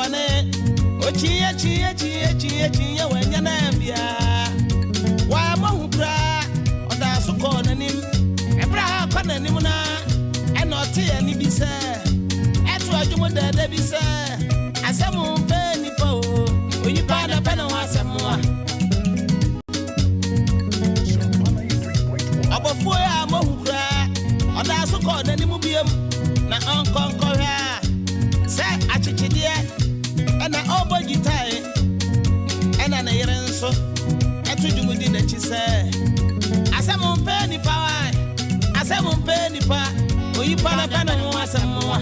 amane. Okyiiɛ kyiiɛ kyiiɛ kyiiɛ kyiiɛ wanya no ambiaa. Wammɔ hu koraa, ɔdaa so kɔɔ n'anim. Ɛberɛ a ɔrekɔ n'anim no ara, ɛna ɔtee ɛnne bi sɛ ɛto adwom dɛɛdɛ bi sɛ, Asɛm mpɛ nnipa o, onipa na pɛ ne ho asɛm a. Ɔbɔfoɔ yi ammɔ hu koraa, ɔdaa so kɔɔ n'anim biom, na ɔnkɔ nkɔhwɛ a, sɛ akyekyedeɛ ɛna ɔrebɔ gyitae, ɛna ne yere nso ɛto dwom di n'akyi sɛ, Asɛm mpɛ nipa wae, asɛm mpɛ nipa, oyipa na pɛ ne ho asɛm a.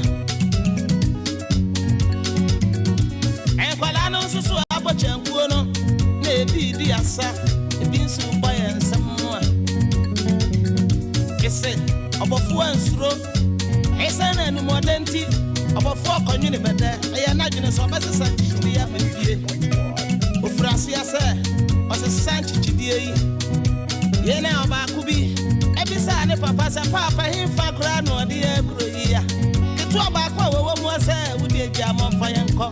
Nkwadaa no nso so abɔ kyankuo no na ebi redi asa, ebi nso rebɔ yɛn nsam a. Ese ɔbɔfoɔ ansuro, esiane animuɔdɛ nti, ɔbɔfoɔ kɔnwene bɛdɛ, ɛyɛ n'adwene sɛ ɔbɛsesa nkyekyedeɛ aba fie. Ɔfiri aseɛ sɛ ɔsesa nkyekyedeɛ yi. Yei na ɔbaako bi bisaa ne papa sɛ, Paapa, hefa koraa na ɔde yɛn rekɔ yi a? Ketewa baako a wɔwɔ mu sɛ wode agya mɔmfa yɛn nkɔ.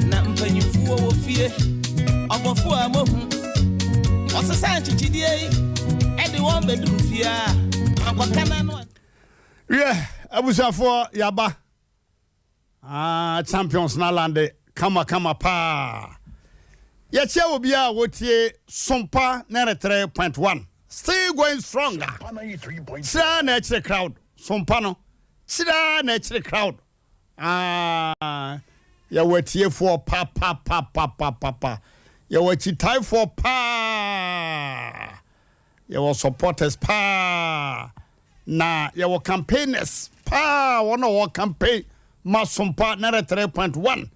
Na mpanyimfoɔ wɔ fie, ɔbɔfoɔ a mohu. Ɔsesa nkyekyedeɛ yi de wɔn bɛduru fie a, ankɔka n'ano. Wiɛ, abusuafoɔ yaba. Ah, champions na lande kama kama paa. Yɛkyia obiara a wɔtie Sompa 93.1. Still going stronger. Kyerɛ na ɛkyerɛ crowd. Sompa no, kyerɛ na ɛkyerɛ crowd. Ah, yɛwɔ atiefoɔ papapapapapa. Yɛwɔ akyitaefoɔ paa. Yɛwɔ supporters paa. Na yɛwɔ campaigners paa, wɔn a wɔwɔ campaign ma Sompa 93.1.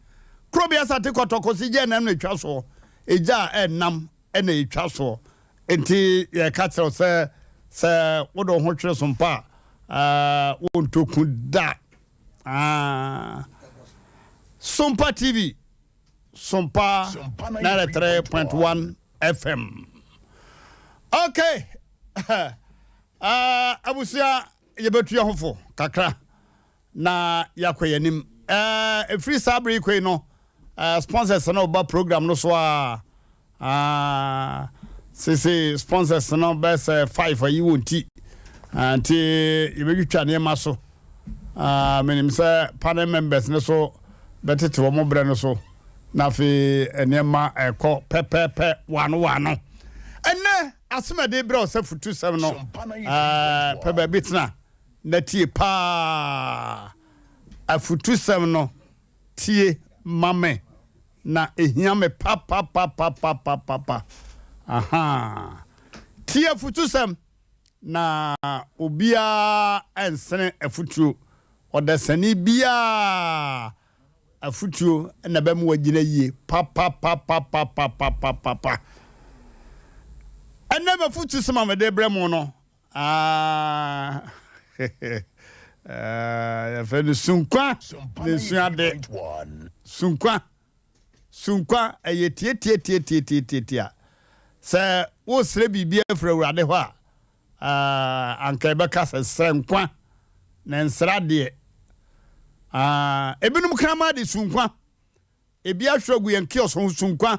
Kuro bi asate kɔtɔkɔsi gya ɛnam na ɛtwa soɔ. Egya a ɛnam na ɛtwa soɔ. Nti yɛka kyerɛ wo sɛ sɛ wode wo ho twere Sompa a, wontɔ ku da. Ah. Sompa TV, Sompa 93.1 FM. Okay. Uh, abusua yɛbɛtu yɛn ho fo kakra na yɛakɔ yɛn anim. Uh, ɛfiri saa bere yi kɔ yi no, uh, sponsors no ba program no so a, uh, sese sponsors no bɛyɛ sɛ five ayi wɔn ti, uh, nti yɛbɛtwitwa nneɛma so. Uh, menim sɛ panel members no so bɛtete wɔn berɛ no so na afei nneɛma ɛkɔ pɛpɛɛpɛ wano wano. Ɛnɛ Asɛm a ɛde brɛ wo sɛ futusɛm no, pɛ baabi tena na tie paa. Afutusɛm no, tie ma me, na ehia me papapapapapapa. Aha. Tie afutusɛm, na obiara nsene afutuo. Ɔdasani biara Afotuo na ɛbɛma wagyina yie papapapapapapapa. Ɛnnɛ m'afotusɛm a mede rebrɛ mo no, ah, yɛfrɛ no Sunkwa na esua ade. Sunkwa, sunkwa, ɛyɛ tiatiatiatiatiatia. Sɛ wosrɛ biribi afiri Awurade hɔ a, Ah, anka yɛbɛka sɛ srɛ nkwa na nsrɛ adeɛ. Ah, ebinom kraman de su nkwa. Ebi ahwerɛ agu yɛn kiosk ho su nkwa,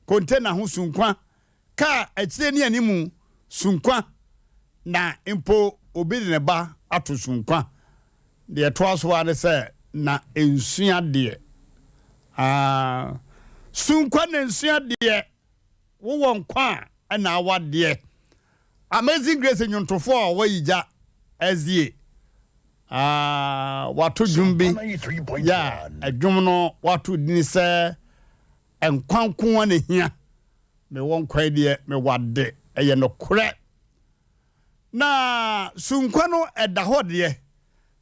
container ho su nkwa, kaa akyire ne animu su nkwa, na mpo obi de ne ba ato su nkwa. Deɛ ɛtoa so ara ne sɛ na nsua deɛ. Ah, su nkwa na nsua deɛ. Wowɔ nkwa a ɛna awadeɛ. Amazing Grace nnwontofoɔ a ɔwɔ Yigya SDA ah, wato dwom bi yɛ a dwom no wato dini sɛ nkwa nko ara na ehia. Mewɔ nkwa yi deɛ mewɔ ade, ɛyɛ nokorɛ. Na sunkwa no ɛda hɔ deɛ,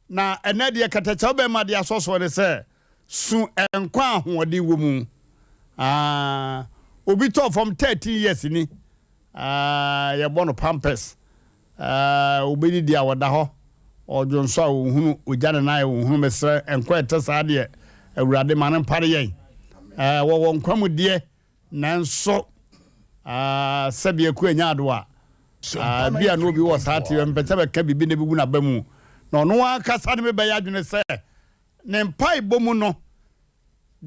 na ɛnɛ deɛ kɛtɛkyɛw bɛma de asɔ soɔ ne sɛ su nkwa a ahoɔden wɔ mu. Ah, obi tɔɔ fam 13 years ni, ah, yɛbɔ no pampers, ah, obɛdidi a ɔda hɔ, ɔdwonsɔ a ɔnhunu, ɔgya ne nan a ɔnhunu, mesrɛ nkwa ɛte saa deɛ, Awurade ma no mpare yɛn. Eh, wɔwɔ nkwa mu deɛ, nanso ah, sɛdeɛ aku anya ado a, ah, bi a na obi wɔ saa te, mpɛ sɛ bɛka biribi na ɛbɛgu n'aba mu, na ɔno ankasa ne me bɛyɛ adwene sɛ, Ne mpaebɔ mu no,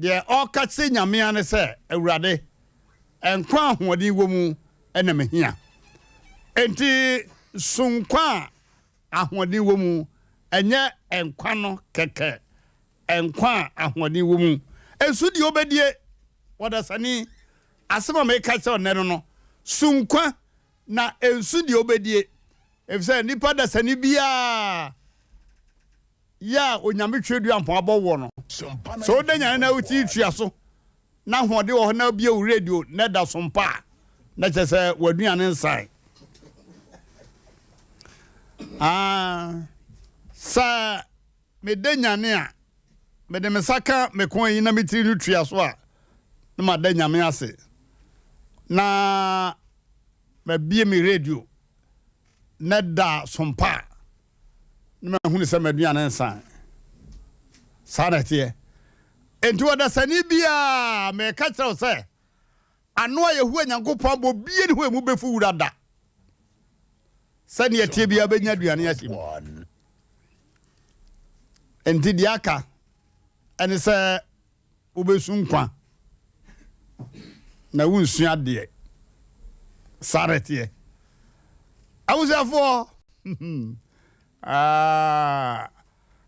Deɛ ɔreka kyerɛ Nyame ara ne sɛ, Awurade, nkwa a ahoɔden wɔ mu na mehia. Enti so nkwa a ahoɔden wɔ mu, ɛnyɛ nkwa no kɛkɛ, nkwa a ahoɔden wɔ mu. Nso deɛ wobɛdie, ɔdasani, asɛm a meka kyerɛ wo nnɛ no no, so nkwa na nso deɛ wobɛdie, efisɛ nnipa dasani biara yɛ a Onyame Tweaduampɔn abɔ woɔ no, sɛ woda nyane na wotiri tua so na ahoɔden wɔ hɔ na wobie wo radio na ɛda so mpa a, na kyerɛ sɛ w'aduane nsae. Ah, sɛ meda nyane a, mede me nsa ka me kɔn yi na me tiri no tua so a, na mada Nyame ase. Na mabie me radio na ɛda so mpa a, na mahunu sɛ m'aduane nsan. Saa na ɛteɛ. Enti ɔdasani biara, meka kyerɛ wo sɛ, ano a Yehowa Nyankopɔn abɔ bie ne hɔ emu bɛfu wura da. Sɛdeɛ ɛteɛ biara bɛnya aduane ahyɛ mu. Enti deɛ aka ɛne sɛ Wobɛsu nkwa na wonsua adeɛ. Saa na ɛteɛ. Abusuafoɔ, ah,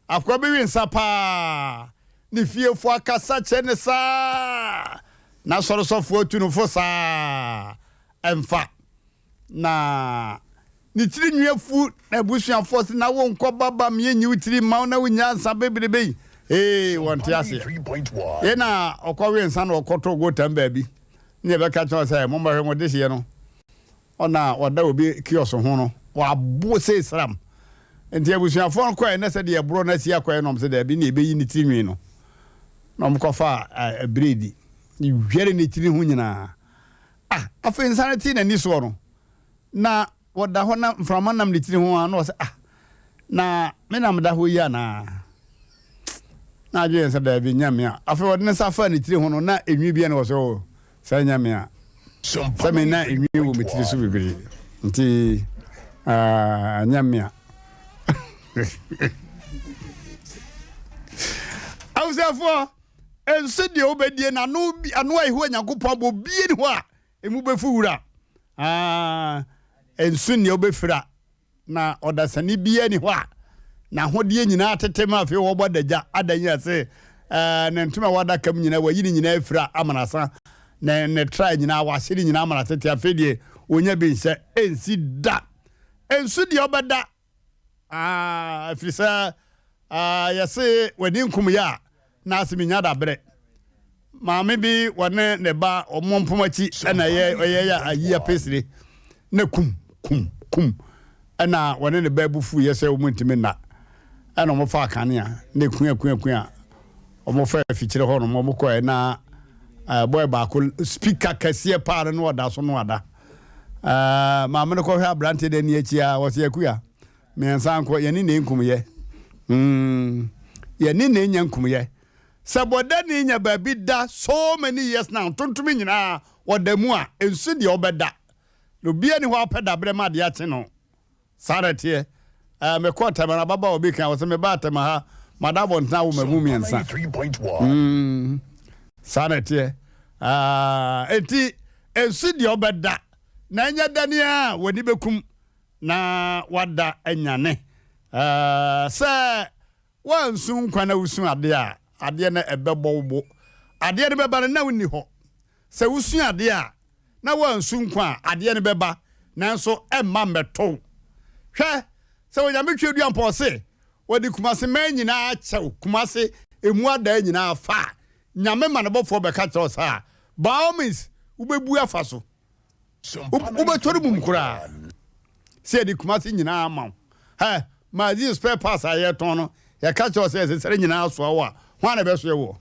akoa bi we nsa paa. Ne fiefoɔ akasa kyerɛ ne saa. N'asɔresɔfoɔ atu no fo saa. Ɛmfa. Na ne tiri nwi afu, na abusuafoɔ se, na wo nkɔ ba ba me nyi wo tiri mma wo na wo nya nsa bebrebe yi. Ee, wɔnte aseɛ. Yei na ɔkɔwe nsa na ɔkɔtoo gotam baabi, ne yɛbɛka kyerɛ sɛ, mommɛhwɛ mo dehyeɛ no. Ɔna ɔda obi kiɔso ho no, wabo sei sram. Nti abusuafoɔ no kɔɛ na sɛdeɛ ɛborɔ no asi akɔɛ na wɔn sɛ daabi ne yɛbɛyi ne tiri nwi no. Na wɔn kɔfaa bredi, dwɛre ne tiri ho nyinaa. Ah, afei nsa no tee n'ani soɔ no, na wɔda hɔ na mframa nam ne tiri ho a, na ɔsɛ, ah, na me na meda hɔ yi anaa? Na adwene sɛ daabi, nyɛ me a. Afei ɔde ne nsa faa ne tiri ho no, na enwi bi na ɔsɛ, oh, sɛ nyɛ me a. Sɛ me na enwi wɔ me tiri so bebree, nti ah, nyɛ me a. Abusuafoɔ, Nso deɛ wobɛdie no ano bi ano a Yehowa Nyankopɔn abɔ bie ni hɔ a emu bɛfu wura. Ah, nso nea wobɛfira na ɔdasani biara ni hɔ a n'ahodeɛ nyinaa tete ma afei wɔbɔ adagya adan yi ase eh, ne ntoma a wadaka mu nyinaa wayi ne nyinaa afira amanasa ne ne tra nyinaa wahye ne nyinaa amana tete afei deɛ wɔnya bi nhyɛ ɛnsi da nso deɛ ɔbɛda Ah, ɛfiri sɛ ah, yɛse w'ani nkum yɛ a na ase menya daberɛ. Maame bi wɔne ne ba wɔn mpom akyi ɛna ɛyɛ ɔyɛ yɛ ayi apesire na kum kum kum ɛna wɔne ne ba abufu yɛ sɛ wɔn ntumi nna ɛna wɔn fa akanea na ekua kua kua wɔn fa afikyire hɔ nom wɔn kɔɛ na ɛɛ bɔyɛ baako speaker kɛseɛ paa no na ɔda so no ada. Ah, maame no kɔhwɛ aberanteɛ de ani akyi a wɔsɛ akuya mmiɛnsa nkɔ yɛne ne nkumyɛ mm, yɛne ne nya nkumyɛ sɛ bɔdani nya baabi da so many years now ntontom nyinaa wɔda mu a nsu deɛ ɔbɛda na obiara ni hɔ apɛ dabrɛ ma adeɛ akye no Saa na ɛteɛ. Ɛɛ, mekɔɔ Tema na ababaawa bi kae, ɔse, mebaa Tema ha, mada abɔntene awo mmamu mmiɛnsa. Mm, saa na ɛteɛ. Ah, enti, nsu deɛ ɔbɛda, na ɛnyɛ dani a w'ani bɛkum na wada anyane. Ɛɛ, sɛ woansu nkwa na wosu adeɛ a, adeɛ no ɛbɛbɔ wo bo. Adeɛ no bɛba no na wonni hɔ. Sɛ wosua adeɛ a, na woansu nkwa a, adeɛ no bɛba, nanso ɛmma mmɛto wo. Hwɛ, sɛ Onyame Tweaduampɔn ɔse ɔde Kumase man nyinaa kyɛ wo, Kumase emu adaa nyinaa fa a, Nyame ma ne bɔfoɔ bɛka kyerɛ wo saa a, by all means, wobɛbu afa so. Wobɛtɔ no mum koraa sɛ yɛde Kumase nyinaa ama wo. Hɛ, magazine spare parts a yɛtɔn no, yɛka kyerɛ wo sɛ ɛsɛ sɛ ne nyinaa soa wo a, hwan na ɛbɛsoɛ woɔ?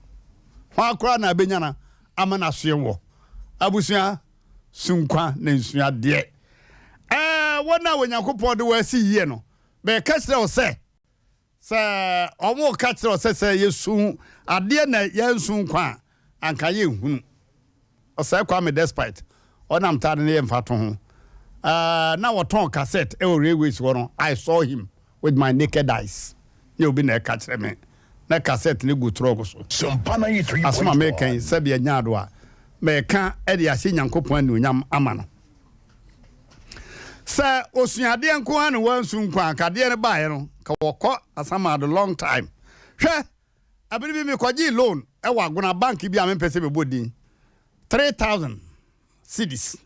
Hwan koraa na abɛnya no ama no asoɛ woɔ? Abusua so nkwa na nsua deɛ. Ɛɛ, wɔn a Onyankopɔn de wɔn asi yie no, meka kyerɛ wo sɛ, sɛ wɔka kyerɛ wo sɛ sɛ yɛsu adeɛ na yɛnsu nkwa a, anka yɛnhunu. Ɔsɛe Kwame Despite, ɔnam taa de ne yɛ mfatoho. Ɛɛ, na wɔtɔn cassette wɔ railways hɔ no, I saw him with my naked eyes. Nyɛ obi na ɛka kyerɛ me. Na kasɛt no gu trɔk so. Asɛm a mereka yi, sɛdeɛ ɛnyɛ ado a, mereka de ahyɛ Nyankopɔn anuonyam ama no. Sɛ osuadeɛ nko ara na wansu nko a, nka adeɛ no baeɛ no, nka wɔkɔ asamado long time. Hwɛ, ɛbere bi mekɔgyee loan wɔ Agona bank bi a mempɛ sɛ mebɔ din, 3000 cedis,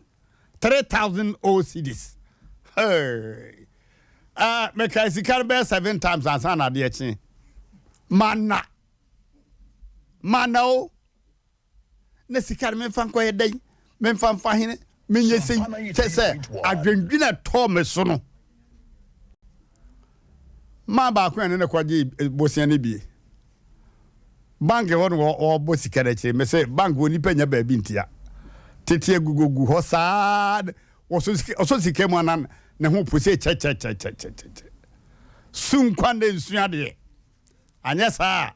3000 old cedis. Hey! Uh, mekae sika no bɛyɛ seven times ansa na adeɛ kye. Mana. Mana o. Na sika no memfa nkɔyɛ dɛn? Memfa mfa hene? Menyɛ sei? Kyɛ sɛ adwendwene a ɛtɔɔ me so no. Maa baako a ɛne no kɔgye eh, bosea no bie. Bank hɔ no wɔbɔ sika no akyire. Mese bank wɔ nipa nya baabi ntia. Tete agugogu hɔ saa wɔsɔ sika mu anan ne ho po sɛ kyɛkyɛkyɛkyɛkyɛkyɛ. Sunkwa ne nsua deɛ. Anyɛ saa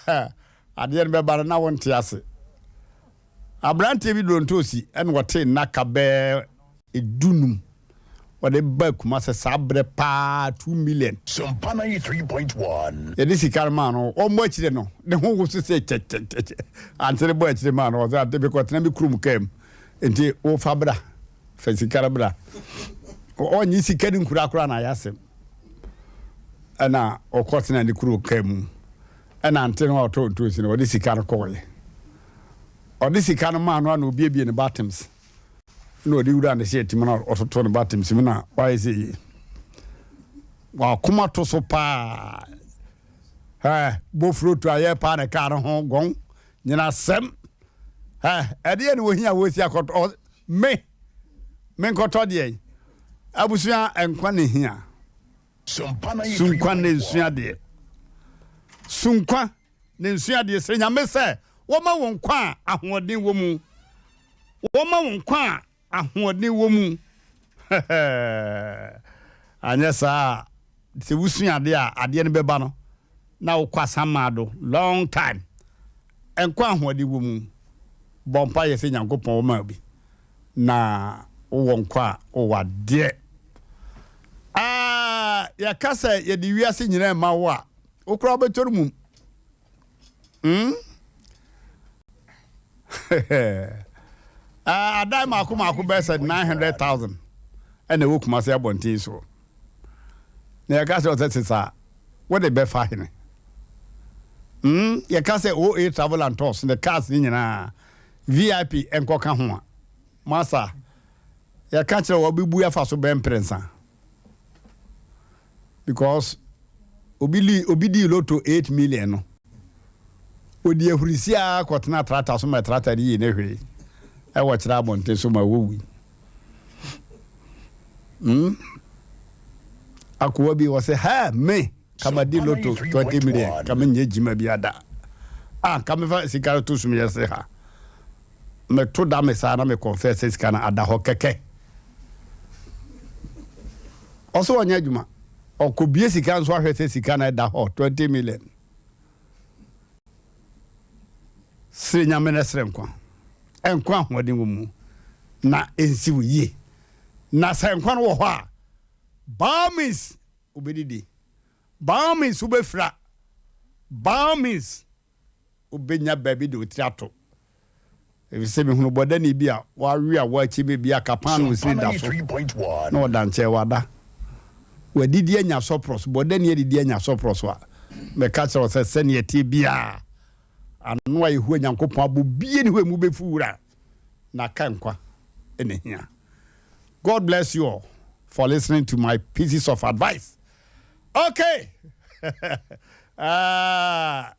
a Adeɛ no bɛba no na wonte ase. Aberanteɛ bi duro ntoosi ɛna ɔte nnaka bɛɛ dunum ɔde ba Kumase saa berɛ paa 2 million. Sompa 93.1. Yɛde sika no maa no ɔmmɔ akyire no ne ho woso sɛ kyɛkyɛkyɛkyɛ ante ne bɔ akyire maa no ɔsɛ ante mekɔtena me kurom kaa mu nti wofa bra fa sika no bra ɔnye sika no nkura koraa na ayɛ asɛm. Ɛna ɔkɔtenaa ne kuro kaa mu. Ɛna ante no a ɔtɔɔ ntoosi no, ɔde sika no kɔɔeɛ. Ɔde sika no maa no a na obiebie ne buttons. Na ɔde wura ne hyɛɛt mu na ɔtoto ne buttons mu na wayɛ sɛ yie. Wakoma to so paa. Ɛɛ bofuro to ayɛ paa ne kaa no ho gɔn. Nyina sɛm. Ɛɛ ɛdeɛ na ohia wɔsi akɔtɔ me. Menkɔtɔ deɛn? Abusua nkwa na ehia. Sunkwa na nsua deɛ. Sunkwa na nsua deɛ. Srɛ Nyame sɛ wɔma wo nkwa a ahoɔden wɔ mu. Wɔma wo nkwa a ahoɔden wɔ mu. Anyɛ saa a, sɛ wosua adeɛ a, adeɛ no bɛba no na wokɔ asamado long time. Nkwa a ahoɔden wɔ mu. Bɔ mpaeɛ sɛ Nyankopɔn wɔma wo bi. Na wowɔ nkwa a, wowɔ adeɛ. Ah, yɛka sɛ yɛde wiase nyinaa ma wo a, wo koraa wobɛtɔ no mum. Hmm? Ah, adan mako mako bɛyɛ sɛ 900,000 ɛna ɛwɔ Kumasi abɔnten soɔ. Na yɛka sɛ ɔsɛ sesa a, wode bɛfa hene? Hmm, yɛka sɛ OA Travel and Tours ne cars ne nyinaa VIP nkɔka ho a, masa, yɛka kyerɛ wɔ wobɛbu afa so bɛn mprɛnsa. Because obi li obi dii loto 8 million no, ɔdi ahurisi ara kɔtena trata so ma trata no yii ne hwee ɛwɔ kyerɛ abɔnten so ma wɔwui. Hmm? Akoa bi wɔ sɛ, ha me, kama di loto 20 million, kama nyɛ gyima bi ada. Ah, kama fa sika no to sum yɛ se ha. Me to da me saa na me confess sɛ sika no ada hɔ kɛkɛ. Ɔsɛ ɔnyɛ adwuma. Ɔkɔ bie sika nso ahwɛ sɛ sika no ɛda hɔ 20 million. Srɛ Nyame na srɛ nkwa. Nkwa ahoɔden wɔ mu na ɛnsi wo yie. Na sɛ nkwa no wɔ hɔ a, by all means wobɛdidi, by all means wobɛfira, by all means wobɛnya baabi de wo tiri ato. Efisɛ mehunu bɔdani bi a wawe a wakyi baabi a ka paanoo sini da so, na ɔda nkyɛn wada. Wadidi anya sɔprɔs, bɔdani adidi anya sɔprɔs a, mɛka kyerɛ wo sɛ sɛnea ɛteɛ biara, ano a Yehowa Nyankopɔn abɔ bie ne hɔ emu bɛfu wura, na ka nkwa na ehia. God bless you all for listening to my pieces of advice. Okay. Ah,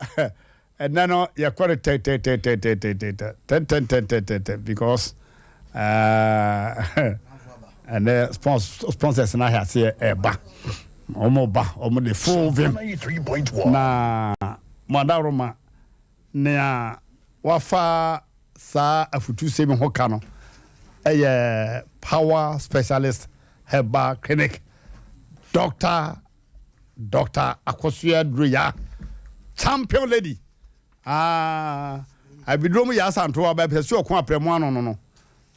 ɛnɛ no yɛkɔ no tɛtɛtɛtɛtɛtɛtɛ tɛntɛntɛntɛntɛntɛ because ɛnɛ sponsors no ahɛ aseɛ ɛba wɔn ba wɔn de full vim na mo adaworoma nea wafa saa afutusɛm ho ka no ɛyɛ power specialist herbal clinic doctor Doctor Akosua Duroya, champion lady. Ah, abiduro mu yɛ asanto a bɛpɛ sɛ ɔko aprɛmo ano no no.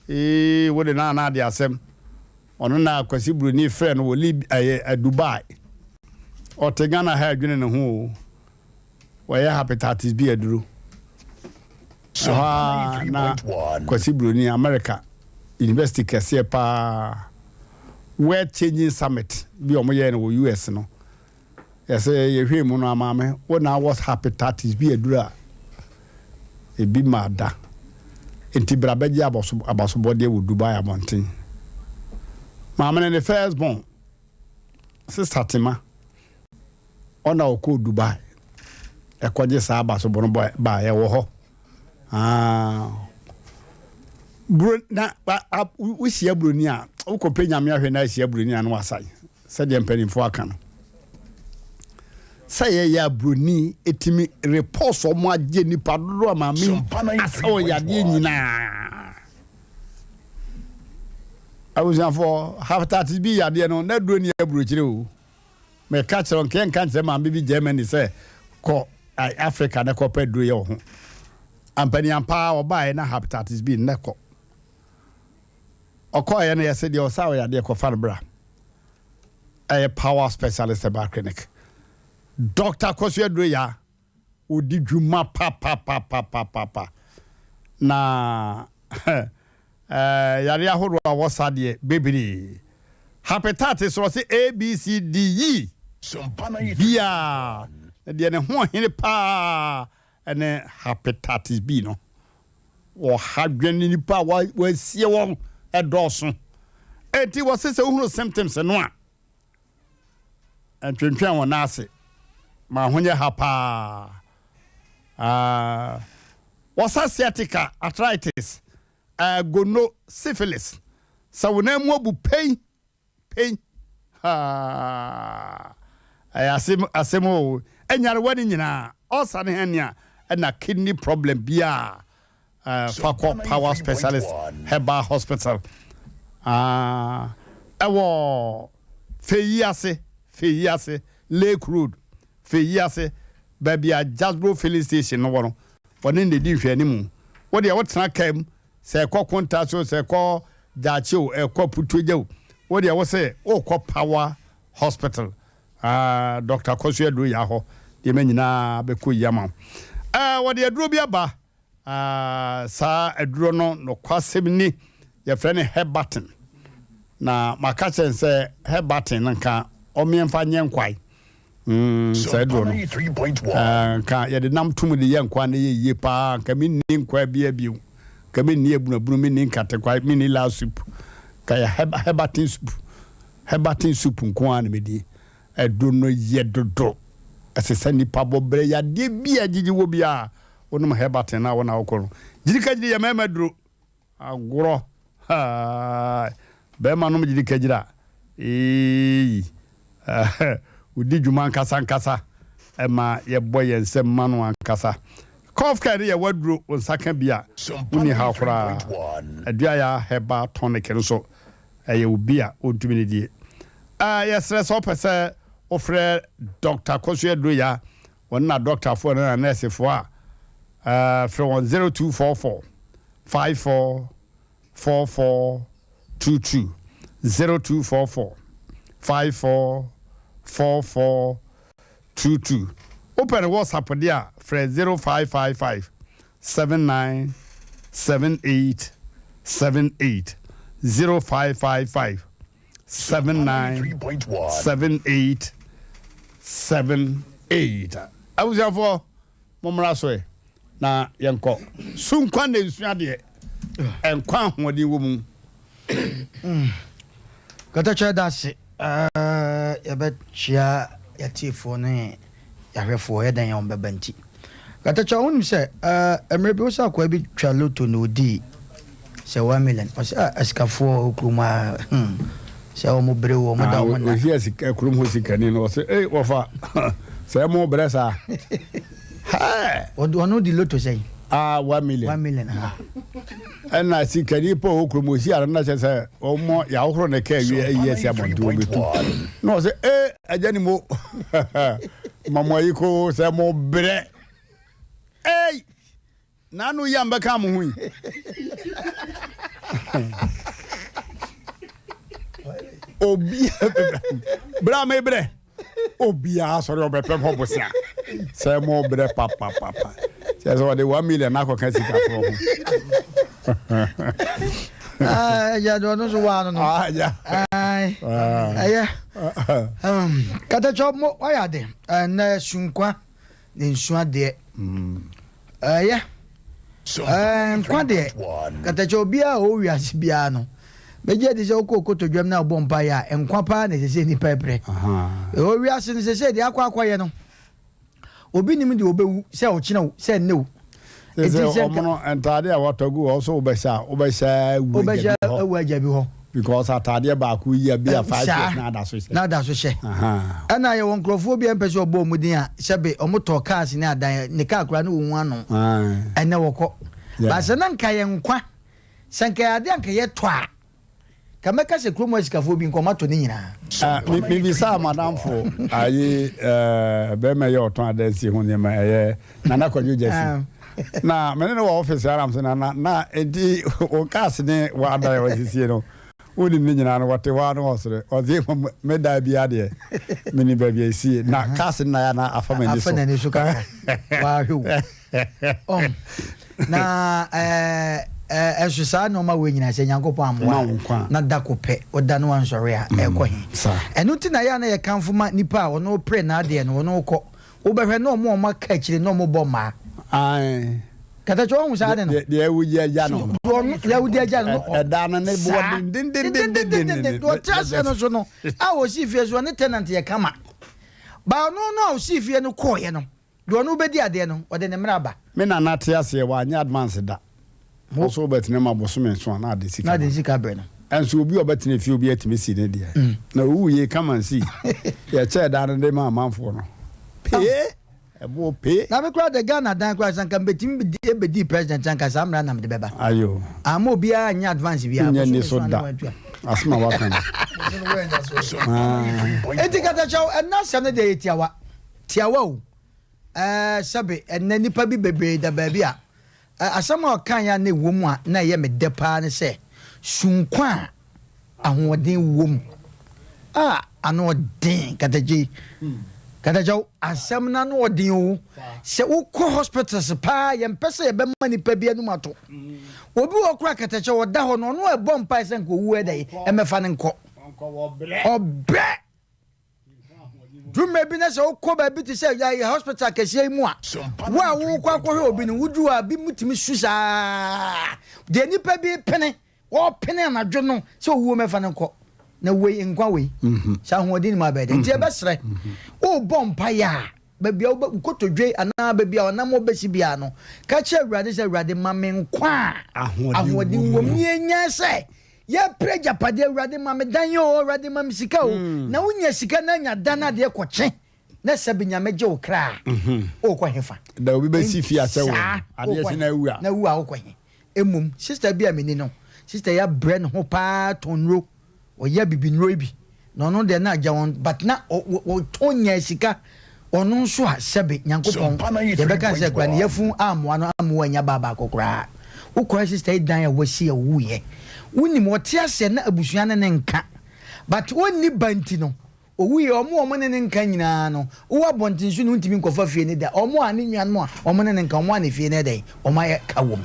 Ee, wo de na na ade asɛm. Ɔno na Kwasi Broni frɛ no wɔ Lib ɛyɛ Dubai. Ɔte Ghana ha adwene ne ho o. Wɔyɛ hepatitis B aduro. Ɛhɔ ara na Kwasi Broni, America university kɛseɛ paa, World Changing Summit bi a wɔyɛɛ no wɔ US no, yɛsɛ yɛhwɛɛ mu no amaame wo na wɔ hepatitis B aduro a ebi ma da. Nti bra bɛgye abasobɔdeɛ wɔ Dubai abɔnten. Maame no ne first born, Sister Tema. Ɔna ɔkɔɔ Dubai ɛkɔgye saa abasobɔ no baeɛ wɔ hɔ. Ah. Buro na wohyia buroni a wokɔpɛ nyame ahwɛ na ahyia buroni a na wasae sɛdeɛ mpanimfoɔ aka no sɛ yɛyɛ a buroni ɛtumi repɔs ɔmo agye nipa dodoɔ a maame asɛ ɔyadeɛ nyinaa abusuafoɔ hepatitis B yadeɛ no na duro ni aburokyire o Meka kyerɛ wo, nka yɛnka nkyerɛ maame bi Germany sɛ kɔ Africa na kɔpɛ aduro yɛ wo ho. Ampaniampa ara ɔbaeɛ na hepatitis B nnɛ kɔ. Ɔkɔeɛ no yɛse deɛ ɔsa ɔyadeɛ kɔfa no bra. Ɛyɛ Power Specialist Herbal Clinic. Doctor Kɔso Aduro Yaa. Ɔdi dwuma papapapapapa. Na yareɛ ahodoɔ a wɔsa deɛ bebree. Hepatitis ɔse A, B, C, D, E biara. Na deɛ ne ho ɔhene paa ne hepatitis B no. Ɔha dwene nipa a wɔasie wɔn dɔɔso. Enti wɔse sɛ wohunu symptoms no a, Ntwentwɛn wo nan ase ma ho nyɛ ha paa. Ah, wɔsa sciatica, arthritis, uh, gono, syphilis. Sɛ wo nan mu abu pɛn, pɛn. Ha, ɛyɛ asɛm asɛm o. Nyarewa no nyinaa, ulcer ne hernia, ɛna kidney problem biara. Fa kɔ Power Specialist Herbal Hospital ɛwɔ Feyi ase, Feyi ase, Lake Road, Feyi ase, baabi a Jasbro filling station no wɔ no, wɔne no di nhwɛanimu. Wo deɛ wotena kaa mu, sɛ ɛkɔ Konta so, sɛ ɛkɔ Gyaakye o, ɛkɔ Putuagya o, wo deɛ wo se wokɔ Power Hospital. Dɔkta Kɔso Aduro Yaa hɔ, nneɛma nyinaa bɛkɔ yie ama wo. Wɔde aduro bi aba. Saa aduro no nokwasɛm ni, yɛfrɛ no Herbatin. Na maka kyerɛ no sɛ Herbatin no nka ɔmmeɛmfa nyɛ nkwae. Mm, saa aduro no. Nka yɛde nam tom de yɛ nkwa na ɛyɛ yie paa. Nka menni nkwa biara bio. Nka menni abunabunu, menni nkatekwae, menni laa soup. Nka yɛ Herbatin soup. Herbatin soup nko ara na medi. Aduro no yɛ dodo. Ɛsɛ sɛ nnipa bɔ brɛ yadeɛ bi a gyigyi wɔ biara. Wonom Herbatin no a wo na wokɔ no. Gyirikagyiri yɛ mmarima aduro. Agorɔ. Haai. Barima nom gyirikagyiri a, eei. Wodi dwuma ankasa ankasa. Ɛma yɛbɔ yɛn nsam ma no ankasa. Cough care no yɛ w'aduro, wo nsa ka bi a, wonni haw koraa. Aduaya Herbal Tonic nso, ɛyɛ obi a ɔntumi ne die. Yɛsrɛ sɛ wopɛ sɛ wofrɛ Dɔkta Kosua Aduroya, wɔne na dɔktafoɔ ne na nɛɛsefoɔ a, frɛ wɔn 0244 54 44 22, 0244 54 44 22. Wopɛ no WhatsApp deɛ a, frɛ 0555 79 78 78 0555 79 78 78. Abusuafoɔ, mommra so ɛ na yɛnkɔ. So nkwa na nsua deɛ, nkwa ahoɔden wɔ mu. Katakyɛ da ase. Yɛbɛkyia yɛatiefoɔ ne yɛahwɛfoɔ yɛ dɛn a wɔbɛba nti. Katakyɛ wonim sɛ mmerɛ bi wo sɛ akoa bi twa loto na ɔdii sɛ 1 million ɔsɛ ah, asikafoɔ wɔ kurom a hmm, sɛ wɔn bere wɔ wɔn da wɔn na. Ɔsi asika kurom hɔ sikani no ɔsɛ ee wɔfa sɛ mo brɛ saa. Ɔno di loto sɛn? Ah, 1 million. 1 million ha. Ɛna sikani pɔ wɔ kurom osi ara na kyerɛ sɛ wɔn yɛahohoro ne kaa wie ayi asi abɔnten wɔn bɛtu na ɔsɛ ee agya ni mo ma mo ayi ko sɛ mo brɛ ei n'ano yi a mbɛka mo ho yi. Obi brɛ a mebrɛ obiara sɔre ɔbɛpɛ hɔ bosea. Sɛ mo brɛ papapapa. Kyerɛ sɛ wɔde 1 million akɔka sikafoɔ ho. Ɛyɛ de ɔno nso waa no no. Ah, yeah. Ai, ɛyɛ katakyɛ mo wayɛ ade ɛnɛ sunkwa ne nsu adeɛ ɛyɛ nkwa deɛ. Katakyɛ, obiara a ɔwɔ wiase biara no bɛgye adi sɛ wokɔ kotodwam na wobɔ mpaeɛ a, nkwa paa na ɛsɛ sɛ nnipa ɛbrɛ. Ɛwɔ wiase no sɛ sɛ deɛ akɔ akɔyɛ no, obi nim deɛ ɔbɛwu, sɛ ɔkyena o, sɛ nnɛ o. Sɛ sɛ ɔmo no ntaade a wɔtɔ gu hɔ so, wobɛhyɛ a wobɛhyɛ awu wobɛhyɛ agya bi hɔ. Awu agya bi hɔ. Because ataadeɛ baako yi a bi a 5 Saa. years na ada so hyɛ. Na ada so hyɛ. Ɛna yɛwɔ nkurɔfoɔ bi a mpɛ sɛ ɔbɔ ɔmo din a, sɛbe ɔmo tɔ cars ne adan ne car koraa ne wɔn ano ɛnɛ wɔkɔ. Baasa na nka yɛ nkwa sɛ nka yɛ adeɛ a nka yɛtɔ a, ka mɛka sɛ kurom asikafoɔ bi nka ɔmo atɔ ne nyinaa. Ah, mebisa madamfo ayi bɛrima yɛ ɔtɔn adansi ho nneɛma, ɛyɛ Nana Kwadwo Gyasi. Na mene ne wɔ office aram sɛ, Nana, na enti wo cars ne w'adan a wasisie no, wonim ne nyinaa no? Wɔte hɔ a no wɔsere ɔse mmom me dan bi adeɛ menim baabi a ɛsie na cars no na yɛ na afa m'ani so. Afa n'ani so kakra wahwɛ o ɔn na ɛɛ ɛɛ ɛso saa nneɛma wei nyinaa sɛ Nyankopɔn Ma amoa wo nkwa a. Na da ko pɛ ɔda no wansɔre a, ɛkɔ he? Ɛno nti na yɛ a na yɛkamfo ma nipa a ɔno pere n'adeɛ no, ɔno kɔ wobɛhwɛ na ɔmo a ɔmo aka akyire na ɔmo bɔ mmaa. Katakyɛ ɔhu saa de no. Deɛ ɛwu gye agya no. Deɛ ɔno deɛ ɛwu gye agya no. Ɛda no ne boɔ dendendendendenden. Deɛ ɔte aseɛ no so no a ɔsii fie so ɔne tenant yɛ kama. Ba ɔno no a ɔsii fie no kɔɔeɛ no, deɛ ɔno bɛdi adeɛ no, ɔde ne mmerɛ aba. Me nana te aseɛ, wanyɛ advance da. Ɔsɛ wobɛtena mu abosome nso a na ade sika. Na ade sika brɛ no. Ɛnso obi a ɔbɛtena fie obi atumi si ne deɛ. Na owu yie kama nsi. Yɛkyɛɛ dan no de ma amanfoɔ no. Pee! Ɛboɔ pee! Na me koraa de Ghana dan koraa sɛ anka mbɛtumi bɛdii president, anka saa mmara na mede bɛba. Ayo. Ama obiara nyɛ advance biara. Nyɛ ni bosome so so a na da. wantua. Asɛm a waka no. Enti katakyɛw, ɛnna asɛm no deɛ yɛ tiawa. Tiawa o. Ɛɛ sɛbe ɛnnɛ nnipa bi bebree da baabi a asɛm a ɔkaeɛ a na ɛwɔ mu a na ɛyɛ me dɛ paa ne sɛ, su nkwa a ahoɔden wom a ano ɔden. Katakye, katakyɛw, asɛm no ano ɔden o. Sɛ wokɔ hospitals paa, yɛmpɛ sɛ yɛbɛma nipa bi anum ato. Obi wɔ koraa, katakyɛw, ɔda hɔ no, ɔno ɛbɔ mpae sɛ nka owu ɛdɛ ɛmɛfa no nkɔ. Ɔbrɛ dwuma bi na sɛ wokɔ baabi te sɛ yɛ hospital kɛseɛ yi mu a, wo a wokɔ akɔhwɛ obi no, woduru a bi mu tumi su saa deɛ nipa bi pene wɔpene anadwo no sɛ owuo mɛfa no nkɔ. Na wei nkwa wei sɛ ahoɔden mu abɛɛ dɛ nti yɛbɛserɛ wobɔ mpaeɛ a, baabi a wobɛ kotodwe anaa baabi a ɔnam wobɛsi biara no, ka kyerɛ Awurade sɛ, Awurade, ma me nkwa a ahoɔden wɔ mu. Yɛnya sɛ yɛpere agyapadeɛ, Awurade ma me dan o, Awurade ma me sika o. Na wonya sika na anya dan no adeɛ kɔkye na sɛ bi Nyame gye wo kra a, wokɔ hefa? Da obi bɛsi fie akyɛ wo Saa adeɛ wokɔ kye na awu a. Na wu a wokɔ he? Mmom sister bi a meni no, sister yi abrɛ ne ho paa tɔn nnuro, ɔyɛ abibinuro yi bi, na ɔno deɛ na agya wɔn but na ɔtɔn nyaa sika. Ɔno nso a sɛbe Nyankopɔn yɛbɛka sɛ koraa ne yafunu ammoa no amma wanya ba baako koraa. Wokɔɛ sister yi dan a wasi a ɔwuiɛ, wonim ɔte aseɛ na abusua ne ne nka, but ɔnni ba nti no owuiɛ. Ɔmo a ɔmo ne ne nka nyinaa no wowɔ abɔnten so no wontumi nkɔfa fie no da. Ɔmo a ne nuanom a ɔmo ne ne nka, ɔmo a ne fie no ɛdɛn ɔmo ayɛ ka wɔ mu.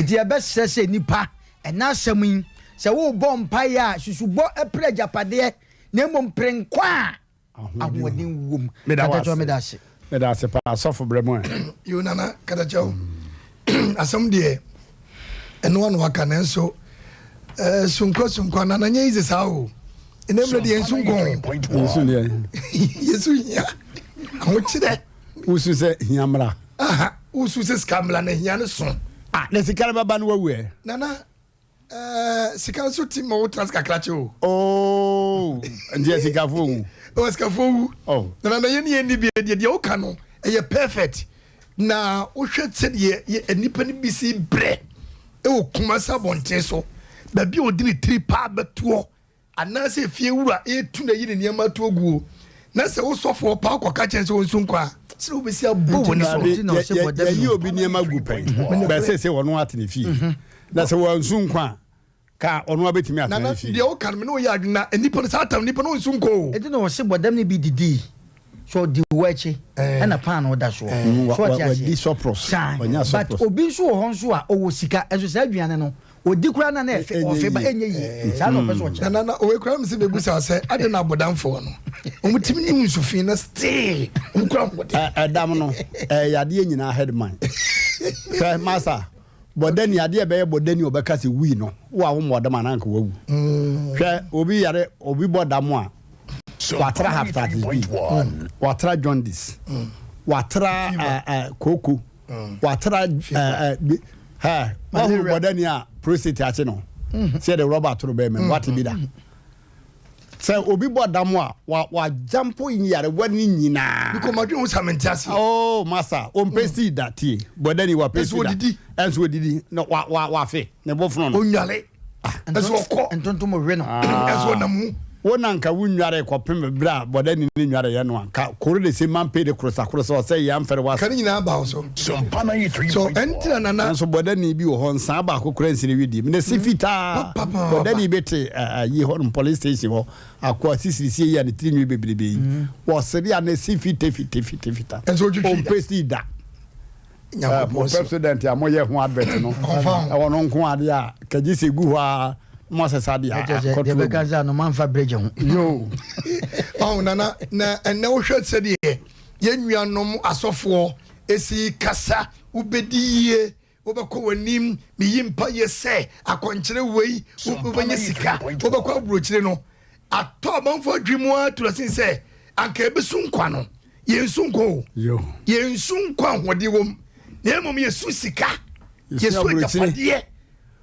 Nti yɛbɛsrɛ sɛ nipa ɛna asɛm yi, sɛ wobɔ mpaeɛ a, susubɔ pere agyapadeɛ na mmom pere nkwa a ahoɔden wom. Meda wo Katakyɛw ase. Meda ase. Meda ase paa, sɔfo brɛ mu ɛ. Yo, Nana Katakyɛw, asɛm deɛ ɛno ano aka, nanso sunkwa sunkwa Nana nyɛ easy saa o. Ɛnɛ mmerɛ deɛ yɛnsu nkɔ o. Nsu deɛ. Yɛsu hia ahokyerɛ. Wosu sɛ hia mmra. Aha, wosu sɛ sika mmra na hia no so. Ah, na sika no bɛba no wawu ɛ. Nana, sika nso ti ma wotena ase kakra kyɛ o. Oh, nti asikafoɔ wu. Ɔ asikafoɔ wu. Oh. Nana, na yɛn yɛn ni bi deɛ woka no ɛyɛ perfect, na wohwɛ sɛdeɛ yɛ nnipa no bi si brɛ ɛwɔ Kumasi abɔnten so, baabi a ɔde ne tiri paa bɛtoɔ anaasɛ efie wura etu na yi ne nneɛma ato aguo, na sɛ wosɔfoɔ paa kɔka kyɛn sɛ ɔnsu nkwa a, sɛ wobɛsi abɔ wɔ ne so. Dabi, Nti na ɔsɛ bɔ dam yɛyi no. obi nneɛma gu pɛn bɛsɛ sɛ ɔno ate ne fie na sɛ wɔnsu nkwa a, ka ɔno abɛtumi atena Nana, ne fie. Deɛ woka no me ne woyɛ adwene, na nnipa no saa tam nnipa no ɔnsu nkɔ o. Nti na ɔse bɔdam no bi didii. So ɔdi wɔ akyi ɛna paano da soɔ. So ɔte Wadi aseɛ. surplus. Saa Wanya but surplus. obi nso wɔ hɔ nso a ɔwɔ sika nso saa aduane no ɔdi koraa na na ɛfɛ Ɛnyɛ ɔfɛ ba yie. ɛnyɛ yie. Saa na ɔpɛ sɛ ɔkyerɛ. Na na na owe kura mi sɛ mebu sa sɛ ade na abɔdanfoɔ no wɔn timi ne nsu fi na still wɔn kura ahoɔden. Ɛdam no ɛyɛ adeɛ nyinaa headman. Hwɛ masa bɔdani adeɛ bɛyɛ bɔdani ɔbɛka sɛ wui no wo a womɔ ɔdam anaa nka wawu. Hwɛ obi yare obi bɔ dam a watra hepatitis B, watra jaundice, watra kooko, watra ɛ wahunu bɔdani a prostate akye no sɛ yɛde rɔba atoro bɛɛ mɛ wate bi da. Sɛ obi bɔ dam a wa wajampo nyarewa ne nyinaa. Bikɔ ma dwen ho sa mente aseɛ. Oh masa ompɛ sii da tie bɔdani wa pɛ Ɛnso sii da odidi. ɛnso odidi na wa wa wafe ne bo fono no. Onnwale. Ɛnso ɔkɔ. Ntontom we no. Ɛnso ɔnam mu. Wo na nka wo nnware kɔpem berɛ a bɔdani ne nnware yɛ no a nka koro de se mampe de korosa korosa ɔsɛ yɛ amfɛre wa. Ka ne nyinaa ba wo so. So ɛntina nana. Nanso bɔdani bi wɔ hɔ nsaa baako kora nsini widie mu ne se fitaa bɔdani bi te ayi hɔ nom police station hɔ akoa sisirisie yi a ne tiri nwi bebrebe yi wɔsere a ne se fite fite fite fita Ɛnso ɔtwitwi da. ɔmpɛ sii da. Nyankopɔn Mo sɛ. Pepsodent a moyɛ ho advert no Ɔmfa ho. ɛwɔ no nko adeɛ a kagye sɛ gu hɔ a mo asesa deɛ Ɛkyɛ sɛ akɔto deɛ agu. bɛka sɛ anoma mfa bridge ho. Yo. Ɔho nana na ɛnɛ wohwɛ sɛdeɛ yɛn nuanom asɔfoɔ esi kasa wobɛdi yie wobɛkɔ w'anim meyi mpa yɛ sɛ akɔnkyerɛ wei wobɛnya sika wobɛkɔ aburokyire no atɔ amanfoɔ adwi mu ara tura sin sɛ anka ebesu nkwa no yɛnsu nkwa o Yo. yɛnsu nkwa ahoɔden wɔ mu na mmom yɛsu sika Yɛsu yɛsu aburokyire. agyapadeɛ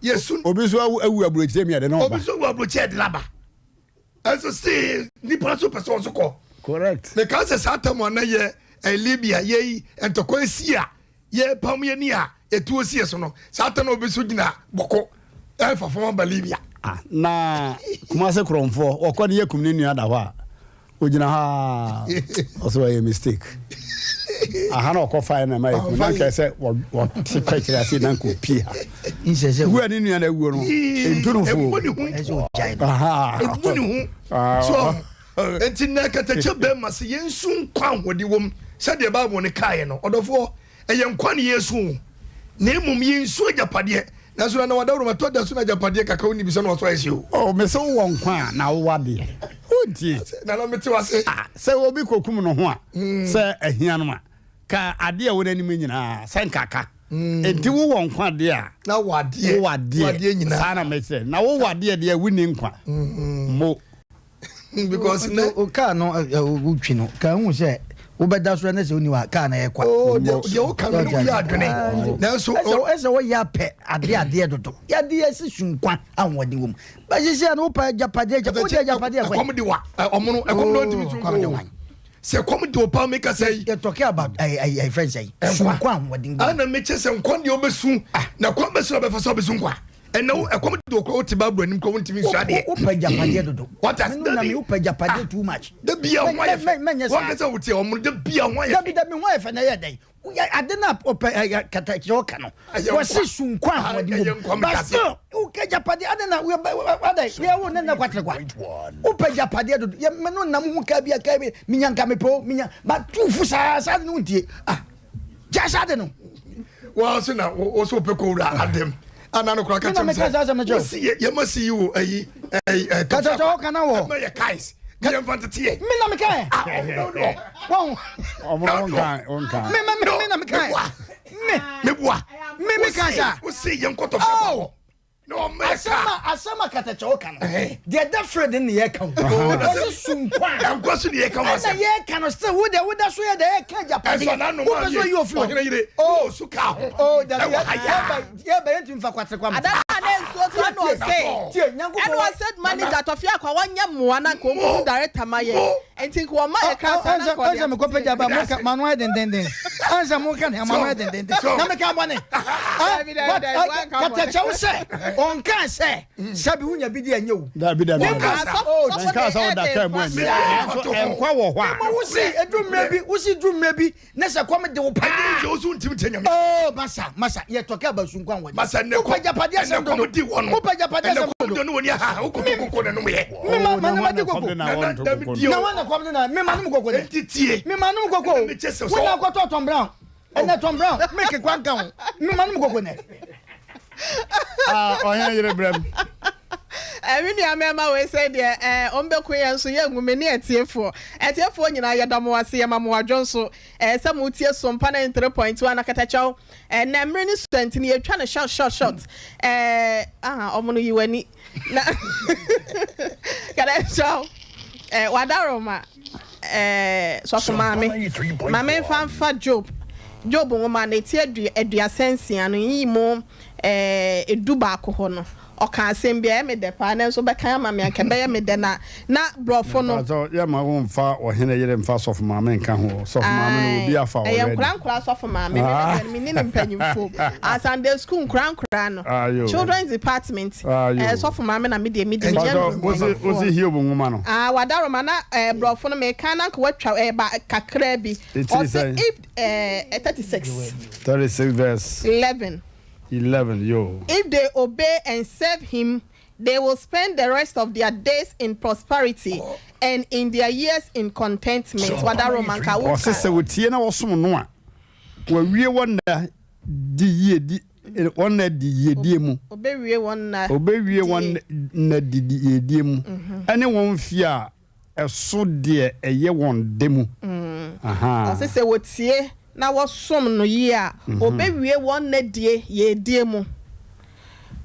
yɛsu Obi nso awu awu aburokyire mi ɛde na obi ɔba. nso wɔ aburokyire de naba ɛnso see nipa nso pɛ sɛ ɔnso kɔ Correct. meka sɛ saa tam a na yɛ eh, libya yɛyi ntɔkwa asi a yɛpam yɛ ni a ɛtuo sie so no saa tam na obi so gyina bɔkɔ ɛfa fam aba libya Ah, na Kumase kurɔnfoɔ wɔkɔ ne yɛkum ne nua da hɔ a ogyina hɔ a ɔsɛ ɔyɛ mistake aha na ɔkɔ fae na ma yɛkum na nkae sɛ wɔte kɔ akyiri ase na nka ɔpie ha Nsɛ sɛ wura ne nua no awuo no ɛntu no ɛmmɔ fo ne ho ɛsɛ ɔgyae no. Aha. ɛmmɔ ne ho Ah. so enti na katakyɛ bɛrima sɛ yɛnsu nkwa ahoɔden wɔ mu sɛdeɛ bible no kaeɛ no ɔdɔfoɔ ɛyɛ nkwa ne yɛsu o na mmom yɛnsu agyapadeɛ nanso na na wadaworo matɔ da so na agyapadeɛ kakra wonni bi sɛ na wɔsɔ ɛhye o Oh, me sɛ wowɔ nkwa a na wowɔ adeɛ wontie nana mete wase Ah, sɛ obi kɔkum no ho a sɛ ahia no a ka adeɛ a wɔ n'anim nyinaa sɛ nkaka enti wowɔ nkwa deɛ a na wadeɛ wowɔ adeɛ nyinaa saa na mɛkyerɛ na wowɔ adeɛ deɛ wonni nkwa mo because ne O kaa no wotwi no kaa hu sɛ wobɛda so ne sɛ woni wa kaa na ɛyɛ kwa. oh deɛ deɛ woka no ne woyɛ adwene nanso ɛsɛ wɔyɛ apɛ adeɛ adeɛ dodo yɛde yɛsi sunkwa ahoɔden wɔ mu bɛsisi a no wopɛ agyapadeɛ agya wode agyapadeɛ kɔ ɛkɔm de wa ɔmo no ɛkɔm de ɔntumi Oh, ɛkɔm de so wa. sɛ ɛkɔm de ɔpa mi kasa yi yɛ talking about ɛyɛ ɛyɛ fɛn sɛ Nkwa. sunkwa ahoɔden wɔ mu. ana mekyɛ sɛ nkwa deɛ wobɛsu na kwan bɛsu na bɛfa sɛ wobɛsu nkwa ɛnɛ wo ɛkɔm de ɔkora wote bible anim kora wontumi nsu adeɛ wopɛ agyapadeɛ dodo What has- Menu na mi wopɛ agyapadeɛ too much. da bia ho ayɛ Mɛ- mɛ- mɛnyɛ fɛ saa. wankasa wotie ɔmo no da bia ho ayɛ dabi fɛ dabi ho ayɛ fɛ na ɛyɛ dɛn Woyɛ- ade na ɔpɛ ɛyɛ katakyɛ ɔka no Ɛyɛ wɔsi nkwa. sunkwa ahoɔden Ɛyɛ wɔ nkwa mu but mekase. still wokɛ agyapadeɛ ade na woyɛ adɛ yɛ wo ne nna kwatere kwa wopɛ agyapadeɛ dodo yɛ mɛ no nam ho kaa bi a kaa bi minya nka mepɛ o minya but tuufu saa saa de no ntie ah gya saa de no wɔn so na wo so wopɛ kɔwura adem ana no kora ka Me na kyerɛ meka saa asɛm no kyerɛ wo. wosi yɛ yɛma si yi wo ayi ɛyi ɛ Katakyɛ ɔka na wɔ. ɛma yɛ kais ne yɛmfa ntete yɛ me na meka yɛ ah ɔmo no wɔn ɔmo wonka wonka me me me me na meka yɛ me meboa Me- me ka saa. wosi yɛn kɔtɔ fɛ Oh! na ɔmo yɛ asɛm kaa a asɛm a katakyɛ ɔka no Ɛhɛn. deɛ ɛda fred ne yɛ ka o Oh, na wɔsi sɛ- sunkwa ɛnkɔ so ne yɛ ka wɔn ɛna asɛm yɛ ka no still wo deɛ woda so yɛ deɛ yɛ ka ɛsɔ agyapadeɛ n'anom wopɛ sɛ oyi ofiri ɔhene yere Oh. o so kaa ho Oh, dabi ɛwɔ ha yaa yɛ bɛ yɛntumi fa kwatere kwa Ada na ne nsuo so ɛna ɔse tie nyankopɔn ɛna ɔse manager tɔfi akwa wɔnyɛ mmoa na nka ɔmu director ma yɛ Mo. nti nka wɔma yɛ kra saa na nka ɔde ansa mekɔpɛ gya ba Medase. mano ayɛ dendenden ansa moka ne amano ayɛ dendenden So- na meka bɔne Dabi, dabi, dabi, wanka bɔne. katakyɛ wo sɛ ɔnka sɛ sɛbi wonya bi di ɛnyɛ wo dabi dabi Wonka dabi. saa. Asɔfo- sɔfo nka de sɛ woda ɛde kaa mu fa anyi so. nanso ɛnkwa wɔ hɔ ma a wosi ɛdu mmerɛ bi wosi du mmerɛ bi ne sɛ kɔm de wo ɛnyɛ paa yɛ o so ntumi kyɛ nyame Oh, masa masa yɛ tɔkɛ aba sunkwan wɔ Masa, nnɛ wopɛ kɔm- gyapadeɛ asɛm nnɛ kɔm dodo di wɔ no. wopɛ Wopɛ agyapadeɛ Ɛnɛ asɛm kɔm dodo. de no wɔ ni aha wokoto koko na nom yɛ. Me ma Oh, ma na ne ma hwan di na koko. kɔm de na Nana, wɔnto dabi koko di no? Na wọn na kɔm de na me ma nom koko Enti dɛ. tie. Me ma nom koko. Ɛna mekyɛ sɛ Wo na sɛ akɔtɔ Tom Brown. Ɛnɛ Tom Brown milk kwa nka ho. Me ma nom koko nɛ. Ah, ɔhene yere brɛm. Me nua mmarima wei sɛ deɛ eh, ɔmbɛku yɛn nso yɛngu me ne atiefoɔ. Atiefoɔ nyinaa yɛda mo ase, yɛma mo adwo nso eh, sɛ motie Sompa 93.1 Akatakyɛw. Eh, na mmere no sua nti no yɛtwa no short short short. Eh, aha, ɔmo no yi w'ani. Na Katakyɛw, eh, wadaroma. Eh, sɔfo maame, ma memfa mfa Job, Job nwoma no eti 36 no nyi mu eh, 11 hɔ no. Ɔka asɛm bi a ɛyɛ me dɛ paa, nanso wobɛkan ama me anka ɛbɛyɛ me dɛ na na borɔfo no. Mpakyɛw yɛ ma wo nfa ɔhene yere nfa sɔfo maame nka ho o, sɔfo maame no obi Ae, afa ɛyɛ already. nkora nkora sɔfo maame, me ne deɛ no menni no mpanyimfoɔ mu. Ah, Sunday school nkora nkora no, Ayo. children's department, Ayo. eh, sɔfo maame na me deɛ medi, menyɛ no Mpakyɛw wosi mpanyimfoɔ. wosi Hiob nwoma no. Ah, wadaroma na eh, borɔfo no mekan na anka watwa eh, ba kakraa bi. Etiri Ɔse sɛn? if eh, 36. 36 verse. 11. 11 yo. If they obey and serve him, they will spend the rest of their days in prosperity and in their years in contentment. Wada Roman ka wo Ɔse ka. sɛ wɔtie na wɔsom no a, wɔawie wɔn nna di yiedi, wɔn nna di yiedie mu. Obewie wɔn nna Obewie wɔn die. nna di yiedie mu, ɛne wɔn mfie a ɛso deɛ ɛyɛ wɔn dɛ mu. Ahaa. Ɔse sɛ wɔtie na wɔsom no yie a, obewie wɔn nna die yiedie mu.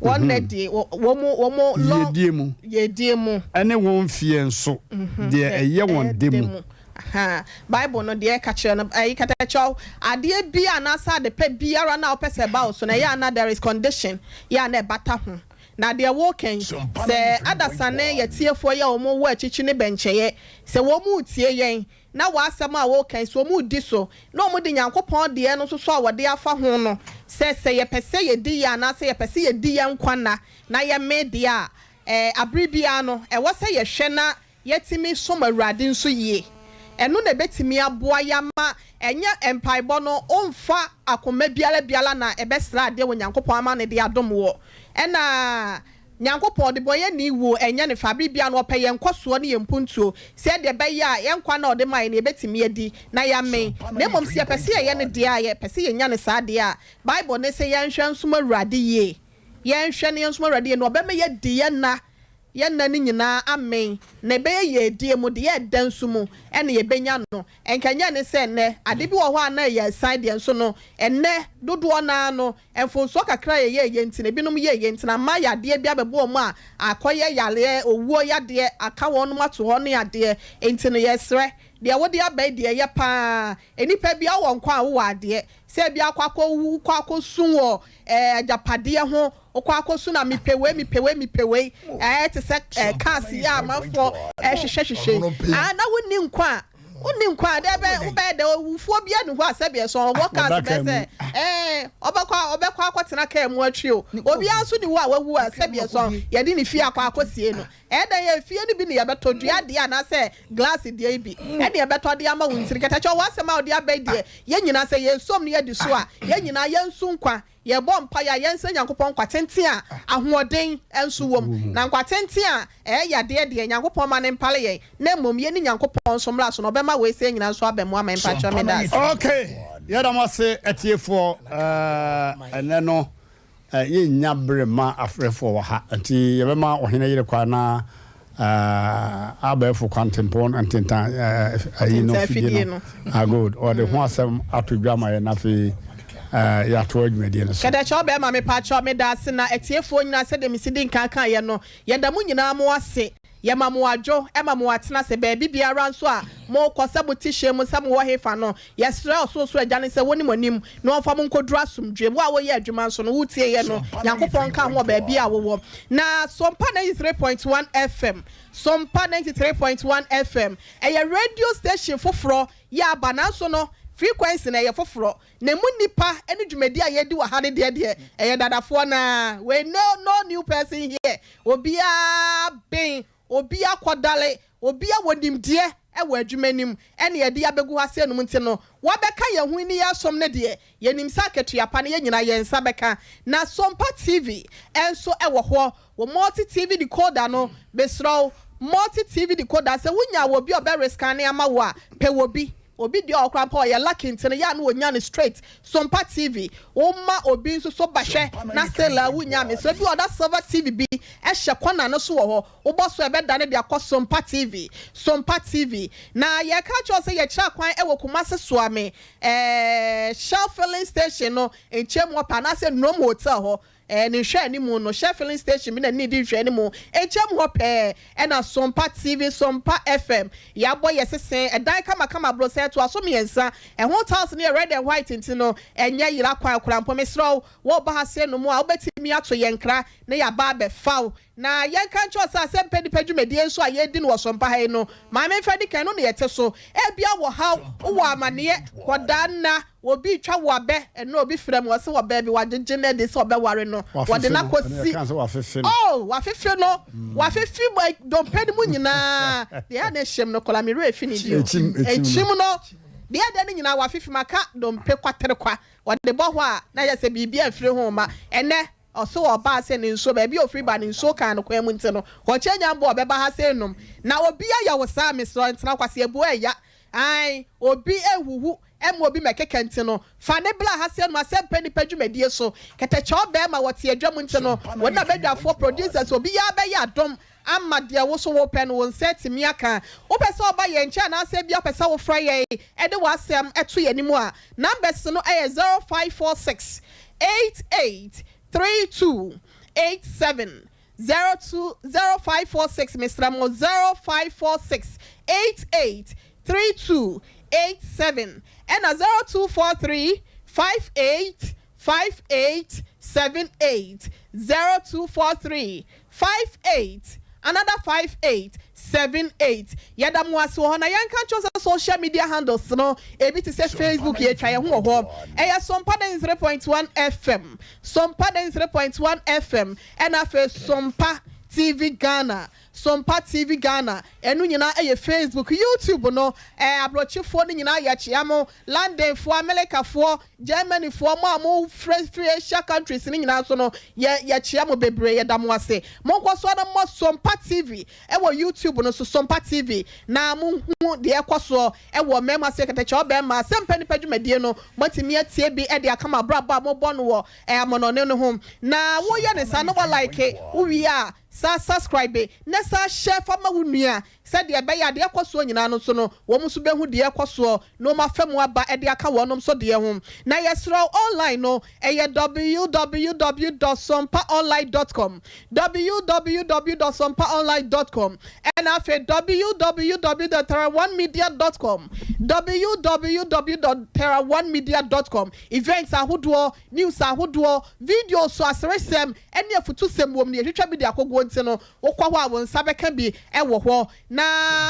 Wɔn nna die, wɔ, wɔn, wɔn long. Yiedie mu. Yiedie mu. Ɛne wɔn mfie nso deɛ ɛyɛ wɔn dɛ mu. Ahaa. Bible no deɛ ɛka kyerɛ no, ɛyi katakyɛw, adeɛ bi anaasɛ adepɛ biara na wopɛ sɛ ɛba wo so no, ɛyɛ a na there is condition, yɛ a na ɛbata ho. Na deɛ woreka yi, sɛ adasa ne yɛtiefoɔ yi a wɔn wɔ akyikyi ne bɛnkyɛeɛ, sɛ wɔn retie yɛn, na w'asɛm a woreka yi, sɛ wɔn redi so, na wɔn de Nyankopɔn deɛ no nso so a wɔde afa ho no, sɛ sɛ yɛpɛ sɛ yɛdi yie anaasɛ yɛpɛ sɛ yɛdi yɛn nkwa nna na yɛmee deɛ a, ɛɛ, abere biara no, ɛwɔ sɛ yɛhwɛ na yɛtumi som Awurade nso yie. Ɛno na ɛbɛtumi aboa yɛn ama ɛnyɛ mpaebɔ no, womfa akoma biara biara na ɛbɛsrɛ adeɛ wɔ Nyankopɔn ama no de adom woɔ. Ɛna Nyankopɔn, ɔdebɔneyɛni wuo ɛnyɛ no fɛ, abere biara no ɔpɛ yɛn nkɔsoɔ ne yɛn mpuntuo, sɛdeɛ ɛbɛyɛ a yɛn nkwa no a ɔde ma yɛn no yɛbɛtumi adi na yɛamen. Na mmom sɛ yɛpɛ sɛ yɛyɛ no deɛ a, yɛpɛ sɛ yɛnya no saa deɛ a, Bible no se yɛnhwɛ nsom Awurade yie. Yɛnhwɛ na yɛnsom Awurade yie na ɔbɛma yɛadi yɛn nna Yɛn nna no nyinaa amen, na ɛbɛyɛ yiedie mu, deɛ ɛda nso mu na yɛbɛnya no. Ɛnkanyan ne sɛ nnɛ, ade bi wɔ hɔ a na ɛyɛ asiane deɛ nso no, ɛnnɛ dodoɔ no ara no, mfomsoɔ kakra a yɛyɛeɛ nti no, ebinom yɛeɛ nti no, ama yadeɛ bi abɛbɔ wɔn a akɔyɛ yareɛ, owuo yadeɛ aka wɔnom ato hɔ ne adeɛ. Nti no, yɛsrɛ, deɛ wode aba yi deɛ ɛyɛ pa ara. Nnipa biara wɔ nkwa a wowɔ adeɛ, sɛ ebi akɔ akɔwu, wokɔ akɔsu wɔ ɛɛ agyapadeɛ ho, wokɔ akɔsu na mepɛ wei, mepɛ wei, mepɛ wei, ɛɛ te sɛ ɛɛ cars yi a amanfoɔ ɛhwehwɛ hwehwɛ yi, ah na wonni nkwa a, wonni nkwa a, dɛ bɛ wobɛyɛ dɛ owufoɔ bi ani hɔ a sɛbi ɛsɔn ɔwɔ cars bɛyɛ sɛ ɛɛ ɔbɛkɔ ɔbɛkɔ akɔtena kaa mu atwi o, obiara nso ni hɔ a wawu a sɛbi ɛsɔn yɛde ne fie akɔ akɔsie no. Ɛyɛ dɛn a efie no bi na yɛbɛtɔ, dua deɛ anaasɛ glass deɛ yi bi na yɛbɛtɔ de ama wo ntini. Kɛtɛkyɛ, w'asɛm a wode aba yi deɛ, yɛn nyinaa sɛ yɛsom na yɛdi so a, yɛn nyinaa yɛnso nkwa. Yɛbɔ mpaeɛ a, yɛnsrɛ Nyankopɔn nkwa tenten a ahoɔden nso wɔ mu. Na nkwa tenten a ɛyɛ yadeɛ deɛ, Nyankopɔn mma no mpare yɛn, na mmom yɛnni Nyankopɔn nso mmara so, na ɔbɛma wei sei nyinaa nso aba mu ama yɛn. Mpakyɛw, meda ase. Ok, yɛda mo ase atiefoɔ, ɛnɛ no Yɛnnya bere mma afrɛfoɔ wɔ ha, nti yɛbɛma ɔhene yere kwan na abɛɛfo kwantempɔn ntentan ayi no fidie no. Ah, good. Ɔde ho asɛm ato dwa ma yɛn na afei yɛatoa dwumadie no so. Kɛdɛkyɛw bɛɛma mepakyɛw medaase na atiefoɔ nyinaa sɛdeɛ mesi di nkan kaeɛ no yɛda mo nyinaa mo ase Yɛma mo adwo ma mo atena ase baabi biara nso a mokɔ, sɛ mote hyɛn mu, sɛ mowɔ hefa no. Yɛsrɛ Ɔsorosoro Agya no sɛ ɔnni mo anim na ɔmfa mo nkɔduru asomdwoeɛ mu. Wo a woyɛ adwuma nso no, wotie yɛn no, Nyankopɔn nka ho wɔ baabi a wowɔ. Na Sompa 93.1 FM, Sompa 93.1 FM, ɛyɛ radio station foforɔ yɛ aba, nanso no, frequency no ɛyɛ foforɔ. Na emu nnipa ne dwumadi a yɛredi wɔ ha no deɛ deɛ, ɛyɛ dadafoɔ no ara. Wei no, no new person here. Obiara ben, obiara kɔdale, obiara wɔ nimdeɛ wɔ adwuma no mu ɛna yɛde abɛgu ha sɛ nom nti no wɔbɛka yɛn ho ni yɛsom no deɛ, yɛnim sɛ akatua pa no yɛn nyinaa yɛn nsa bɛka. Na Sompa TV nso wɔ hɔ. Wɔ multi TV decoder no, mesrɛ wo, multi TV decoder, sɛ wonya wɔ bi a ɔbɛ rescan ama wo a, pɛ wɔ bi. Obi deɛ ɔkora mpa ɔyɛ lucky nti no yɛ a no wɔnya no straight. Sompa TV woma obi nso so bahwɛ na still a wonya. Mesrɛ bi ɔda silver TV bi ɛhyɛ kɔna no so wɔ hɔ, wobɔ so ɛbɛdane de akɔ Sompa TV. Sompa TV na yɛka kyerɛ sɛ yɛkyerɛ kwan ɛwɔ Kumase Suame, Shell filling station no nkyɛn mu hɔ pa, anaasɛ Nom Hotel hɔ ne nhwɛ anim no, Shell filling station bi na ne di nhwɛ anim nkyɛn mu hɔ pɛɛ ɛna Sompa TV, Sompa FM yɛabɔ yɛ sese ɛdan kamakama aborɔsɛn to aso mmiɛnsa. Ɛho tiles no yɛ red and white nti no ɛnyɛ yira kwan kora mpo. Mesrɛ wo, wɔba ha se no mu a, wobɛtumi ato yɛn nkra na yɛaba abɛfa wo. Na yɛnka nkyɛw sɛ asɛm nipa dwumadie nso a yɛdi no wɔ Sompa ha yi no, maame nfa di kan no na yɛte so. Ebia wɔ haw, wowɔ amaneɛ kɔdaa nna obi twa wɔ abɛ ɛna obi frɛ mu, ɔsɛ wɔ baabi wagyegye ne de sɛ ɔbɛware no, wɔde n'akɔsi. Oh, wafefe no, wafefe dompe no mu nyinaa deɛ ɛna ehyɛm no kɔla mi werɛ efi ne bio. Ekyim no deɛ ɛda no nyinaa wafefe mu aka dompe kwatere kwa wɔde bɔ hɔ a na yɛ sɛ biribi amfiri ho ma. Ɛnɛ ɔso ɔbaa sɛ ne nsuo baabi a ofiri ba ne nsuo kan no kwan mu nti no ɔkyɛ nyambo ɔbɛba ha sɛ enum na obi ayɛ wɔ saa. Mesrɛ, ntena kwasi ebu ɛya ayi obi ehuhu ɛma obi mɛkeka nti no fa ne bla ha sɛ enum. Asɛmpa nipa dwumadie so kɛtɛkyɛw bɛrima wɔte adwa mu nti no wɔn na bɛdwafoɔ producers obi yɛ abɛyɛ adɔm ama deɛ wo so wopɛ no wo nsa atumi aka. Wopɛ sɛ ɔba yɛn nkyɛn anaasɛ bi apɛ sɛ wofrɛ yɛn ɛde w'asɛm ɛto yɛn anim a, numbers no ɛyɛ 0546 88 32 87, 02 0546, Mr. Mo, 0546 88 32 87 ɛna 0243 58 58 78, 0243 58 another 58 78. Yɛda mo ase wɔ hɔ. Na yɛnka nkyɛn sɛ social media handles no ebi te sɛ Facebook, yɛtwa yɛn ho wɔ hɔ, ɛyɛ Sompa 3.1 FM, Sompa 3.1 FM, ɛna afei Sompa TV Ghana, Sompa TV Ghana. Ɛno nyinaa ɛyɛ Facebook. YouTube no, aborɔkyefoɔ no nyinaa yɛkyea mo, Londonfoɔ, Amerikafoɔ, Germanyfoɔ, mo a mo firi Asia countries no nyinaa so no, yɛ yɛkyea mo bebree. Yɛda mo ase. Monkɔ so na mo Sompa TV ɛwɔ YouTube no so, Sompa TV, na mohu deɛ ɛkɔ soɔ ɛwɔ mmarima se kɛtɛkyɛ ɔbɛrima sɛ nipa dwumadie no moatumi atie bi ɛde aka mo abrabɔ a mobɔ no wɔ amɔnɔne no ho. Na woyɛ ne saa na wa like, wowie a saa subscribe na saa hyɛ fama wo nua sɛdeɛ ɛbɛyɛ adeɛ ɛkɔ soɔ nyinaa no so no wɔn nso bɛhu deɛ ɛkɔ soɔ na wɔn afa mu aba ɛde aka wɔn nso deɛ ho. Na yɛsrɛ, online no ɛyɛ www.sompaonline.com, www.sompaonline.com, ɛna afei www.terraonemedia.com, www.terraonemedia.com. Events ahodoɔ, news ahodoɔ, videos so, aseresɛm ɛne afutusɛm wɔm ne yɛhwehwɛ bi de akɔgoɔ nti no wokɔ hɔ a wɔn nsa bɛka bi ɛwɔ hɔ. Na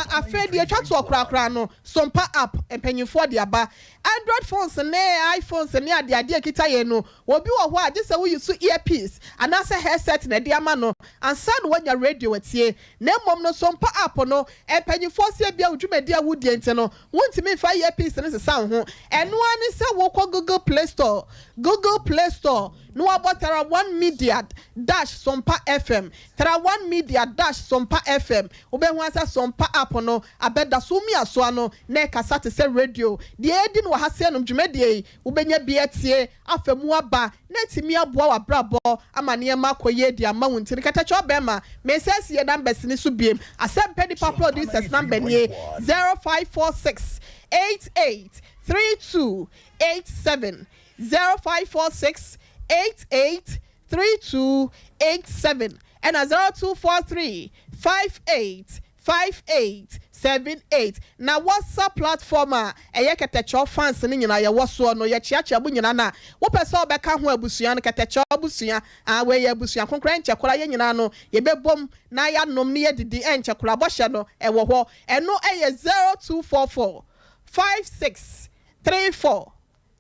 afei deɛ atwa toɔ korakora no, Sompa app, mpanyinfoɔ de aba. Android phones ne iPhones ne adeade ekita yɛn no, obi wɔ hɔ a gye sɛ woyi so earpiece anaasɛ headset na ɛde ama no ansa na wanya radio atie. Na mmom no, Sompa app no, mpanyinfoɔ si ebia dwumadi a wodie nti no wontumi nfa earpiece ne sesa wo ho. Ɛnoa ne sɛ wokɔ Google Play Store, Google Play Store na wabɔ Tara One Media dash Sompa FM, Tara One Media dash Sompa FM. Wobɛhu asɛ Sompa app no abɛda so mi asoa no na ɛkasa te sɛ radio. Deɛ edi no wɔ ha sɛ nom dwumadie yi wobɛnya bi atie afa mu aba na etimi aboa w'abrabɔ ama nneɛma akɔ yie di ama wo. Ntiri katakyɛ ɔbɛrima mɛsɛ si yɛ numbers ni so biem. Asɛmpɛ nipa producers number nie: 0546 88 32 87, 0546 88 32 87, ɛna 0243 58 58 78. Na WhatsApp platform a ɛyɛ kɛtɛkyɛw fans no nyinaa yɛwɔ soɔ no, yɛkyeakyea mo nyinaa. Na wopɛ sɛ wobɛka ho abusua no, kɛtɛkyɛw abusua a wɔyɛ abusua kronkron nkyɛ koraa, yɛn nyinaa no yɛbɛbom na yɛanom ne yɛdidi ɛnkyɛ koraa. Bɔhyɛ no ɛwɔ hɔ. Ɛno ɛyɛ 0244 56 34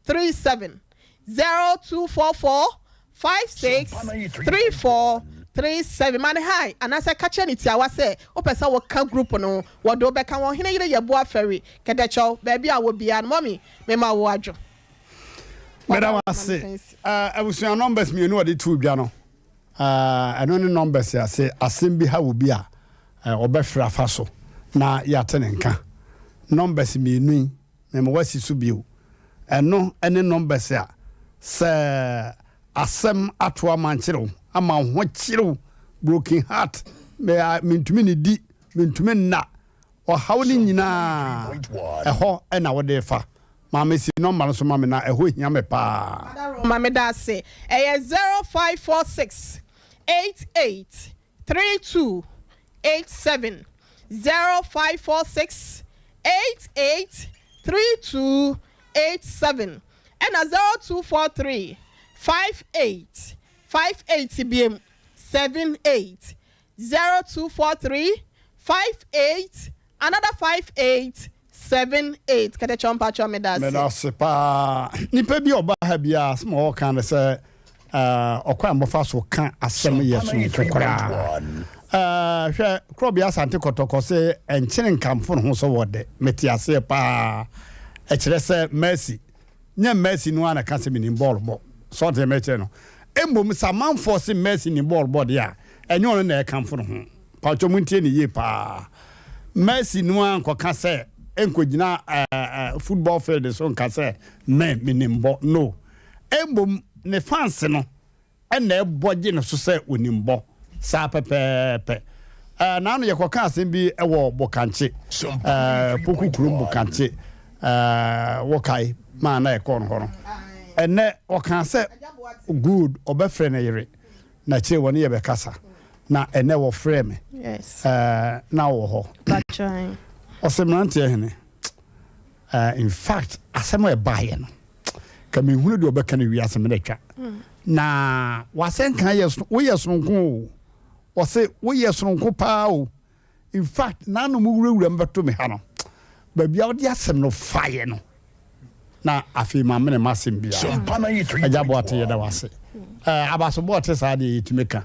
37, 0244 56 34. 37. Ma no hi anaasɛ ka kyerɛ no tiawa sɛ wopɛ sɛ woka group no ho. Wɔde wo bɛka ho. Ɔhene yere yɛ boa fɛre. Kɛtɛkyɛw, baabi a wɔ biara no, mummy, mema wo adwo. Meda wo ase. Abusua numbers mienu a ɔde too dwa no, ɛno ne numbers a sɛ asɛm bi haw obi a, ɔbɛfrɛ afa so na yɛate ne nka. Numbers mienu yi, mema woasi so bio. Ɛno ne numbers a sɛ asɛm ato amankyere wo, ama wo ho kyere wo, broken heart, me, mentumi nnidi, mentumi nna, ɔhaw no nyinaa, ɛhɔ na wode fa. Maame si nɔmba no so ma me na ɛhɔ hia me paa. Ma meda ase. Ɛyɛ 0546 88 32 87. 0546 88 32 87. Ɛna 0243 58 58 biom 78. 0243 58 another 58 78. Kɛtɛkyɛw mpakyɛw meda ase. Meda ase paa. Nipa bi a ɔba ha biara asɛm a ɔka ne sɛ ɔkwan a wɔfa so ka asɛm yɛ soronko koraa. Hwɛ Korɔbea Asante Kɔtɔkɔ se nkyene nkamfo ne ho sɛ wɔ dɛ. Mete aseɛ paa. Ɛkyerɛ sɛ Mercy Nyɛ Mercy no ara na ɛka sɛ menim bɔɔl bɔ. So ɔte deɛ merekyerɛ no? Mmom sɛ amanfoɔ se Mercy nim bɔɔl bɔ deɛ a, ɛnyɛ ɔno na ɛrekamfo ne ho. Paatwɔ montie no yie paa. Mercy no ara nkɔka sɛ, nkɔgyina ɛɛ football field so nka sɛ me menim bɔ. No. Mmom ne fans no na ɛbɔ gye no so sɛ onim bɔ. Saa pɛpɛɛpɛ. Ɛɛ, naano yɛkɔkaa asɛm bi wɔ Bokankye, ɛɛ, Poku kurom Bokankye, ɛɛ, wɔkae maa na yɛkɔɔ no hɔ no. Ɛnnɛ, ɔkaa sɛ, Good, ɔbɛfrɛ ne yere, na akyire wɔne yɛbɛkasa. Na ɛnnɛ wɔfrɛɛ me, ɛɛ, na ɔwɔ hɔ. Ɔse, Mmeranteɛ hene, ɛɛ, in fact, asɛm a ɛbaeɛ no, ka menhunu deɛ ɔbɛka no wiase mmerɛ atwa na wasɛnka yɛ woyɛ soronko o ɔse woyɛ soronko paa o in fact nanom wurawura mbɛto me ha no baabi a wode asɛm no faeɛ no na afei ma mene m'asɛm biara agya boate yɛda wase abasobɔ ɔte saa deɛ yɛtumi ka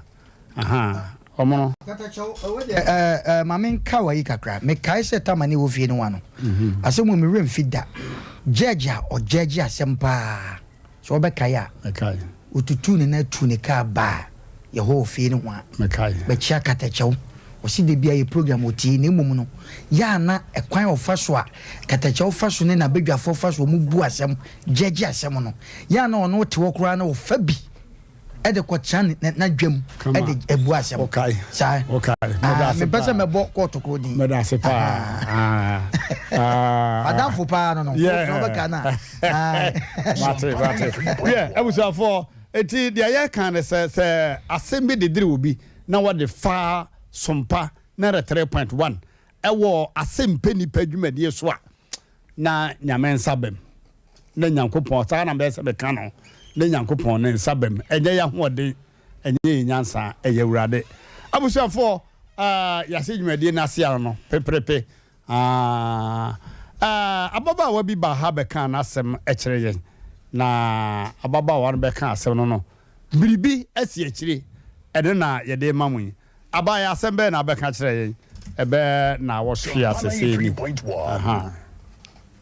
Ahaa, wɔn no. Katakyɛw, ɛwɔ deɛ ɛɛ ɛɛ ma menka wɔ yi kakra. Mekae sɛ Tama ne wɔ fie no wa no. Asɛm wɔ me werɛ mfi da. Judge a ɔjudge asɛm paa, sɛ wobɛkae a. Mekae. Otutuu ne nan tuu ne kaa baa yɛ hɔ wɔ fie no ho a. Mekae. Bɛkyea Katakyɛw. Ɔse da biara yɛ program ɔtie na mmom no, yɛ a na ɛkwan a ɔfa so a Katakyɛw fa so ne n'abadwafoɔ fa so wɔn bu asɛm, judge asɛm no, yɛ a na ɔno te hɔ koraa na ɔfa bi. de kɔtena n'adwam de abu asɛm. Wokae. Saa. Wokae. Ah, mepɛ sɛ mɛbɔ kɔɔto koro din. Meda ase paa. Adamfo paa no no. Yeah. Wobɛka na. Mate, mate. Yeah, abusuafoɔ, eti deɛ yɛka ne sɛ sɛ asɛm bi dedere obi na wɔde fa sompa 93.1 ɛwɔ asɛmpɛ nipa dwumadie so a na Nyame nsa bam. Na Nyankopɔn, saa na mɛyɛ sɛ meka no, na Nyankopɔn ne nsa bam. Ɛnyɛ yɛn ahoɔden, ɛnyɛ yɛn nyansa, ɛyɛ Awurade. Abusuafoɔ, uh, yɛahyɛ dwumadie no ase ano no, peperepe. Uh, uh, ababaawa bi baa ha bɛkaa n'asɛm kyerɛ yɛn. Na ababaawa no bɛka asɛm no no, biribi asi akyire, ɛno na yɛde ma mo yi. Abaayɛ asɛm bɛn na abɛka kyerɛ yɛn ɛbɛ naawɔtwe a sɛsɛɛ ni? Ahaa.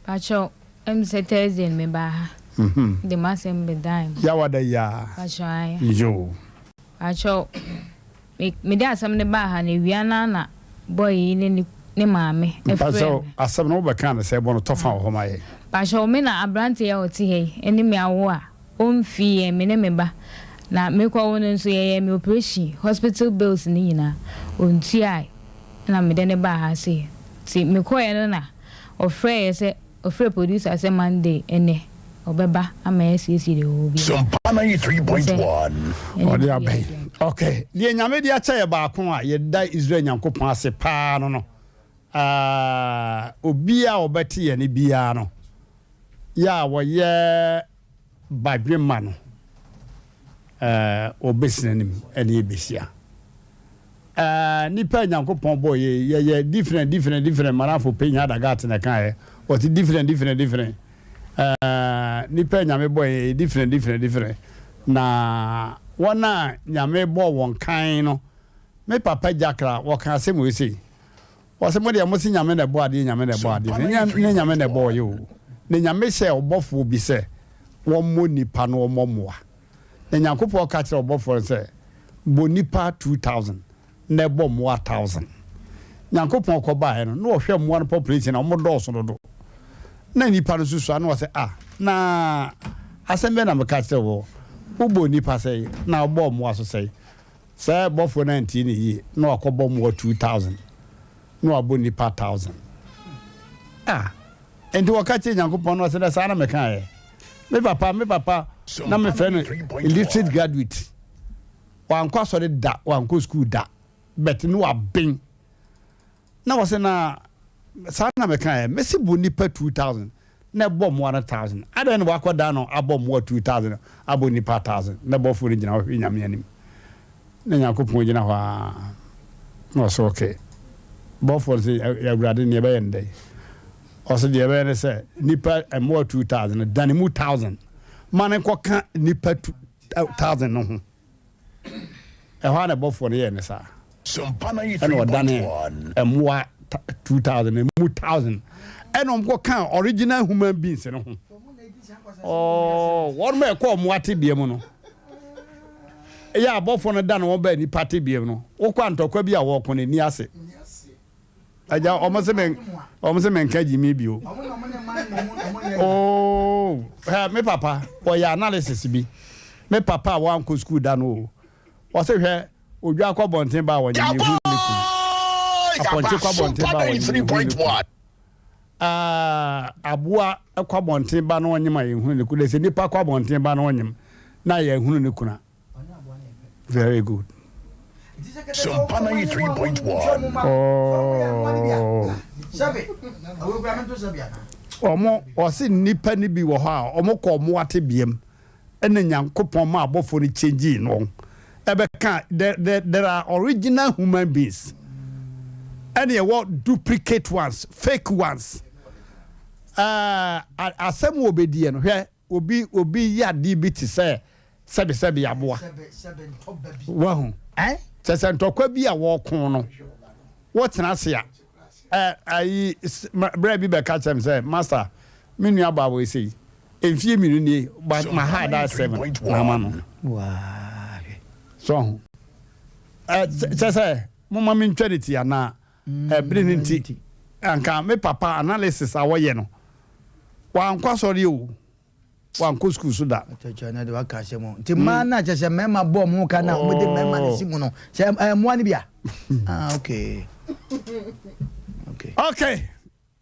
Pakyɛw, ɛm sɛ Thursday no mebaa ha de m'asɛm bɛdae mo. Yawada yi aa? Pakyɛw ae. Yoo. Pakyɛw, me mede asɛm no baa ha no awia no ara na boy yi ne ne ne maame frɛɛ Mpakyɛw, me. asɛm no wobɛkaa no sɛ bɔ no tɔfa wɔ hɔ ma yɛn. Pakyɛw, me na aberanteɛ yi a ɔte ha yi ne me awo a Ɔmfii yɛn, me ne me ba. Na mekɔwo no nso yɛyɛɛ me operation, hospital bills no nyinaa ɔntuae na mede no baa ha sei. Nti mekɔeɛ no na ɔfrɛeɛ sɛ, ɔfrɛɛ producer sɛ Monday, ɛnnɛ, ɔbɛba ama yɛasiesie deɛ ɔwɔ biara. Sompa Sɛ 93.1. ɛne Ɔde biribi aba yi. adeɛ. Ok, deɛ Nyame de akyɛ yɛ baako a yɛda Israel Nyankopɔn ase paa no no, ah, obiara a ɔbɛte yɛn biara no, yɛ a wɔyɛ badwemma no, wɔbɛsi n'anim ne yɛbɛhyia. Nnipa a Nyankopɔn bɔɔ yɛ yɛyɛ different different different Marafo Penya Adagat na ɛkaeɛ, wɔte different different different. Nnipa a Nyame bɔɔ yɛ yɛ different different different. Na Wɔn a Nyame bɔɔ wɔn kann no, me papa Gyakra, wɔka asɛm wei sei, ɔse mo deɛ mose Nyame na ɛbɔɔ adeɛ, Nyame na ɛbɔɔ adeɛ, na ɛnyɛ Nyame na ɛbɔɔ yɛ o, na Nyame hyɛɛ ɔbɔfoɔ bi sɛ wɔmmɔ nnipa na wɔmmɔ mmoa. Na Nyankopɔn ka kyerɛɛ ɔbɔfoɔ no sɛ, bɔ nnipa 2000 na ɛbɔ mmoa thousand. Nyankopɔn kɔ baeɛ no, na ɔhwɛ mmoa no population a, wɔn dɔɔso dodo. Na nnipa no nso sua, na ɔsɛ ah, na asɛm bɛn na meka kyerɛ wɔ? Wobɔɔ nnipa sɛe, na wobɔɔ mmoa so sɛe. Sɛ bɔfoɔ no antie no yie, na wakɔbɔ mmoa 2000, na wabɔ nnipa thousand. Ah, enti wɔka kyerɛ Nyankopɔn na ɔsɛ dɛ saa na mekaeɛ. Me papa, me papa, na mefrɛ no illiterate graduate. Wankɔ asɔre da, wankɔ sukuu da, but ne waben. Na wɔsɛ na saa na meka ɛ, mɛsi bɔ nipa 2000 na ɛbɔ mmoa no 1000. Adɛn na wakɔ da no abɔ mmoa 2000 abɔ nipa 1000 na bɔfoɔ no gyina hɔ hwɛ Nyame anim. Na Nyankopɔn gyina hɔ a na ɔsɛ okay. Bɔfoɔ no sɛ Awurade neɛ ɛbɛyɛ no dɛn? Ɔsɛ deɛ ɛbɛyɛ ne sɛ nipa mmoa 2000 no dane mu 1000 ma no nkɔka nipa 1000 no ho. Ɛhɔ a na bɔfoɔ no yɛɛ ne saa. Ɛna ɔdane mmoa 2000 emu 1000 ɛna wɔn kɔ kaa original human beings no ho. Oh, wɔn ma ɛkɔ mmoa tebea mu no. Ɛyɛ abɔfoɔ no da na wɔn baa nipa tebea mu no. Wokɔ antɔkwa bi a wɔko no ani ase. Agya, wɔn se me wɔn se me nka gyimi bio. Oh, hɛ me papa wɔyɛ analysis bi. Me papa a wankɔ school da no o. Wɔse hwɛ odwa kɔ bɔnten ba a wɔnyɛ ne hu ne kun. Apɔnkye kɔ abɔnten ba a wɔnyɛ ne hu ne kun. Ah, aboa kɔ abɔnten ba na ɔnyem a yɛhunu ne kun. Sɛ nipa kɔ abɔnten ba na ɔnyem na yɛhunu ne kuna. Very good. Sompa 93.1. Oh. Ɔmo ɔse nnipa no bi wɔ hɔ a ɔmo kɔ ɔmo atebeam ɛna Nyankopɔn ma abɔfoɔ no change no ɛbɛka there, there, there are original human beings ɛna ɛwɔ duplicate ones, fake ones. Uh, asɛm wɔ bɛdiɛ no hwɛ Obi obi yɛ adeɛ bi te sɛ sɛbesɛbe aboa. Wahu? Kyerɛ sɛ ntɔkwa bi a wɔko no, wotena ase a, ɛ ayi berɛ bi bɛka kyerɛ me sɛ, Master, me nua baa wɔ sei, mfie mmienu nie, ma ha da seven na ama no. So ho? Ɛ kyerɛ sɛ, momma mentwa ne ti anaa? Ɛbere no nti, anka me papa analysis a wɔyɛ no, wankɔ asɔre o, wankɔ sukuu so da. Kyerɛkyerɛ no de waka asɛm o. Nti mmaa no a kyerɛ sɛ mmarima bɔ wɔn ho ka na wɔde mmarima no si mu no, sɛ ɛyɛ mmoa no bi a? Ah, okay. Okay. Okay.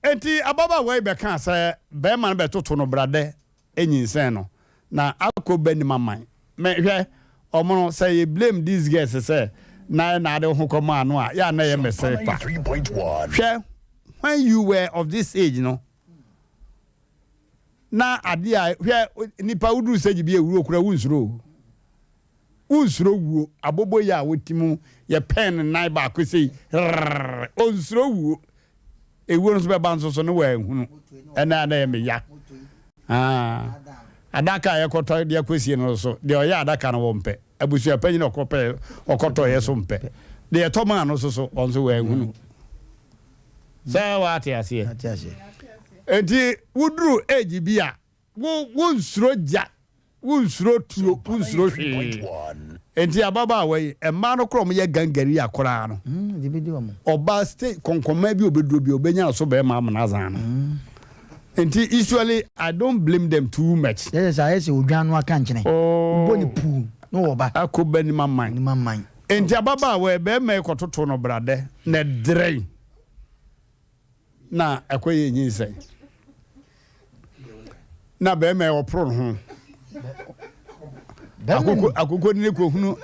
Enti ababaawa yi bɛkaa sɛ barima no bɛtoto no bradɛ nyinsɛn no na akɔ bɛ nim aman. Me hwɛ ɔmo no sɛ yɛ blame these girls sɛ na na ade wo ho kɔ maa no a yɛ a na ɛyɛ mɛsere kwa. Hwɛ when you were of this age no na ade a hwɛ nipa woduru stage bi ewuro kora wonsuro o. Wonsuro wuo abobo yi a wote mu yɛ pɛn ne nan baako sei rrrr onsuro wuo. Ewuo no nso bɛba nso so ne wɔanhunu. Ɛnɛ a na ɛyɛ me ya. Ah, adaka a yɛkɔtɔ de akɔsie no so, deɛ ɔyɛ adaka no wɔmpɛ. Abusua panyin a ɔkɔpɛ ɔkɔtɔeɛ so mpɛ. Deɛ ɛtɔ maa no nso so, ɔno nso wɔanhunu. Sɛ wɔate aseɛ. Enti woduru age bi a, Wo wonsuro gya, wonsuro tuo, wonsuro hwee. Enti ababaawa yi, mmaa no koraa wɔyɛ gangaria koraa no, ɔbaa stage kɔnkɔnma bi a ɔbɛduro bi a ɔbɛnya no so bɛrima amena azan no. Enti usually I don't blame them too much. Yɛ sɛ ayɛ sɛ odwan no aka nkyene. Wobɔ ne puu na ɔba. Akɔ ba nim aman. Nim aman. Enti ababaawa yi, bɛrima yi kɔtoto no bradɛ na ɛdrɛn. na ɛkɔyɛ nyinsɛn na bɛrima yi ɔporo ne ho akoko akoko ne kohunu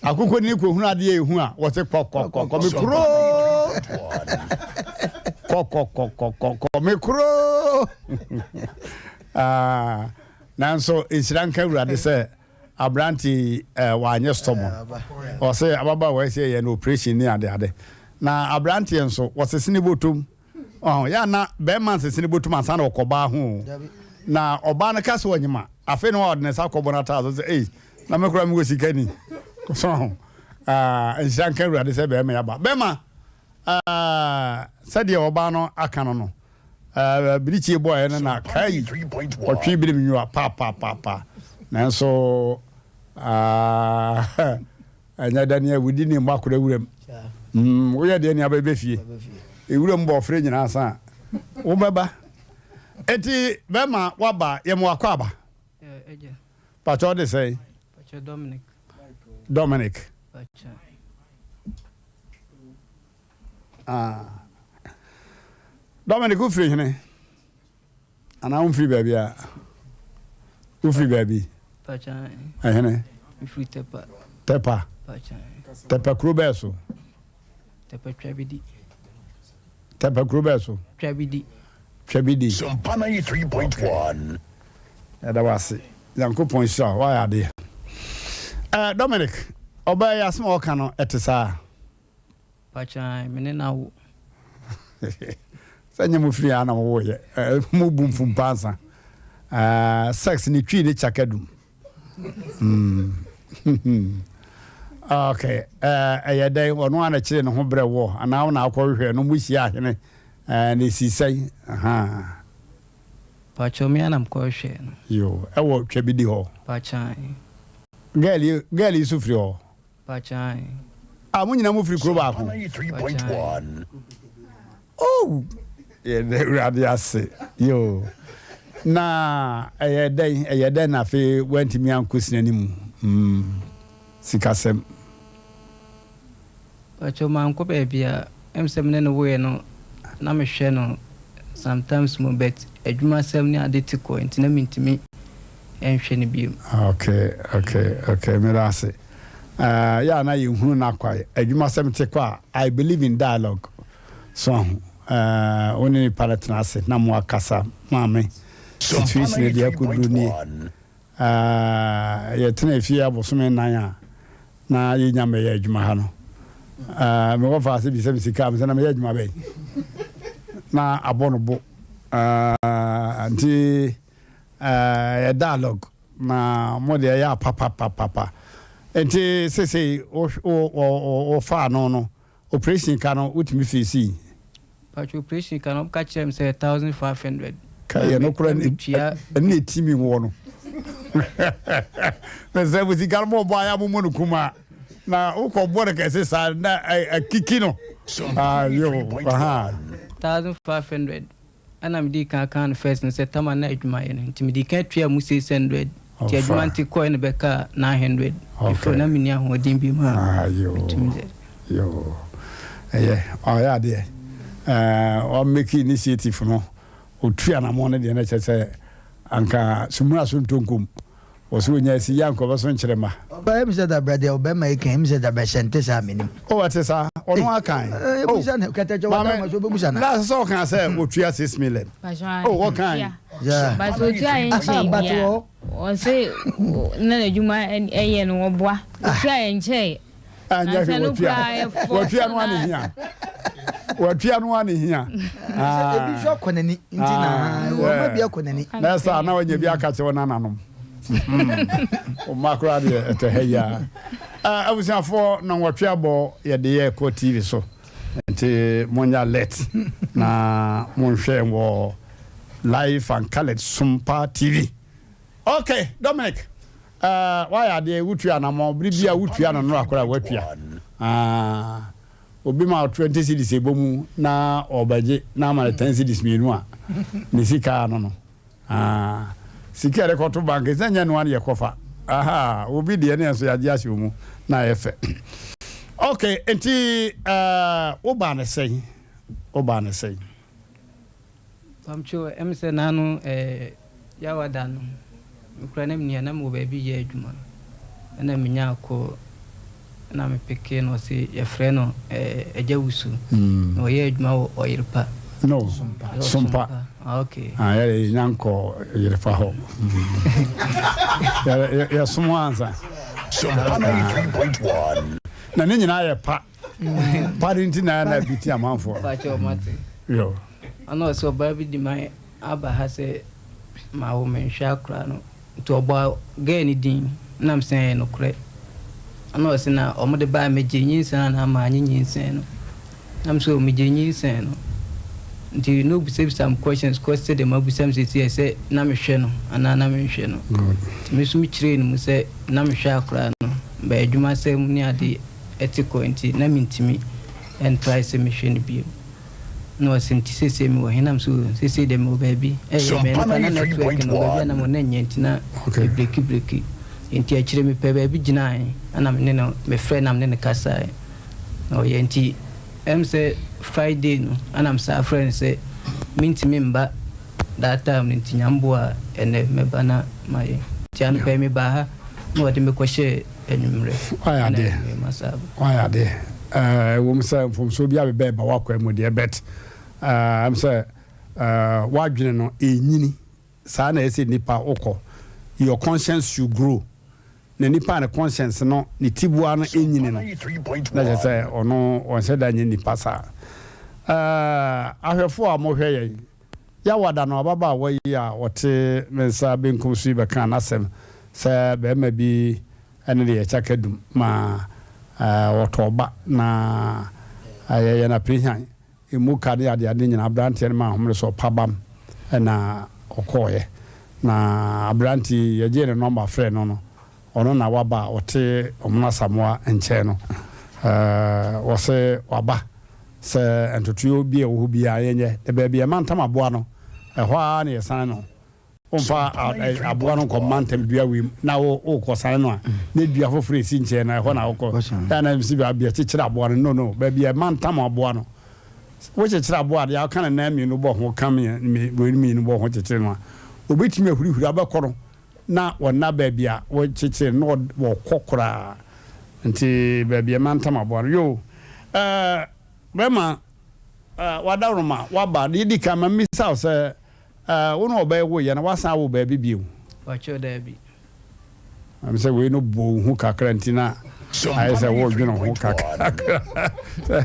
akoko ne kohunu adeɛ ehu a wɔte kɔkɔkɔkɔ me kuro kɔkɔkɔkɔkɔ me kuro ah, nanso nhyira nka awurade sɛ Aberante yi eh, wanyɛ stubborn. Ɔse ababaawa yi sɛ yɛ no operation ne ade ade. Na aberanteɛ nso, wɔsese ne bɔtɔm. Ɔho, yɛ na bɛrima nsese ne bɔtɔm ansa na ɔkɔ ɔbaa ho o. Na ɔbaa no ka sɛ ɔnyem a, afei na ɔde ne nsa akɔbɔ n'ataade so sɛ, ei, Na me koraa mewɔ sika ni. So ho. Ah, nhyira nka Awurade sɛ bɛrima yi aba. Bɛrima, ah, sɛdeɛ ɔbaa no aka no no, ah, birikyie bɔɔɛ no na kai ɔtwe birim nyiwa pa pa pa pa. Nanso, ah, ɛnyɛ dɛ nea wudi ne mmɔ akora wuram. Mm, woyɛ deɛ nea bɛbɛ fie. Ewuram bɔ ɔfrɛ nyinaa sa a, wobɛba. Eti bɛrima waba, yɛ mo akɔ aba. Pakyɛ ɔde sɛn? Pakyɛ Dominic. Dominic. Pakyɛ. Ah. Dominic wofiri hene? Anaa womfiri baabi a? Wofiri baabi? Pakyɛ. Ɛhene? Mefiri Tɛpa. Tɛpa. Pakyɛ. Tɛpa kuro bɛɛ so? Tɛpa Twabidi. Tɛpɛ kuro bɛɛ so? Twabidi. Twabidi. Sompa 93.1. Yɛda wo ase. Nyankopɔn nhyira wo. Woayɛ adeɛ. Eh, Dominic, ɔbaa yi asɛm a ɔka no, ɛte saa? Pakyɛ, me ne no awo. Sɛ nyɛ mo firi ha na mowoyɛ. Eh, mo bu mfumpa ansa. Eh, sex ne twi ne kyakadum. Mm. okay. Ɛyɛ dɛn ɔno a na kyerɛ ne ho brɛ wɔ anaa wo na akɔhwehwɛ no mo hyia ahene na ɛsi sɛn? Aha. Pakyɛ me anam kɔhwehwɛ no. Yo, ɛwɔ Twabidi hɔ. Pakyɛ. Girl yi so firi hɔ. Pakyan. Ah, mo nyinaa mo firi kuro baako. Pakyan. Oh, yɛda Awurade ase. Yo. Na ɛyɛ dɛn, ɛyɛ dɛn na afei wantumi ankɔ sina no mu? Mm, sikasɛm. Pakyɛ mankɔ baabi a, ɛm sɛ me ne no woeɛ no, na mehwɛ no sometimes mu but adwumasɛm ne ade te kɔ nti na mentumi nhwɛ no biom. Okay, okay, okay, meda ase. Eh, yɛ a na yɛnhunu n'akwae. Adwumasɛm te kɔ a, I believe in dialogue. So ahu, eh, wo ne nipa no tena ase na mo akasa, maame, situation deɛ akɔduru nie. Eh, yɛtena fie abosome nnan a, na yɛnya mmɛyɛ adwuma ha no. Eh, mekɔ fa ase bisa me sika, mesɛ na meyɛ adwuma bɛn? Na abɔ no bo. Eh, nti, eh, yɛ dialogue. Na mo deɛ ɛyɛ a papapapapa. Nti sesei wo wo wo faa no no operation ka no wotumi feesii? Pacho operation ka no ɔka kyerɛ me sɛ 1500. Ka yɛ no kora ne ɛne na ɛtimi woɔ no. Mesrɛ mo sika no mobɔ ayɛ mo mo no kumaa na wokɔ bɔ no kɛse saa na akiki no. Ayo aha. 1500. Ɛna medii kan kaa no first no sɛ Tama na adwuma yɛ no nti medii kan tuaa mu 600 nti adwuma nti kɔɛ no bɛkaa 900 ɛfiri na menni ahoɔden bi mu a metumi sɛ. Yoo ɛyɛ ɔyɛ adeɛ ɛɛ ɔmeki initiative no otu anamɔ no deɛ na kyerɛ sɛ anka sumuna so ntonkom. Wɔse onya asi yɛ anka ɔbɛso nkyere mma. Ɔbaa emi sɛ dabrɛ deɛ ɔbɛma yi kan emi sɛ dabrɛ hyɛ nte saa menim. Oh ɛte saa ɔno akan. Oh maame na sɛ ɔkan sɛ otua 6 million. Oh ɔkan. But otua yɛ nkyɛn bia ɔse na n'adwuma ɛyɛ no ɔboa otua yɛ nkyɛn. Anyɛ hwee watua watua no ane hia watua no ane hia. Ebi nso akɔ n'ani nti na wɔn bi akɔ n'ani. Na ɛsɛ a na wɔnyɛ bi aka kyerɛ wɔn nananom. Ɔma koraa deɛ ɛtɛ ha yi ara. Abusuafoɔ nnɔnwɔtwe abɔ yɛde yɛ kɔ TV so nti monyɛ alert na monhwɛ wɔ live and colored Sompa TV. Okay Dominic. Eh, wayɛ adeɛ, wotua anamɔ, bere bi a wotua no nnora koraa woatua. Ah, obi ma 20 cedis ɛbɔ mu na ɔbɛgye na ama no 10 cedis mmienu a, ne sika no no. Ah, sika yɛde kɔto bank, sɛ nyɛ noa no yɛkɔfa. Aha, obi deɛ ne yɛn nso yɛagye ahyɛ mu na ayɛ fɛ. Okay, nti eh, wobaa ne sɛn? Wobaa ne sɛn? Mpakyɛw, ɛm sɛ naano eh, Yawa da no, me koraa na menni ha, na mewɔ baabi reyɛ adwuma. Ɛna menyaa call, ɛna me pekee no, ɔse yɛfrɛ no eh, Agya Wusu, na ɔyɛ adwuma wɔ Ɔyerepa. No, Sompa. Ah, okay. Ah, yɛ yɛnya nkɔ Yerepa hɔ. Yɛ yɛsom hɔ ansa. Sompa 93.1. Na ne nyinaa yɛ pa. Pa no nti na na bi ti amanfoɔ. Mpakyɛw mate. Yo. Ɔna ɔsɛ ɔbaa bi di man aba ha sɛ ma wo menhwɛ akora no nti ɔbɔ girl no din. Ɛna mese ɛyɛ nokorɛ. Ɛna ɔse na wɔde baeɛ megyee nyinsɛn anaa mannye nyinsɛn no. Na mese oh megyee nyinsɛn no. Nti na ɔbisabisa me questions kɔ sɛdeɛ mabisa me seesei sɛ na mehwɛ no anaa na menhwɛ no. Nti me nso mekyerɛɛ no mu sɛ na mehwɛ akwadaa no but adwumasɛm ne ade te kɔ nti na mentumi ntrae sɛ mehwɛ no bio. Na ɔse nti seesei mewɔ he? Na mese oh seesei deɛ mewɔ baabi. Ɛyɛ me ɛno koraa na network no baabi a na mewɔ na ɛnyɛ nti na ɛbreki breki. Nti akyire mepɛɛ baabi gyinae ɛna me ne no mefrɛɛ na me ne no kasae. Na ɔyɛ nti ɛm sɛ Friday no ɛna mesan frɛɛ no sɛ mentumi mba that time no nti Nyame boa a ɛnɛ mɛba na mayɛ. Nti anɔpa yi mebaa ha na wɔde me kɔhyɛɛ anwummerɛ Wayɛ ɛna adeɛ anwummerɛ masan aba. Wayɛ adeɛ ɛɛ ɛwom sɛ mfomsoɔ bi abɛbɛ ɛba w'akwan mu deɛ but ɛɛ ɛm sɛ ɛɛ w'adwene no ɛnyini saa na ɛsɛ nipa wokɔ your conscience should grow na nipa a ne conscience no ne tiboa no ɛnyini no na kyerɛ sɛ ɔno ɔnhyɛ da nyɛ nipa saa ɛɛ ahwɛfoɔ a mohwɛ yɛn Yawada no, ababaawa yi a ɔte me nsa benkum so yi bɛkaa n'asɛm sɛ barima bi ne no yɛ kyakadum ma ɔtɔɔ ba na yɛyɛ no aperehian, emu ka ne adeade nyinaa. Aberanteɛ no maa ahomere sɛ ɔpa bam na ɔkɔeɛ. Na aberanteɛ yi, yɛgyee ne nɔmba frɛɛ no no, ɔno na waba a ɔte Ɔmono Asamoah nkyɛn no. Ɔse waba. Sɛ ntotoeɛ bi a ɛwɔ hɔ biara yɛnyɛ, na baabi a ɛmantam aboa no, ɛhɔ ara na yɛsane no. Womfa aboa no nkɔ mantam dua wei mu na wokɔsane no a, na dua foforɔ a ɛsi nkyɛn no, ɛhɔ na wokɔ. Ɛyɛ a na mesi baabi a kyekyere aboa no. No, no, baabi a ɛmantam aboa no. Wokyekyere aboa a, deɛ woka ne nan mmienu bɔ ho, ka wei mmienu bɔ ho kyekyere no a, ɔbɛtumi ahurihuri abɛkɔ no na ɔnna baabi a wɔkyekyere no na wɔkɔ koraa nti baabi a mantam aboa no yoo ɛɛ bɛrima ɛɛ wadaworoma waba deɛ di kan ma mmisa wo sɛ ɛɛ wo ne ɔbaa yi woyɛ na wasan awo baabi bio. Pakyɛw daabi. Ɛm sɛ wei no bɔ wo hu kakra nti na ayɛ sɛ wodwene ho kakra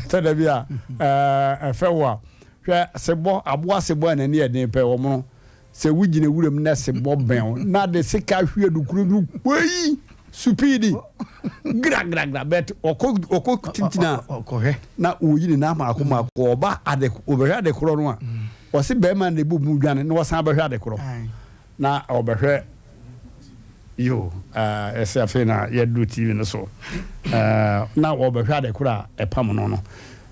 sɛ da bi a ɛɛ ɛfɛ wo a hwɛ sebɔ aboa sebɔ a n'ani yɛ den pɛ wɔn no Sɛ wugyina wuram na sebɔ bɛn wo na de sika hwie do kuro no wei supiidi gragragra bɛt ɔkɔ ɔkɔ tintina na oyi ne nan maako maako ɔba ade ɔbɛhwɛ ade korɔ no a ɔse bɛrima na ebu mu dwane na ɔsan bɛhwɛ ade korɔ na ɔbɛhwɛ yo ɛsɛ afei na yɛduru tv no so na ɔbɛhwɛ ade korɔ a ɛpam no no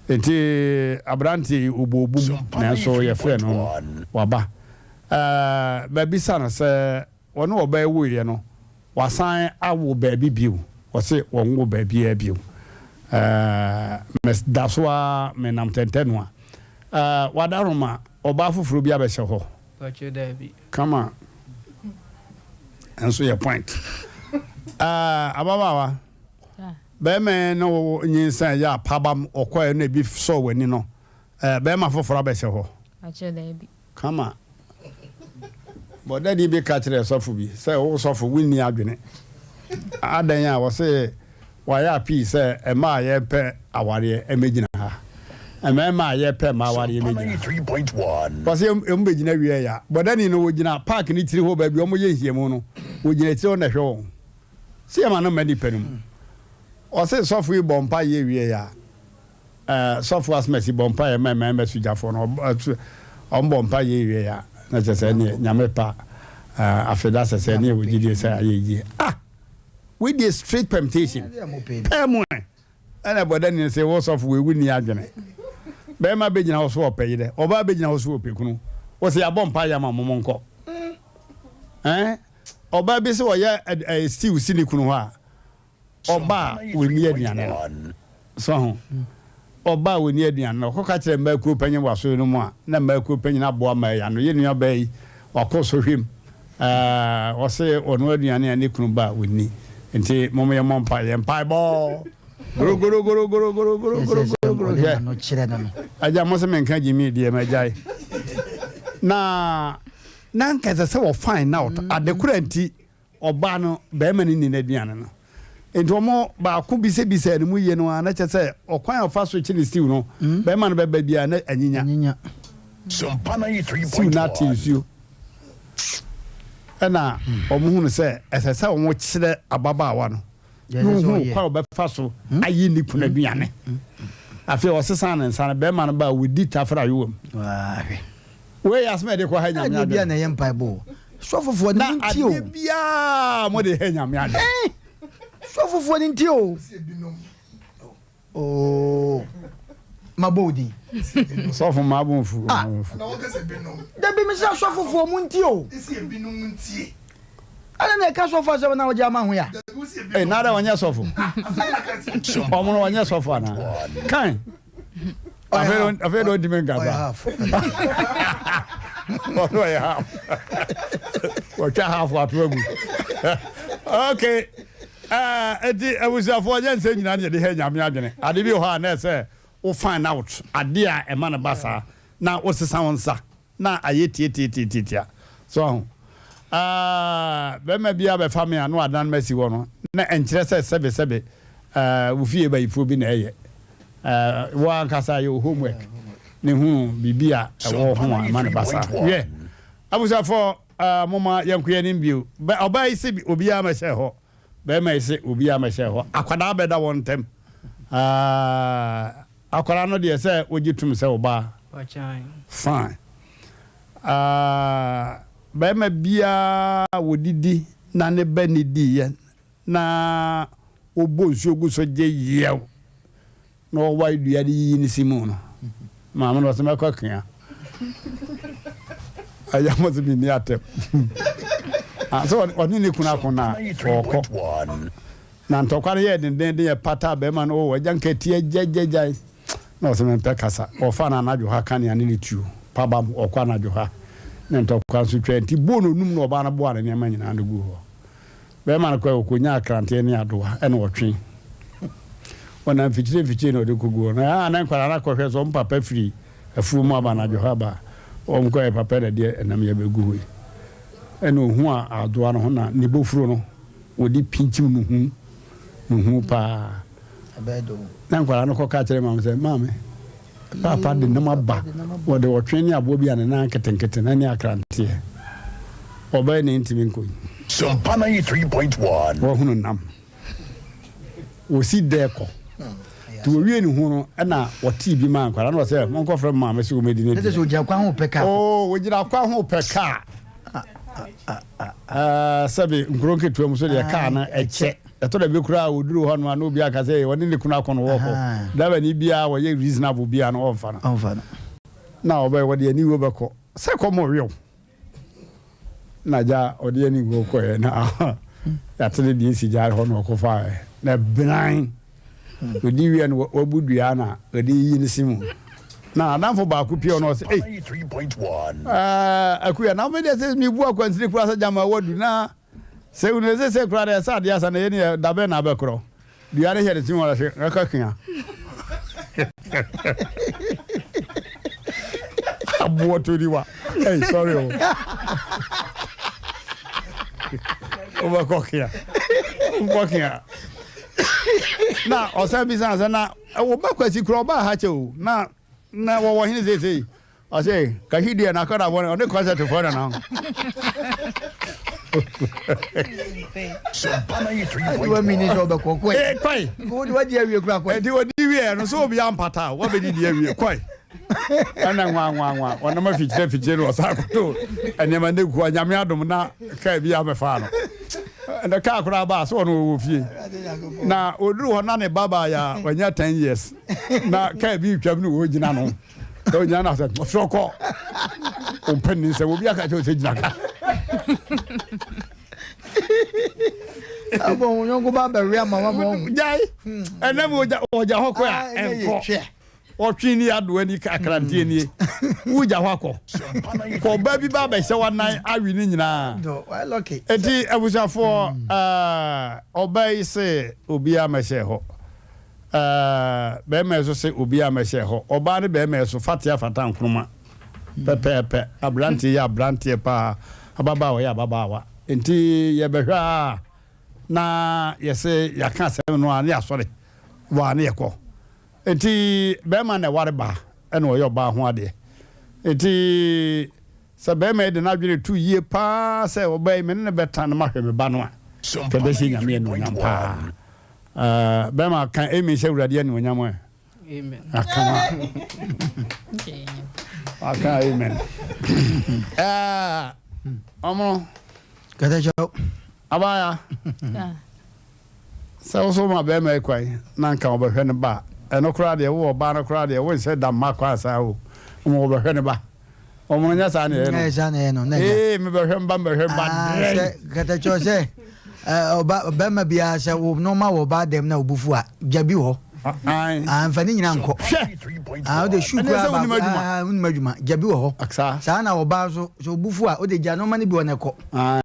Enti aberanteɛ yi ɔbɔɔ bum nanso yɛfrɛɛ no no waba. Ɛɛ mabisa no sɛ ɔne ɔbaa yi woeɛ no wasan awo baabi bio? Ɔse ɔnwo baabiara bio. Ɛɛ meda so ara menam tɛntɛnoa. Ɛɛ wadaroma ɔbaa foforɔ bi abɛhyɛ hɔ? Pakyɛ daabi. Kama nso yɛ point. Ɛɛ ababaawa. Bɛrima yi ne wo nyinsɛn yɛ apabam ɔkɔɛ na ebi sɔɔ w'ani no, ɛɛ bɛrima foforɔ abɛhyɛ hɔ? Akyɛ daabi. Kama. Bɔdani bi ka kyerɛɛ sɔfo bi sɛ wo sɔfo wonni adwene. Adɛn a ɔse wayɛ apii sɛ mmaa a yɛpɛ awareɛ mmɛgyina ha. Mmarima a yɛpɛ mmaa awareɛ mmɛgyina ha. Ɔse ɔmo bɛgyina wie ya. Bɔdani no wɔgyina park no tiri hɔ baabi a wɔyɛ nhyiamu no, wɔgyina akyire hɔ na ɛhwɛ wɔn. Sɛ yɛma no mma nipa no mu. Ɔse sɔfo yi bɔ mpaeɛ wieɛ a, eh, sɔfo Asmasi bɔ mpaeɛ ma mmarima sugyafoɔ no, ɔmo bɔ mpaeɛ wieɛ a, na kyerɛ sɛ ɛneɛ Nyame pa, eh, afei da sɛ sɛ ɛneɛ wɔ gyidie sɛ ayɛ yie. Ah! Wei deɛ straight permutation. Pɛɛ mu ɛ. Ɛna bɔdani no se, wo sɔfo wei wonni adwene. Bɛrima bɛgyina hɔ so ɔpɛ yerɛ, ɔbaa bɛgyina hɔ so ɔpɛ kunu. Wo se yɛabɔ mpaeɛ ama mo, monkɔ. Eh? Ɔbaa bi sɛ ɔyɛ stew si ne kunu hɔ a, ɔba a ɔnni aduane no. So ho? Ɔba a ɔnni aduane no, ɔkɔka kyerɛ mmaa kuo panyin wɔ asɔre no mu a, na mmaa kuo panyin aboa mmaa yi ano. Yɛn nua baa yi, wakɔ sɔhwɛ mu. Ɔse ɔno aduane a ne kunu ba a ɔnni. Nti mom yɛmmɔ mpaeɛ. Yɛ mpaebɔ! Gorogorogorogorogorogorogoro. Hwɛ, agya mo se menka gyimii deɛ magyae. Na Na anka ɛsɛ sɛ wɔ find out ade koro nti ɔbaa no barima no nni n'aduane no. Nti wɔn baako bisabisaa ne mu yie no ara na kyerɛ sɛ ɔkwan a ɔfa so kye ne stew no barima no bɛba biara na anyinya. Stew no ate nsuo. Ɛna wɔhunu sɛ ɛsɛ sɛ wɔkyerɛ ababaawa no na ɔhunu kwan a ɔbɛfa so ayi ne kunu aduane. Afei ɔsesaa ne nsa no, barima no baa wɔdi tafere ayowa mu. Wei yɛ asɛm a yɛde kɔ ha Nyame Adeɛ biara adwene. na ɛyɛ mpaebɔ o. Sɔfofoɔ no Na montie o. adeɛ biara mode ha Nyame adwene. Sɔfofoɔ no ntie o. Oh, mabɔ wo din. Sɔfo ma abo nfu. Ah, dabi mesɛ asɔfofoɔ mu ntie o. Ɛna na ɛka sɔfo asɛm na wɔgye ama ho ya. Ee, na dɛ ɔnyɛ sɔfo. Ɔmo no ɔnyɛ sɔfo anaa? Kan. Afei de ɔntumi nkasa. Ɔno ɔyɛ half. Wɔtwa half ato agu. Okay. Ɛɛ, enti abusuafoɔ, nyɛ nsɛm nyinaa na yɛde ha Nyame adwene. Ade bi wɔ hɔ a na ɛsɛ wo find out adeɛ a ɛma no ba saa, na wosesa wo nsa na ayɛ tiatiatiatia. So ahu? Ɛɛ, bɛrima bi abɛfa me a na wadan me asi hɔ no, na ɛnkyerɛ sɛ sɛbesɛbe ɛɛ, wo fie bayifoɔ bi na ɛyɛ. Ɛɛ, wo ankasa yɛ wo homework na hunu biribi a ɛwɔ wo ho a ɛma no ba saa. Wiɛ, abusuafoɔ, Ah, momma yɛnkɔ yɛn anim bio. Bɛ, ɔbaa yi se obiara mmɛhyɛ hɔ. Barima yi se obiara mmɛhyɛ hɔ. Akwadaa bɛda wɔn ntam. Ah, akwadaa no deɛ sɛ wogye tom sɛ ɔbaa. Fine. Ah, barima biara wɔdidi na ne ba nnidiiɛ na wɔbɔ nsuo gu so gye yɛw. Na ɔwae dua de yiyi ne se mu no, maame no ɔsɛ mɛkɔ akua. Agya mo sɛ menni atɛm. Ah, sɛ ɔne ne kunu ako na ɔkɔ. Na ntɔkwa no yɛɛ dendenden yɛ pata bɛrima no, oh, agya nkatia gyagyagyae. Na ɔsɛ mempɛ kasa. Ɔfa no anadwo ha kanea ne ne tuo. Pabam, ɔkɔ anadwo ha. Ne ntɔkwa nso twaa nti bɔɔ no onum na ɔbaa no boaa ne nneɛma nyinaa no guu hɔ. Bɛrima no kɔe, ɔkɔnyaa akranteɛ ne adowa ɛna ɔtwe. Ɔnam mfikyire mfikyire na ɔde kɔgu hɔ. Na ɛa na nkwadaa no akɔhwɛ sɛ wɔn papa firi afuo mu aba anadwo hɔ aba a, wɔn kɔɛ papa na ɛdeɛ ɛnam yɛ bɛgu hɔ yi. Ɛna ɔhu a adowa no ho na ne bofuro no wɔde pinkyim no hu no hu paa. Na nkwadaa no kɔka kyerɛ maame sɛ, maame, Paapa de nam aba, wɔde ɔtwe ne aboa bi a ne nan nketenkete na ne akranteɛ. Ɔbɛyɛ ne ntumi nkɔ yi. Sompa 93.1. Wɔhunu nam. Wɔsi dɛ kɔ. Nti wɔwie ne ho no, ɛna wɔtee bi maa nkwadaa na wɔsɛ monkɔfrɛ mo maame sɛ wɔmmɛdi no Ɛsɛ sɛ aduane. ɔgyina kwan ho pɛ kaa kɔ. Oo, wɔgyina kwan ho pɛ kaa. Ɛɛ, sɛbe nkuro nketewa mu so deɛ kaa no ɛkyɛ. Ɛtɔ da bi koraa a ɔduru hɔ nom a na obi aka sɛ ɔne ne kunu akɔ no wɔkɔ. Driver ni biara wɔyɛ reasonable biara no ɔmfa no. Ɔmfa no. Na ɔbɛ wɔde aniwuo bɛkɔ. Sɛ kɔm ɔwe wo. Na gya ɔde aniwuo kɔɛ na yɛate ne deɛ si gyaare hɔ na ɔkɔfaeɛ. Na ɛbenan. Ɔdi wie no wabu dua na ɔde yiyi ne se mu. Na adamfo baako pie ɔno ɔsɛ ei ɛɛ akuya na me deɛ sɛ mebu akwansini koraa sɛ gyama wadu na Sɛ wunu sɛ sɛ kura deɛ sɛ adeɛ asa na yɛ ne dabɛ na abɛkorɔ dua ne hyɛ ne ti mu ɔhwɛ ɛkɔ kea aboɔ to ni wa hey sorry o wobɛkɔ kea wobɛkɔ kea na ɔsan bisa sɛ na wɔbɛkɔ asi kura ɔbaa ha kyɛ o na na wɔwɔ hene seesei Ɔse kashi deɛ na akɔda bɔne ɔne concert foɔ na nam. Adi mini sɛ ɔbɛkɔ kɔe. Eh, kɔe. Wode wadi awie kura kɔe. Ɛnti wɔdi wie no sɛ obi ampata a wɔbɛdi di awie kɔe. Ɛna nwa nwa nwa ɔnam afikyire afikyire no ɔsan koto nneɛma ne gu anyame adom na kaa bi abɛfa no. Ɛna kaa koraa baa sɛ ɔno ɔwɔ fie. Na ɔduru hɔ na ne ba baa yɛ a wanya 10 years na kaa bi retwam no wɔgyina no. na ɔnyina no asɛ ɔsoro kɔ ɔmpɛ ne nsɛm obi aka kyerɛ sɛ gyina ka abɔ wo yɔnko ba bɛwe ama wa ma ɔhu gyae ɛnam ɔgya hɔ kɔ a ɛnkɔ ɔtwe ni adoa ni akranteɛ nie wogya hɔ akɔ kɔ ɔbaa bi ba bɛhyɛ wanan awe ne nyinaa enti abusuafoɔ ɔbaa yi se obiara mɛhyɛ hɔ Ɛɛ, bɛrima yi nso se obiara mmɛhyɛ hɔ. Ɔbaa ne bɛrima yi so fateɛ fata nkruma pɛpɛɛpɛ. Aberanteɛ yɛ aberanteɛ paa, ababaawa yɛ ababaawa. Nti yɛbɛhwɛ a na yɛse yɛaka asɛm no a ne yɛasɔre wɔ a ne yɛkɔ. Nti bɛrima na ɛware baa ɛna ɔyɛ ɔbaa ho adeɛ. Nti. Sɛ barima yi de n'adwene to yie paa sɛ ɔbaa yi me ne no bɛtena na mahwɛ me ba no a, nka ɛbɛhyɛ Nyame anuonyam paa. Uh, bɛrima ka amen hyɛ Awurade anuonyam ɛ. Amen. Aka Aka amen. Uh, ɔmo. Kɛtɛkyɛw. Abaya. Sɛ wo so ma bɛrima yi kwan na nka ɔbɛhwɛ ne ba a, ɛno koraa deɛ wowɔ ɔbaa no koraa deɛ wonhyɛ da mma kwan saa o, ma wɔbɛhwɛ ne ba. Wɔn no nyɛ saa na ɛyɛ no. Ɛyɛ saa na ɛyɛ no. Na ɛyɛ. Ee mebɛhwɛ mba mebɛhwɛ mba Ah, dɛn. sɛ katakyɛ sɛ ɔba bɛrima biara sɛ wo nneɛma wɔ ɔbaa dɛm na obufu a gya bi hɔ. Ae. Ah, nfa ne nyinaa nkɔ. Hwɛ. Ah, wode shoe Ɛne koraa sɛ wonim baako. adwuma. Ah, wonim adwuma. Gya bi wɔ hɔ. Saa. Saa na ɔbaa nso sɛ obufu a wode gya nneɛma no bi wɔ na ɛkɔ.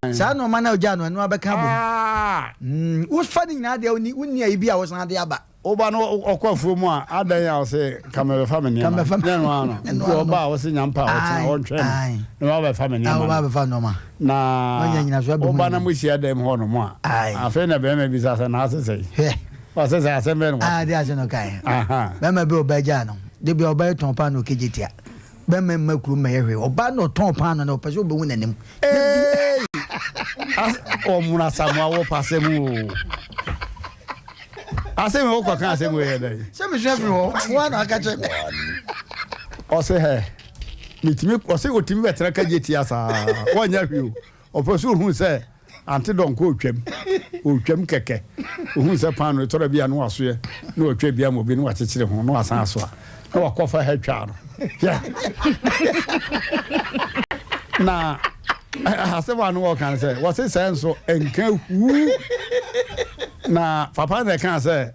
Ae. Saa nneɛma no a ogya no ɛno abɛka abom. Ah. Mm, wofa ne nyinaa deɛ wonni wonni ayi bi a wosan de aba. Wo ba no ɔkɔ afuo mu a, adɛn a ɔse ka mebɛfa me nneɛma? Nyɛ no ara no. Nti ɔba a ɔse nya mpa a ɔtena ɔntwɛn no na wabɛfa me nneɛma no. Na wo ba na mohyia dɛm hɔ nom a, afei na bɛrima bisa sɛ na ase sɛn? Ɔse sɛ asɛm bɛn na wate? Ade ase no kae. Bɛrima bi ɔba gyaa no. De bia ɔba yɛ tɔn paano kegye tia. Bɛrima mma kurom mɛyɛ hwee. Ɔba na ɔtɔn paano na ɔpɛ sɛ ɔbɛhu n'anim. Eeii! Ɔmono Asamoah wɔ pa asɛm o. Asɛm wɔ kɔ ka asɛm wɔ yɛ dɛ. Sɛ mesua firi hɔ, wo ana aka kyerɛ me. Ɔse hɛ, metumi ɔse otumi bɛtena kagye tia saa. Wɔnyɛ hwee o. Ɔpɛ sɛ ohun sɛ Ante dɔnkɔ otwam, otwam kɛkɛ. Ohun sɛ paano etɔrɔ bi a na wasoɛ, na watwa bi ama obi na wakyekyere ho na wasan asoa. Na wakɔfa ha twaa no. Hwɛ. Na asɛm a no wɔka no sɛ wɔse sɛ nso nka huu. Na papa na ɛka sɛ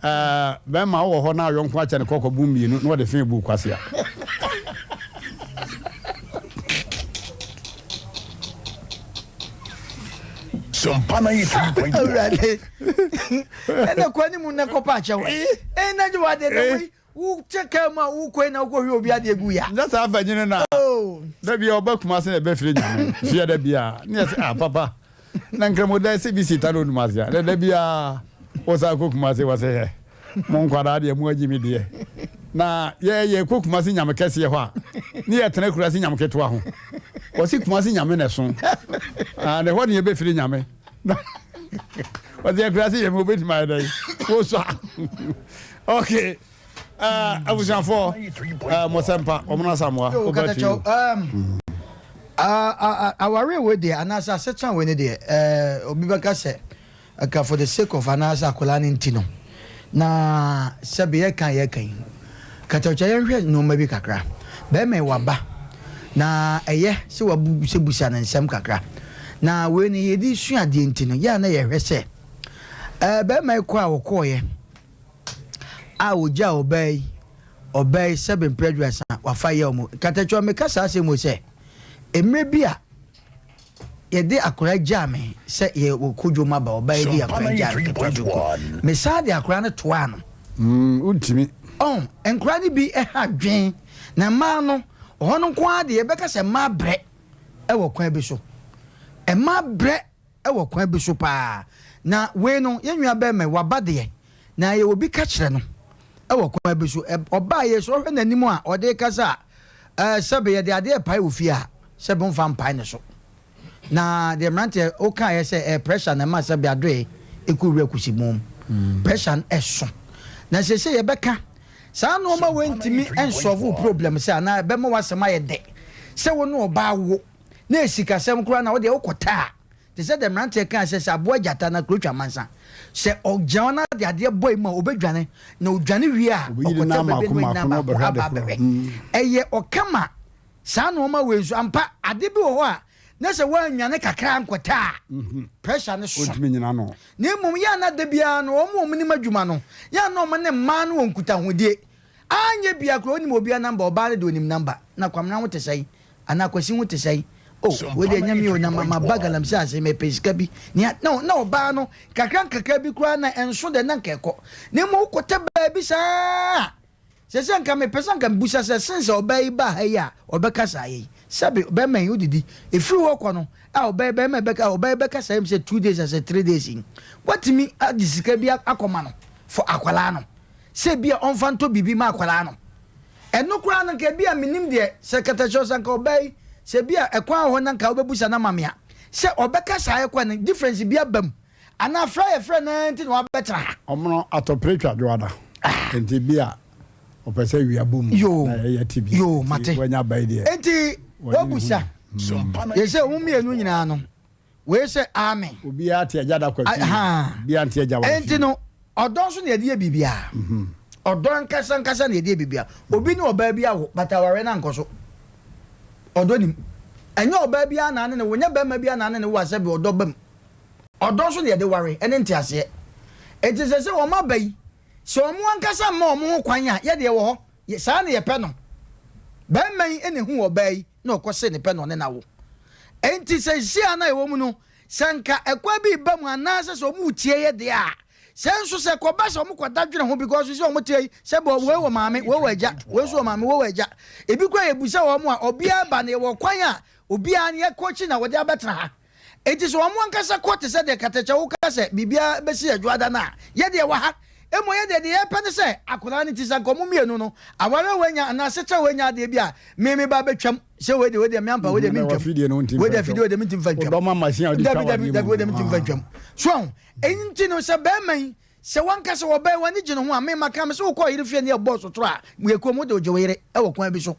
Ɛɛ, bɛrima wowɔ hɔ na ayɔnko akyɛ no kɔkɔbo mmienu na ɔde fee buu kwasea. Sompa 93.1. Awurade ɛna kɔ anim na kɔpa akyɛw ɛna gye wade na wei wokyɛ kaa mu a wokɔe na wokɔhwɛ obi adeɛ gu ya Nyɛ saa fanyini na oh. da bia ɔba Kumase na ɛbɛfiri nyame fie da bia ne yɛ sɛ ah papa Na nkramodan sɛ bi si ta na onum ase a, na da biara wosan kɔ Kumase wɔ sɛ hɛ mo nkwadaa deɛ mo agyi me deɛ. Na yɛ yɛ kɔ Kumase nyame kɛseɛ hɔ a, ne yɛ tena kurase nyame ketewa ho. Wɔsi Kumase nyame na ɛso. Ah, na ɛhɔ ne yɛbɛfiri nyame. Na wɔsi yɛ kurase nyame obɛtumi ayɛ dɛn? Wosua. Okay. Uh, abusuafoɔ uh, mɔsɛmpa ɔmono asamoa over to you. Um, uh, aware wei deɛ anaasɛ asetena wei no deɛ uh, obi bɛka sɛ ɛka for the sake of anaasɛ akwadaa no nti no na sɛbe yɛka yɛka yi katakyɛ yɛnhwɛ nneɛma bi kakra bɛrima yi waba na ɛyɛ sɛ wabusabusa ne nsɛm kakra na wei no yɛde sua adeɛ nti no yɛ a na yɛhwɛ sɛ uh, bɛrima yi kɔ a wɔkɔɔyɛ a ogyaa ɔbaa yi, ɔbaa yi sɛbe mprɛ aduasa wafa yaw mu. Katakyɛ meka saa asɛm wei sɛ, mmerɛ bi a yɛde akwadaa gyaa me sɛ yɛ kɔ dwom aba, ɔbaa yi de akwadaa gyaa me ketewa so kɔ. Mesan de akwadaa no toaa no. Mm, wontumi. Ɔn, nkwadaa no bi ha dwen, na mmaa no, ɔhɔ no nko ara deɛ yɛbɛka sɛ mmaa brɛ wɔ kwan bi so. Mmaa brɛ wɔ kwan bi so paa. Na wei no, yɛn nua barima yi, waba deɛ, na yɛwɔ bi ka kyerɛ no wɔ kwan bi so. Ɔbaa yɛ sɛ ɔhwɛ n'anim a ɔde rekasa a, ɛɛ sɛbe yɛde adeɛ repae wɔ fie a, sɛbe womfa mpae ne so. Na deɛ mmeranteɛ wokaeɛ sɛ ɛyɛ pressure na ɛma sɛbe adoe ɛkɔ wura kusi mu. Pressure no ɛso. Na seesei yɛbɛka saa nnoɔma wei ntumi nsɔlve wo problem sɛ anaa ɛbɛma w'asɛm ayɛ dɛ sɛ wo ne ɔbaa wo na esikasɛm koraa na wo deɛ wokɔtaa te sɛ deɛ mmeranteɛ kaa sɛ sɛ aboa gyata na kuro twa mansa sɛ ɔgyina hɔ na de adeɛ bɔ mu a ɔbɛdwane na ɔdwane wie a ɔkɔtɛ baabi na ɔnyina baako aba abɛhwɛ ɛyɛ ɔkama saa nnoɔma wei nso ampa ade bi wɔ hɔ a na sɛ woannwane kakra ankɔtaa pressure no so na mmom yɛ a na da biara no wɔn a wɔnim adwuma no yɛ a na wɔn ne mmaa no wɔ nkutahodie anyɛ bia koraa onim obia number ɔbaa no deɛ onim number na Kwamena ho te sɛn Anaa Kwasi ho te sɛn? Oh, wei deɛ ɛnyɛ me o, na maba galamsey ase, mepɛ sika bi. Nea, na, na ɔbaa no, nkakra nkakra bi koraa na ɛnso dɛ na nka ɛkɔ. Na mmom wokɔtɛ baabi saa a, sɛ sɛ nka mepɛ sɛ nka mebusa sɛ, since ɔbaa yi baa ha yi a ɔbɛka saa yi, sɛbe bɛrima yi wodidi, ɛfiri hɔ kɔ no, a ɔbaa yi, bɛrima yi bɛka, ɔbaa yi bɛka saa yi sɛ 2 days asɛ 3 days yi, woatumi agye sika bi akɔma no for akwadaa no, sɛ bi a ɔmfa ntɔ biribi ma akwadaa no. Ɛno koraa no nka ebia mennim deɛ sɛ katakyɛ sɛ nka ɔbaa yi. Sɛ bi a ɛkwan wɔ hɔ na nka wobɛbusa no ama me a, sɛ ɔbɛka saa ɛkwan no difference bi aba mu anaa frɛ a yɛfrɛ no ara nti na wabɛtena ha. Ɔmono atɔpere twa dwoada nti bi a ɔpɛ sɛ wia bɔ mu na yɛyɛ te bi Yoo, nti mate. wanya ba yi deɛ Nti wɔne ne hu. woabusa. Yɛsɛ wɔn mmienu nyinaa no, wei sɛ amen. Obiara te agya da kwa fie. Obiara nte agya wa fie. Enti no, ɔdɔ nso na yɛde yɛ biribiara. Mhm. Ɔdɔ ankasa ankasa na yɛde yɛ biribiara. Obi ne ɔbaa bi awo, but awareɛ no ankɔ so. Ɔdɔ nim. Ɛnyɛ ɔbaa biara na ane ne wo, nyɛ barima biara na ane ne wo a sɛbi ɔdɔ ba mu. Ɔdɔ nso na yɛde ware, ɛne nteaseɛ. Enti sɛ sɛ wɔn aba yi, sɛ wɔn ankasa mma wɔn ho kwan a, yɛ deɛ wɔ hɔ. Saa na yɛpɛ no. Barima yi na ehu ɔbaa yi na ɔkɔse ne pɛ na ɔne no awo. Enti seesei a na yɛwɔ mu no, sɛ anka ɛkwan bi reba mu anaasɛ sɛ wɔretie yɛ deɛ a, sɛ nso sɛ ɛkɔba sɛ wɔkɔda dwene ho because sɛ wɔte yi, sɛ bɔ wei wɔ maame, wei wɔ agya, wei nso wɔ maame, wei wɔ agya. Ebi koraa yɛbusa wɔn a, obiara ba no yɛwɔ kwan a obiara no yɛkɔkyi na wɔde abɛtena ha. Enti sɛ wɔn ankasa kɔ te sɛ deɛ katakyɛ woka sɛ biribiara bɛsi Adwoada no a, yɛ deɛ wɔ ha. Mmom yɛ deɛ, deɛ yɛpɛ ne sɛ akwadaa no nti sɛ anka wɔn mmienu no, aware a wɔanya anaa asetra a wɔanya adeɛ bi a me meba abɛtwam sɛ wei deɛ wei deɛ me ampa wei deɛ mentwam, wei deɛ afidie wei deɛ mentumi mfa ntwam. Dabi dabi dabi wei deɛ mentumi mfa ntwam. So ahu? Ɛno nti no sɛ barima yi Sɛ w'ankasa wɔ ba yi, w'ani gye ne ho a, me maka me sɛ wokɔɔ yere fie ne yɛbɔɔ sotoro a, yɛ komm, wode wogye wo yere wɔ kwan bi so.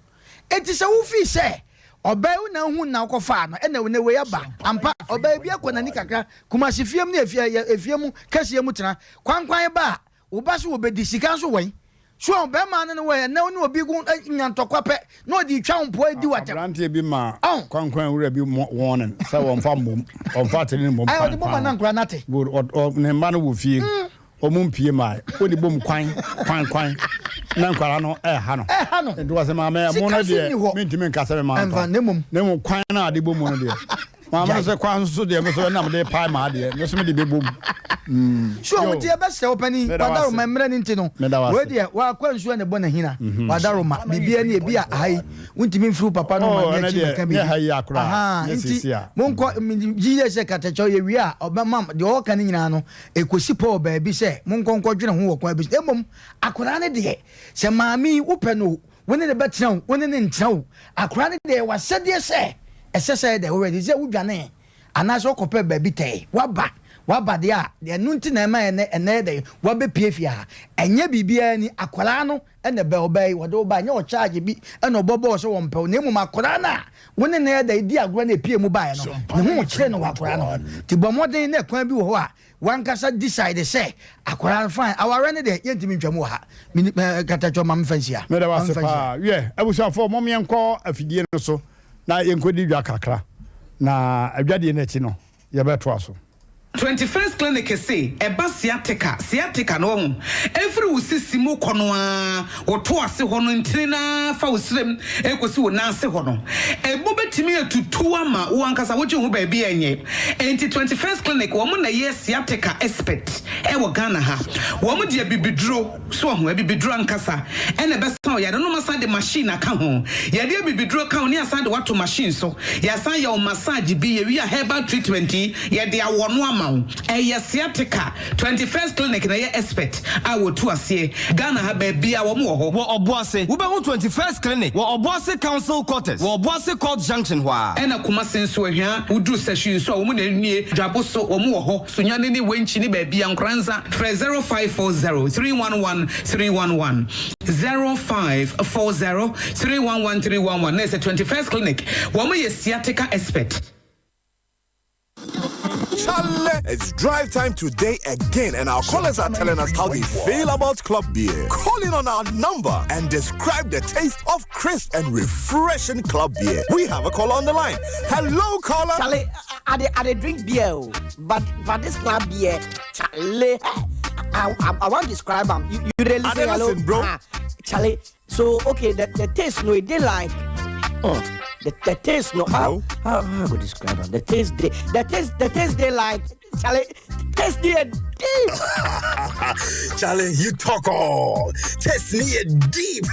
Enti sɛ wofii sɛ ɔbaa yi wo na wohu no na wokɔfaa no, ɛna nnɛ wei aba. Ampa, ɔbaa yi bi akɔ n'ani kakra, Kumasi fie mu ne efie mu kɛseɛ mu tena. Kwankwan ba a, wo ba so wɔbɛdi, sika nso wɛn. So wahu, bɛrima no ne wo ɛ, ɛnnɛ wo ne obi ko nya ntɔkwa pɛ na ɔde retwa wo mpoa redi wo atɛm. Aberanteɛ bi maa Ɔho. kwankwan wura bi warning sɛ wɔmfa mmom, ɔmfa atere no mmom Ɛ, kwan ɔde bom kwan ana ho. nkora no ate. Good, ɔ, ɔ, ne mma no wɔ fie, wɔn mpie mmae. Wode bom kwan, kwan, kwan, na nkwadaa no ɛreha no. Ɛreha no. Nti wɔsɛ maame, ɛmo Sika no nso deɛ, nni hɔ. mentumi nka sɛ mema Ɛmfa, ntɔ. na mmom. Na mmom kwan no a ade bɔ mu no deɛ. Maame no Gyae. sɛ kwan so deɛ me so ɛna mede pae m'adeɛ, me so mede bɛbɔ mu. Mm. So Yo. nti yɛbɛsrɛ wo panin, Meda wo wadaro ase. ma mmerɛ no nti no, Meda wo wei ase. deɛ wakɔ nsuo na ɛbɔ n'ahina, wadaro ma biribiara ni ebi a aha yi wontumi mfiri wo papa no Oh, maame ɛno akyi deɛ, bɛka nyɛ ha biribi. yi a koraa, Ahaa, nyɛ nti seesei a. monkɔ, megye yie sɛ katakyɛw yɛwie a ɔbɛma deɛ ɔreka no nyinaa no ɛkɔsi pɔ wɔ baabi sɛ monkɔ nkɔdwene ho wɔ kwan bi so. Mmom akwadaa no deɛ, sɛ maame yi wopɛ no o, wo ne no bɛtena o, wo ne no ntena o, akwadaa no deɛ ɛyɛ w'asɛdeɛ sɛ ɛsɛ sɛ ɛdɛ worɛ, sɛ wodwanee anaasɛ wokɔpɛɛ baabi tɛe, woaba, woaba deɛ a, ɛno nti na ɛma ɛnɛ, ɛnɛ yɛ dɛn, woabɛpue fie ha. Ɛnyɛ biribiara ni, akwadaa no na ɛbɛ, ɔbaa yi, wɔde wo bae, ɛnyɛ ɔcharge bi na ɔbɔ bɔɔ sɛ wɔmpɛ wo, na mmom akwadaa no a wo ne no yɛ dɛn, di agorɔ na ɛpue mu baeɛ no, ne ho rekyere no wɔ akwadaa no ho. Nti bɔ mmɔden na ɛkwan bi wɔ hɔ a, w'ankasa decide sɛ akwadaa no fine, awareɛ no deɛ yɛntumi ntwa mu wɔ ha. Meni, eh, Katakyo, ma memfa nsi ha. Meda wo Ma ase memfa nsi ha. paa. Wiɛ, abusuafoɔ, mom yɛnkɔ afidie no so na yɛnkɔdi dwa kakra, na adwadie no akyi no, yɛbɛtoa so. 21st Clinic se ɛba sciatica, sciatica no wahu, ɛfiri wo sisi mu kɔ no ara, wo to ase hɔ no ntini no ara fa wo srem ɛkɔsi wo nan ase hɔ no, ɛmu bɛtumi atutu ama wo ankasa wogye ho baabi a ɛnyɛ. Enti 21st Clinic wɔn na ɛyɛ sciatica expert ɛwɔ Ghana ha. Wɔn de abibiduro. So wahu? Abibiduro ankasa na ɛbɛsa wo yare no. Wɔasan de machine aka ho. Yɛde abibiduro ka ho na yɛasan de wo ato machine so. Yɛasan yɛ wo massage bi. Yɛwie a herbal treatment yi, yɛde awɔ no ama wo. Ɛyɛ sciatica. 21st Clinic na ɛyɛ expert a wɔtu aseɛ. Ghana ha baabiara wɔn wɔ hɔ. Wɔ Ɔboase, wobɛhu 21st Clinic wɔ Ɔboase Council Quarters wɔ Ɔboase Court Junction hɔ ara. Ɛna Kumasi nso, Ahwea, woduru Sahwi nso a, wɔn na ɛnie. Dwabo so, wɔn wɔ hɔ. Sunyani ne Wenchi ne baabia Nkoranza frɛ 0540 311 311 0540 311 311 na ɛsɛ 21st clinic wɔn yɛ sciatica expert. Chale, it's drive time today again, and our callers are telling us how they feel about club beer. Call in on our number and describe the taste of crisp and refreshing club beer. We have a caller on the line. Hello, caller. Chale, I, I, I, drink beer, oh, but but this club beer, chale, I, I, I want describe them. You, you really say hello, listen, bro. Ah, chale. So okay, the, the taste no, it dey like. Oh, the, the taste no. How how how I go describe am? The taste dey the taste the taste dey like chale taste dey. deep. Charlie, you talk all. Taste me deep.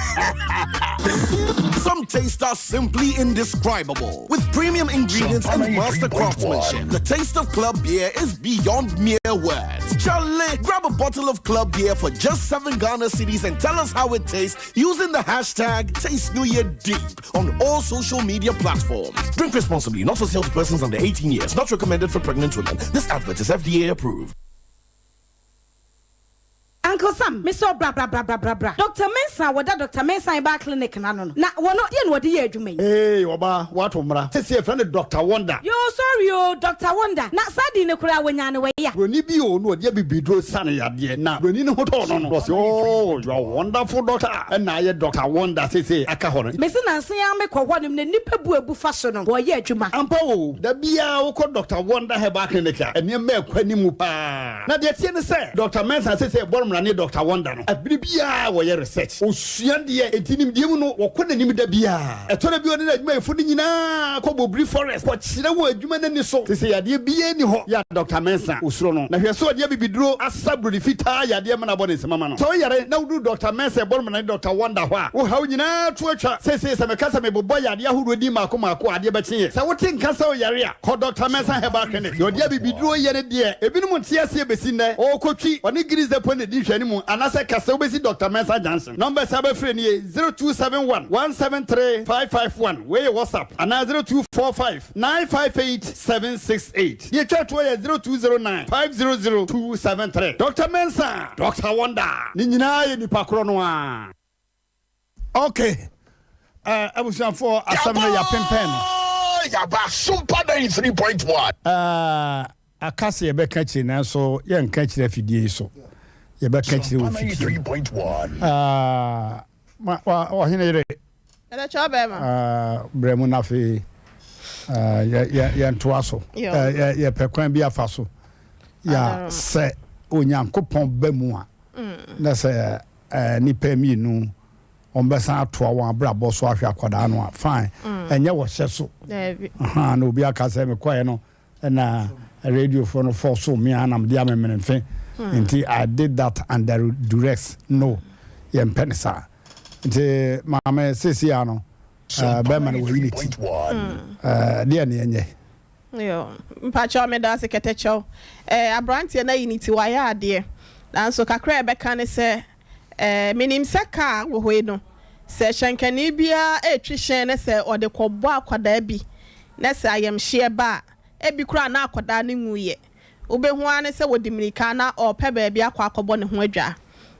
Some tastes are simply indescribable. With premium ingredients and master craftsmanship, the taste of club beer is beyond mere words. Charlie, grab a bottle of club beer for just 7 Ghana cedis and tell us how it tastes using the hashtag TasteNewYearDeep on all social media platforms. Drink responsibly, not for sale to persons under 18 years, not recommended for pregnant women. This advert is FDA approved. Uncle Sam, mesrɛ wo bra bra bra bra bra bra. Doctor Mensah a wɔda Doctor Mensah Herbal Clinic no ano no, na wɔno, deɛn na wɔde yɛ adwuma yi? Eei ɔbaa, woato mmara. Seesei yɛfrɛ no Doctor Wonder. Yoo, sorry oo, Doctor Wonder. Na saa din no koraa, wɔnyaa no wɔ he a? Buroni bi oo, na ɔde abibiduro sa no yadeɛ, na buroni no ho tɔɔ no no, na ɔse, Oh, you are wonderful doctor. Ɛna ayɛ Doctor Wonder seesei aka hɔ no. Mese nansa yi ara mekɔ hɔnom na nnipa bu abu fa so no, wɔyɛ adwuma. Ampa oo, da biara wokɔ Doctor Wonder Herbal Clinic a, nneɛma ɛkɔ anim paa. Na deɛ ɛteɛ ne sɛ, Doctor Mensah seesei ɛbɔ no mmara ne Doctor Wonder no, bere biara wɔyɛ research, wɔsua deɛ, enti nimdeɛ mu no, wɔkɔ n'anim da biara. Ɛtɔ da bi a ɔne n'adwumayɛfo no nyinaa kɔ Bobiri Forest kɔkyerɛ wɔn adwuma no ani so. Seesei yadeɛ biara nni hɔ yɛ a Doctor Mensah osuro no. Na hwɛ sɛ ɔde abibiduro asa buroni fitaa yadeɛ ma no abɔ ne nsam ama no. Sɛ woyare na woduru Doctor Mensah ɛbɔ no mmara ne Doctor Wonder hɔ a, wo haw nyinaa to atwa. Seesei sɛ meka sɛ mebobɔ yadeɛ ahodoɔ din mmaako mmaako a, adeɛ bɛkye yɛn. Sɛ wote nka sɛ woyare a, Kɔ Dɔkta Mensah Herbal Clinic. Deɛ ɔde abibiduro yɛ no deɛ, ebinom nte aseɛ bɛsi nnɛ. Ɔrekɔtwi, ɔne Guinness Depot na ɛdi nhwɛanimu, anaasɛ ka sɛ wobɛsi Dɔkta Mensah Junction. Numbers a wobɛfrɛ nie, 0271 173 551, wei yɛ WhatsApp, anaa 0245 958 768. Deɛ ɛtwa toɔ yɛ 0209 500 273. Dɔkta Mensah, Dɔkta Wonder, ne nyinaa yɛ nipa korɔ no ara. Ok eh, abusuafoɔ asɛm no yɛapempɛn no. Yaba Sumpa 93.1. Eh, aka sɛ yɛbɛka akyire nanso yɛnka akyire afidie yi so. Yɛbɛka akyire wɔ fidie mu. Eh, ma, wa, ɔhene yere. Ɛdɛkyɛ ɔbɛrima. Eh, brɛ mu na afei eh, yɛ, yɛ, yɛntoa so. Eh, yɛ, yɛpɛ kwan bi afa so. Ya sɛ Onyankopɔn ba mu a, na sɛ nnipa mmienu wɔbɛsan atoa wɔn abrabɔ so ahwɛ akwadaa no a, fine. Ɛnyɛ wɔ hyɛ so. Ahaa, na obi aka sɛ mekɔɛ no na radiofoɔ no fɔɔsoo me a na mede amemenemfe. Nti I did that under duress. No, yɛmpɛ no saa. Nti maame seesei ara no, bɛrima no wayi ne ti. Deɛ ne yɛnyɛ? Yoo mpakyɛw medaase kɛtɛkyɛw eh abranteɛ no ayi ne ti wayɛ adeɛ nanso kakra a ɛbɛka ne sɛ eh menim sɛ car wɔ hɔ yi no sɛ hyɛnkani biara ɛretwi hyɛn ne sɛ ɔde kɔbɔ akwadaa bi na sɛ ayɛmhyeɛ ba a ebi koraa na akwadaa no nwuiɛ Wobɛhu ara ne sɛ wɔdi mmirika na ɔrepɛ baabi akɔ akɔbɔ ne ho adwaa.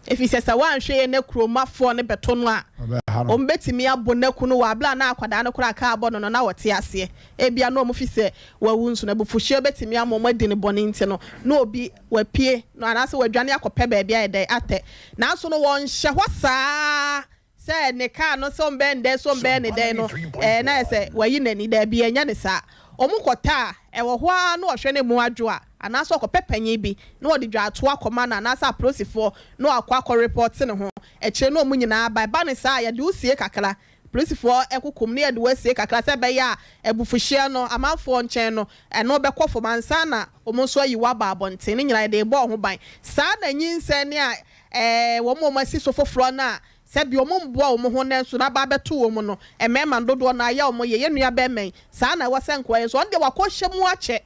Ɛfiri sɛ, sɛ wanhwɛ yie na kuromafoɔ no bɛto no a, wɔbɛtumi abɔ no aku no wɔ aberɛ a na akwadaa no koraa kaa abɔ no no na ɔte aseɛ. Ebia na wɔfi sɛ wawu nso no, abufuhyeɛ bɛtumi ama wɔadi no bɔne nti no, na obi wapue no anaasɛ wadwane akɔpɛ baabi ayɛ dɛn atɛ. Nanso no, wɔnhyɛ hɔ saa Sɛ ne car no sɛ ɔmbɛyɛ no dɛn sɛ ɔmbɛyɛ no dɛn no ɛɛ na ayɛ sɛ wayi n'ani daabi ɛnyɛ no saa. Wɔn kɔtɔ a ɛwɔ hɔ ara na ɔhwɛ no mu adwo a anaasɛ ɔkɔpɛ panyin bi na ɔde dwaatoa akɔma no anaasɛ apolisifoɔ na wakɔ akɔ report ne ho akyire na wɔn nyinaa aba. Ɛba no saa a yɛde wo sie kakra apolisifoɔ kokom na yɛde wo asie kakra sɛ ɛbɛyɛ a abufuhyeɛ no amanfoɔ nkyɛn no ɛno bɛkɔ fam ansa na wɔn nso ayi wo aba abɔnten. Ne nyinaa yɛde rebɔ wo ho ban. Saa na nyinsɛn ne a Ɛɛ, wɔn a wɔasi so foforɔ no a sɛdeɛ wɔmmoa wɔn ho nanso na aba abɛto wɔn no, mmarima no dodoɔ no ara yɛ wɔn yɛ. Yɛn nua barima yi, saa na ɛwɔ sɛ nkoa yɛ nso. Ɔno deɛ wakɔhyɛ mu akyɛ.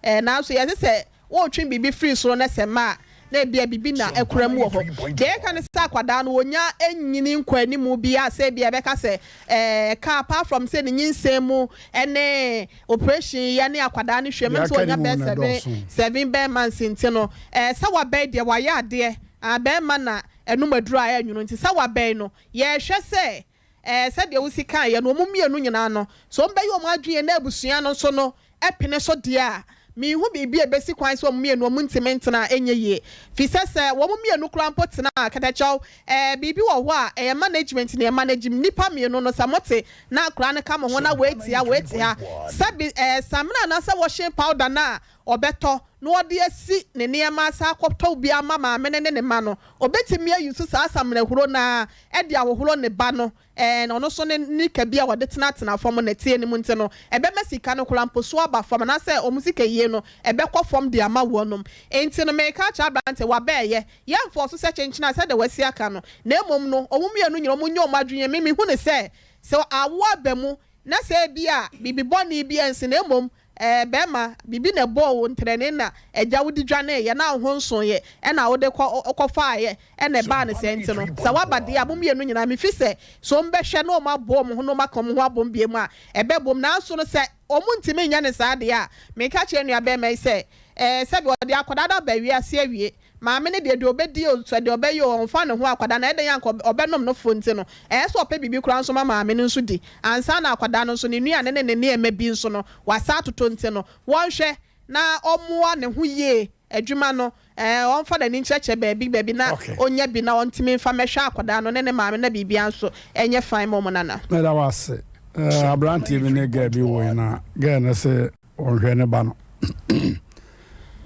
Ɛɛ, nanso yɛse sɛ woretwe biribi firi soro na sɛ mma a, na ebia biribi na akura mu wɔ hɔ. Deɛ yɛka ne sɛ akwadaa no, ɔnya nyini nkɔanimu biara sɛ ebia yɛbɛka sɛ ɛɛ, ɛka apart from sɛ ne nyinsɛn mu ne Operation yɛ ne akwadaa no hwɛ mem sɛ wanya bɛyɛ 7 7 bɛyɛ months nti no ɛɛ sɛ wabɛn deɛ wayɛ adeɛ ah bɛɛma na ɛnom aduro a ɛnwono nti sɛ wabɛn no yɛɛhwɛ sɛ ɛɛ sɛdeɛ wosi kaeɛ no wɔn mmienu nyinaa no sɛ wɔn bɛyɛ wɔn adwene na abusua no nso no pene so deɛ a menhu biribi a ɛbɛsi kwan sɛ wɔn mmienu wɔn ntumi ntena a ɛnyɛ yie fisɛ sɛ wɔn mmienu koraa mpo tena a kɛtɛkyɛw ɛɛ biribi wɔ hɔ a ɛyɛ management na ɛmanage nnipa mmienu no sɛ mote Na akwadaa no ka mo ho na wei te ha, wei te ha. Sɛbi ɛɛ samina anaasɛ washing powder no a ɔbɛtɔ na ɔde asi ne nneɛma asan akɔtɔ bi ama maame no ne ne mma no, ɔbɛtumi ayi so saa asamanahuro no ara de ahohoro ne ba no Ɛɛ, na ɔno nso ne nika bi a wɔde tenatena fam nnɛteɛ no mu nti no, ɛbɛma sika no koraa mpo so aba fam, anaasɛ wɔn sikayie no, ɛbɛkɔ fam de ama wɔnom. Enti no, mereka akyerɛ aberanteɛ, wabɛɛyɛ, yɛmfɔɔ so sɛ kyenkyena sɛdeɛ wasi aka no, na mmom no, wɔn mmienu nyina wɔnyɛ wɔn adwene yie. Me, mehu no sɛ, sɛ awoɔ aba mu, na sɛ ebia biribi bɔne bi ansi, na mmom Ɛɛ, barima, biribi na ɛbɔɔ wo ntrɛnee na agya wode dwaneeɛ na wo ho nsoeɛ ɛna wode kɔ kɔfaaeɛ ɛna ɛbaa no saa nti no, sɛ woaba deɛ a, mo mmienu nyinaa mefi sɛ, sɛ wɔbɛhwɛ na wɔaboa wɔn ho na wɔaka wɔn ho abom bio a, ɛbɛbom. Nanso no, sɛ wɔntumi nyɛ no saa deɛ a, meka kyerɛ nuabarima yi sɛ, ɛɛ, sɛdeɛ ɔde akwadaa no aba wiase awie, Maame no deɛ, deɛ ɔbɛdi o, sɛ deɛ ɔbɛyɛ o, ɔmfa ne ho akwadaa no, ɛyɛ dɛn a anka ɔbɛnom no fo nti no, ɛyɛ sɛ ɔpɛ biribi koraa nso ma maame no nso di, ansa na akwadaa no nso, ne nnuane ne ne nneɛma bi nso no, wasan atotɔ nti no, wɔnhwɛ na ɔmmoa ne ho yie, adwuma no, ɛɛ, ɔmfa n'ani nkyerɛkyerɛ baabi baabi na ɔnya bi na ɔntumi mfa mmɛhwɛ akwadaa no ne ne maame na biribiara nso nyɛ fine ma wɔn nana. Meda wo ase. Aberanteɛ bi ne girl bi woe na girl no se ɔnhwɛ ne ba no.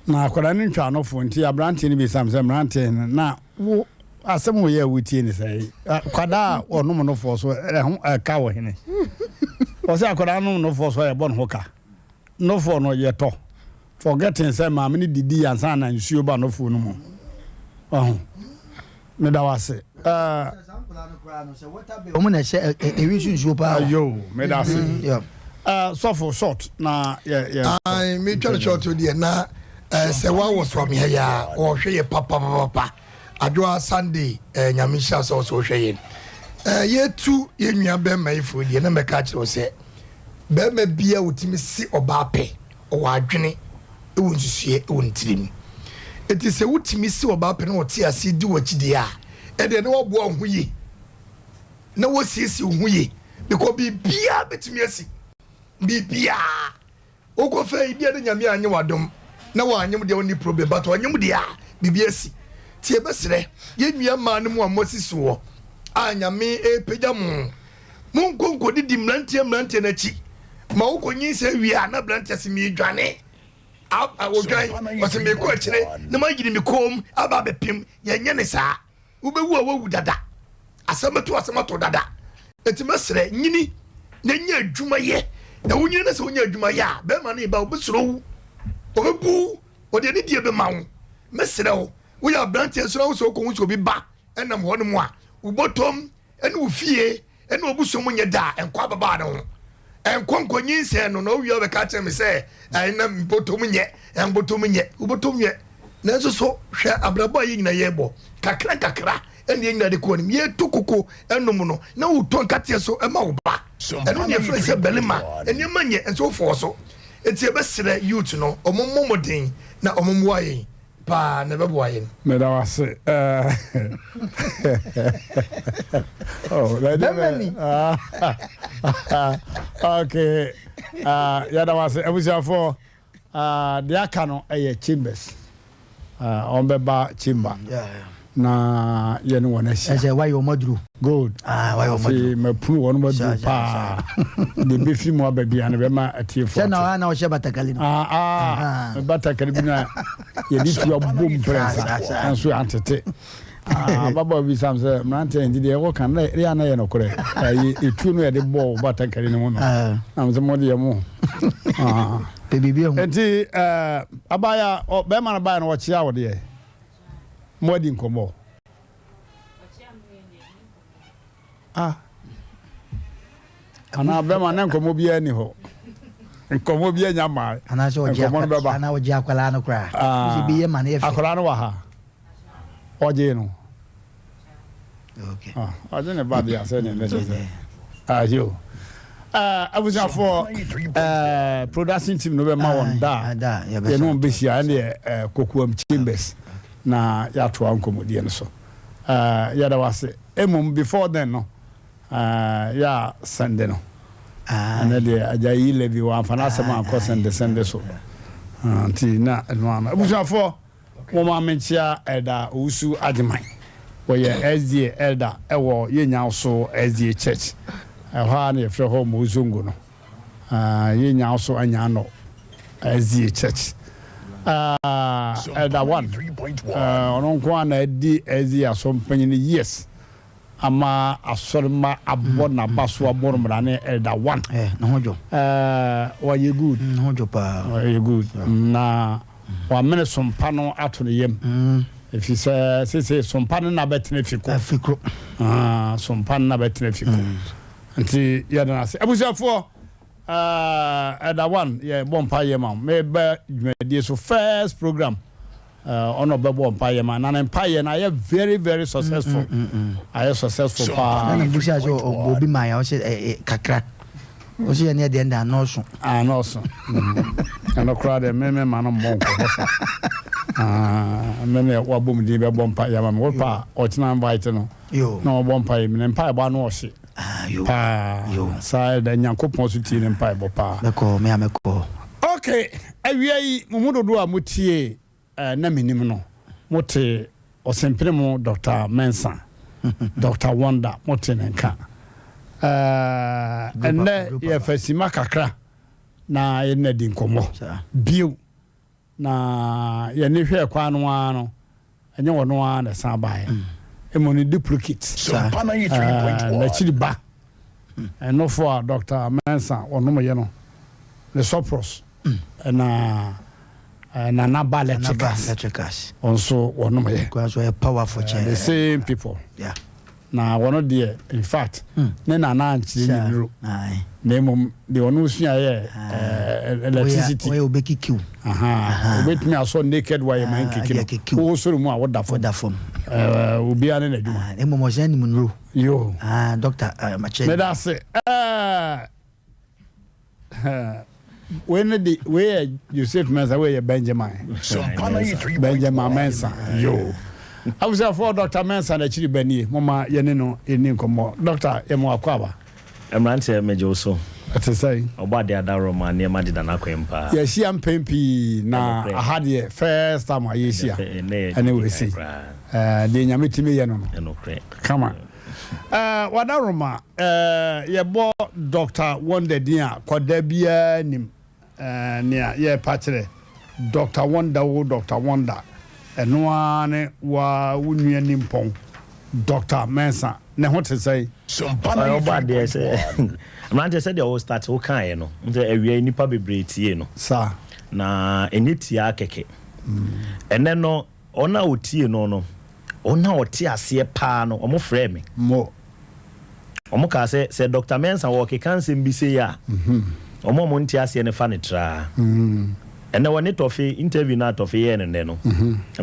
Na akwadaa no ntwa anofo nti aberanteɛ no bisa me sɛ mmeranteɛ no na wo asɛm wɔ yɛ a wotie ne sɛ akwadaa a ɔnom nofoɔ so ɛho ɛka wɔ hene. Ɔsɛ akwadaa nom nofoɔ so a yɛbɔ ne ho ka. Nofoɔ no yɛtɔ. Forgetting sɛ maame no didi ansa na nsuo ba nofoɔ no mu. Ɔho. Meda wo ase. Ɛɛ. Wɔn na ɛhyɛ ewi nso nsuo paa. Ayo, meda ase. Ɛɛ sɔfo short na yɛ yɛ. Ayi mi twɛ no short deɛ na ɛɛ sɛ wa wɔ so amia yɛ a ɔhwɛ yɛ papapapa adwoa Sunday ɛɛ nyame nhyira sɛ ɔsɛ ɔhwɛ yɛn ɛɛ yɛtu yɛn nua bɛrima yi fo deɛ na mɛka akyerɛ wo sɛ bɛrima bia otumi si ɔbaa pɛ. Ɔwɔ adwene wɔ nsusuiɛ wɔ ne tirim. Enti sɛ wotumi si ɔbaa pɛ na ɔte aseɛ di w'akyi deɛ a, ɛdeɛ na waboa wo ho yie na wasiesie wo ho yie because biribiara bɛtumi asi. Biribiara. Wokɔfɛ yi bia na Nyame anyɛ w'adom na wanyɛ wo deɛ wonni problem but ɔnyɛ wo deɛ a biribi asi. Nti yɛbɛsrɛ yɛn nua mmaa no mu a moasi soɔ a Nyame repagya mo Monkɔ nkɔdidi mmeranteɛ mmeranteɛ no akyi ma wokɔ nyinsɛn wie a na aberanteɛ se meredwane. Ɔdwan, ɔse merekɔ akyire na mayiri me kɔn mu aba abɛpem. Yɛnyɛ ne saa. Wobɛwu a woawu dada. Asɛm bɛto asɛm ato dada. Enti mɛsrɛ, nyini na nya adwuma yɛ. Na wonyini na sɛ wonya adwuma yɛ a, bɛrima no reba a, ɔbɛsuro wo, ɔbɛbu wo, ɔde anidie bɛma wo. Mɛsrɛ wo, woyɛ aberanteɛ nso na wo sɛ wokɔhu sɛ obi ba nam hɔnom a, wo bɔtɔm ne wo fie ne w'abusua mu nyɛ da a, nkɔ ababaa no ho. Nkɔ nkɔnyinsɛn no, na wowie a wobɛka akyerɛ me sɛ, ɛn na mbɔtɔm nyɛ, mbɔtɔm nyɛ, wobɔtɔm nyɛ. Nanso so hwɛ abrabɔ a yɛn nyinaa yɛrebɔ, kakra nkakra ɛna yɛn nyinaa de kɔ anim. Yɛretu koko nom no, na wotɔ nkateɛ so ma wo ba. Ɛno na yɛfrɛ sɛ barima, nneɛma nyɛ, nso wofɔɔ so. Enti yɛbɛsrɛ youth no, wɔn mmɔ mmɔden na wɔn mmoa yɛn. paa na ɛbɛboa yɛn. Meda wo ase. Oh, Bɛmani. Okay. Ah, yɛda wo ase. Abusuafoɔ, ah, deɛ aka no ɛyɛ chambers. Ah, wɔn bɛba chamber. Na yɛne wɔn ahyia. Ɛsɛ wayɛ wɔn aduro. Good. Ah, wayɛ wɔn aduro. Afei mapunu wɔn aduro paa. Deɛ bɛfiri mu aba biara no bɛma atiefoɔ ate. Sɛ na na ɔhyɛ batakari no. Ah, ah, batakari bi na yɛde tu abom prɛnsa nso antete. Ah, ababaawa bi sam sɛ mmeranteɛ nti deɛ ɛwɔ kan na ɛyɛ na yɛ nokorɛ. Ɛyɛ etuo no yɛde bɔɔ batakari no ho no. Na mo sɛ mo deɛ mo. Ah. Biribi ehu. Nti ɛɛ abaayewa bɛrima no baeɛ no ɔkyea wo deɛ. Mo adi nkɔmmɔ. Ah. Anaa bɛma na nkɔmmɔ biara ni hɔ. Nkɔmmɔ biara nya mmaa. Anaasɛ ɔgye nkɔmmɔ no bɛba. Anaa ɔgye akwadaa no koraa. Ah. Bi yɛ ma no yɛ fɛ. Akwadaa no wɔ ha. Ɔgye no. Okay. Ah, ɔgye ne ba deɛ asɛ ne ne sɛ. Ah, yo. Eh, abusuafoɔ eh, production team no bɛma wɔn da a yɛne wɔn bɛhyia ɛne eh, kokoam chambers na yɛatoa nkɔmmɔdie no so. Eh, yɛda wo ase. Mmom before then no, eh, yɛ a sɛnde no. Ɛnɛ deɛ agya yi levy wɔamfa n'asɛm ankɔ sɛnde sɛnde so. Ah, nti na ɛno ano. Abusuafoɔ, momma menkyea Elder Owusu Agyeman. Wɔyɛ SDA Elder ɛwɔ Yɛnyaw So SDA Church. Ɛhɔ ara na yɛfrɛ hɔ Mozongo no. Ah, Yɛnyaw So Anyanɔ SDA Church. Ah, Elder One, ɔno nko ara na adi SDA asɔr mpanyin years ama asɔrmba abɔ n'aba so abɔ no mmara ne Elder One. Eh, ne ho dwo. Eh, ɔyɛ good. Ne ho dwo paa. Ɔyɛ good. Na wamene sompa no ato ne yam. Ɛfiri sɛ seesei sompa no na bɛtena fi ko. Afi koro. Ah, sompa no na bɛtena fi ko. Nti yɛda no ase. Abusuafoɔ, ah, Elder One, yɛbɔ mpaeɛ ma wo. Meba dwumadie so first program. Ɔna ɔbɛbɔ mpaeɛ ma na ne mpaeɛ no ayɛ very very successful ayɛ successful paa. Ɛna busa sɛ ɔbɔ obi maa yɛ ɔsɛ kakra ɔsɛ yɛ ne ɛdeɛ nda anɔɔso. Anɔɔso ɛno koraa deɛ me me ma no mmɔ nkɔmmɔ sa me ne wabɔ mu din bɛbɔ mpaeɛ ama me wopa a ɔkyena invite no na ɔbɔ mpaeɛ mi ne mpaebɔ ano ɔhye paa saa ɛda Nyankopɔn so tie ne mpaebɔ paa. Mɛkɔ me a mɛkɔ. Okay awia yi mo mu dodoɔ a motie na menim no, mote ɔsempene mu Doctor Mensah, Doctor Wonder, mote ne nka. Ɛnnɛ yɛfa sima kakra na yɛne no adi nkɔmmɔ bio, na yɛne hwɛɛ kwan no ara no, ɛnyɛ ɔno ara na ɛsan baeɛ, mmom ne duplicate, n'akyiri ba, ɛnofo a Doctor Mensah ɔnomyɛ no, ne sɔprɔs. Ɛna Nana Ba Electricals nso wɔnom yɛ. Kura nso yɛ powerful kyɛn. The same people. Yeah. Na wɔn deɛ in fact hmm. ne nana ankyerɛ ne nuro. Na mmom deɛ ɔno sua yɛ electricity. Ɔyɛ obekikiw. Obetumi asɔ naked wire ma nkiki no. Wo soro mu a woda fam. Woda fam. Obiara ne n'adwuma. Mmom ɔsɛn nim nuro. Yo. Doctor, makyɛ. Meda ase. Wei ne de wei yɛ Joseph Mensah wei yɛ Benjamin Benjamin Mensah yoo abusuafoɔ Dr. Mensah n'akyiri ba nie moma yɛne no ɛni nkɔmmɔ Dr. yɛ mo akɔ aba. Mmeranteɛ megye wo so. Ɛte sɛn? Ɔbɔ adeɛ adaworo ma nneɛma deda n'akwan mu paa. Yɛahyia mpɛn pii na aha deɛ first time a yɛhyia ɛne wei sei deɛ Nyame tumi yɛ no no kama. Eh, Wadaroma, eh, yɛbɔ Doctor Wonder din a, kɔda biara nim eh, nea yɛrepa kyerɛ. Doctor Wonder o, Doctor Wonder, ɛno ara ne wa wo nua nimpɔn, Doctor Mensah, ne ho te sɛn? Ɔyɛ ɔbɔ adeɛ sɛ mmeranteɛ sɛdeɛ wo start wo kaeɛ no sɛ awia yi nnipa bebree tie no Saa. na ɛnyɛ tiaa kɛkɛ ɛnɛ no Wɔn a wɔtiee no no, wɔn a wɔte aseɛ paa no, wɔfrɛɛ me. Mo. Wɔkaa sɛ, sɛ Dɔkta Mensah wɔrekeka nsɛm bi sei a, wɔn a wɔnte aseɛ no fa no traa. Ɛnnɛ wɔne Tɔfe, interview no a Tɔfe yɛɛ no nnɛ no,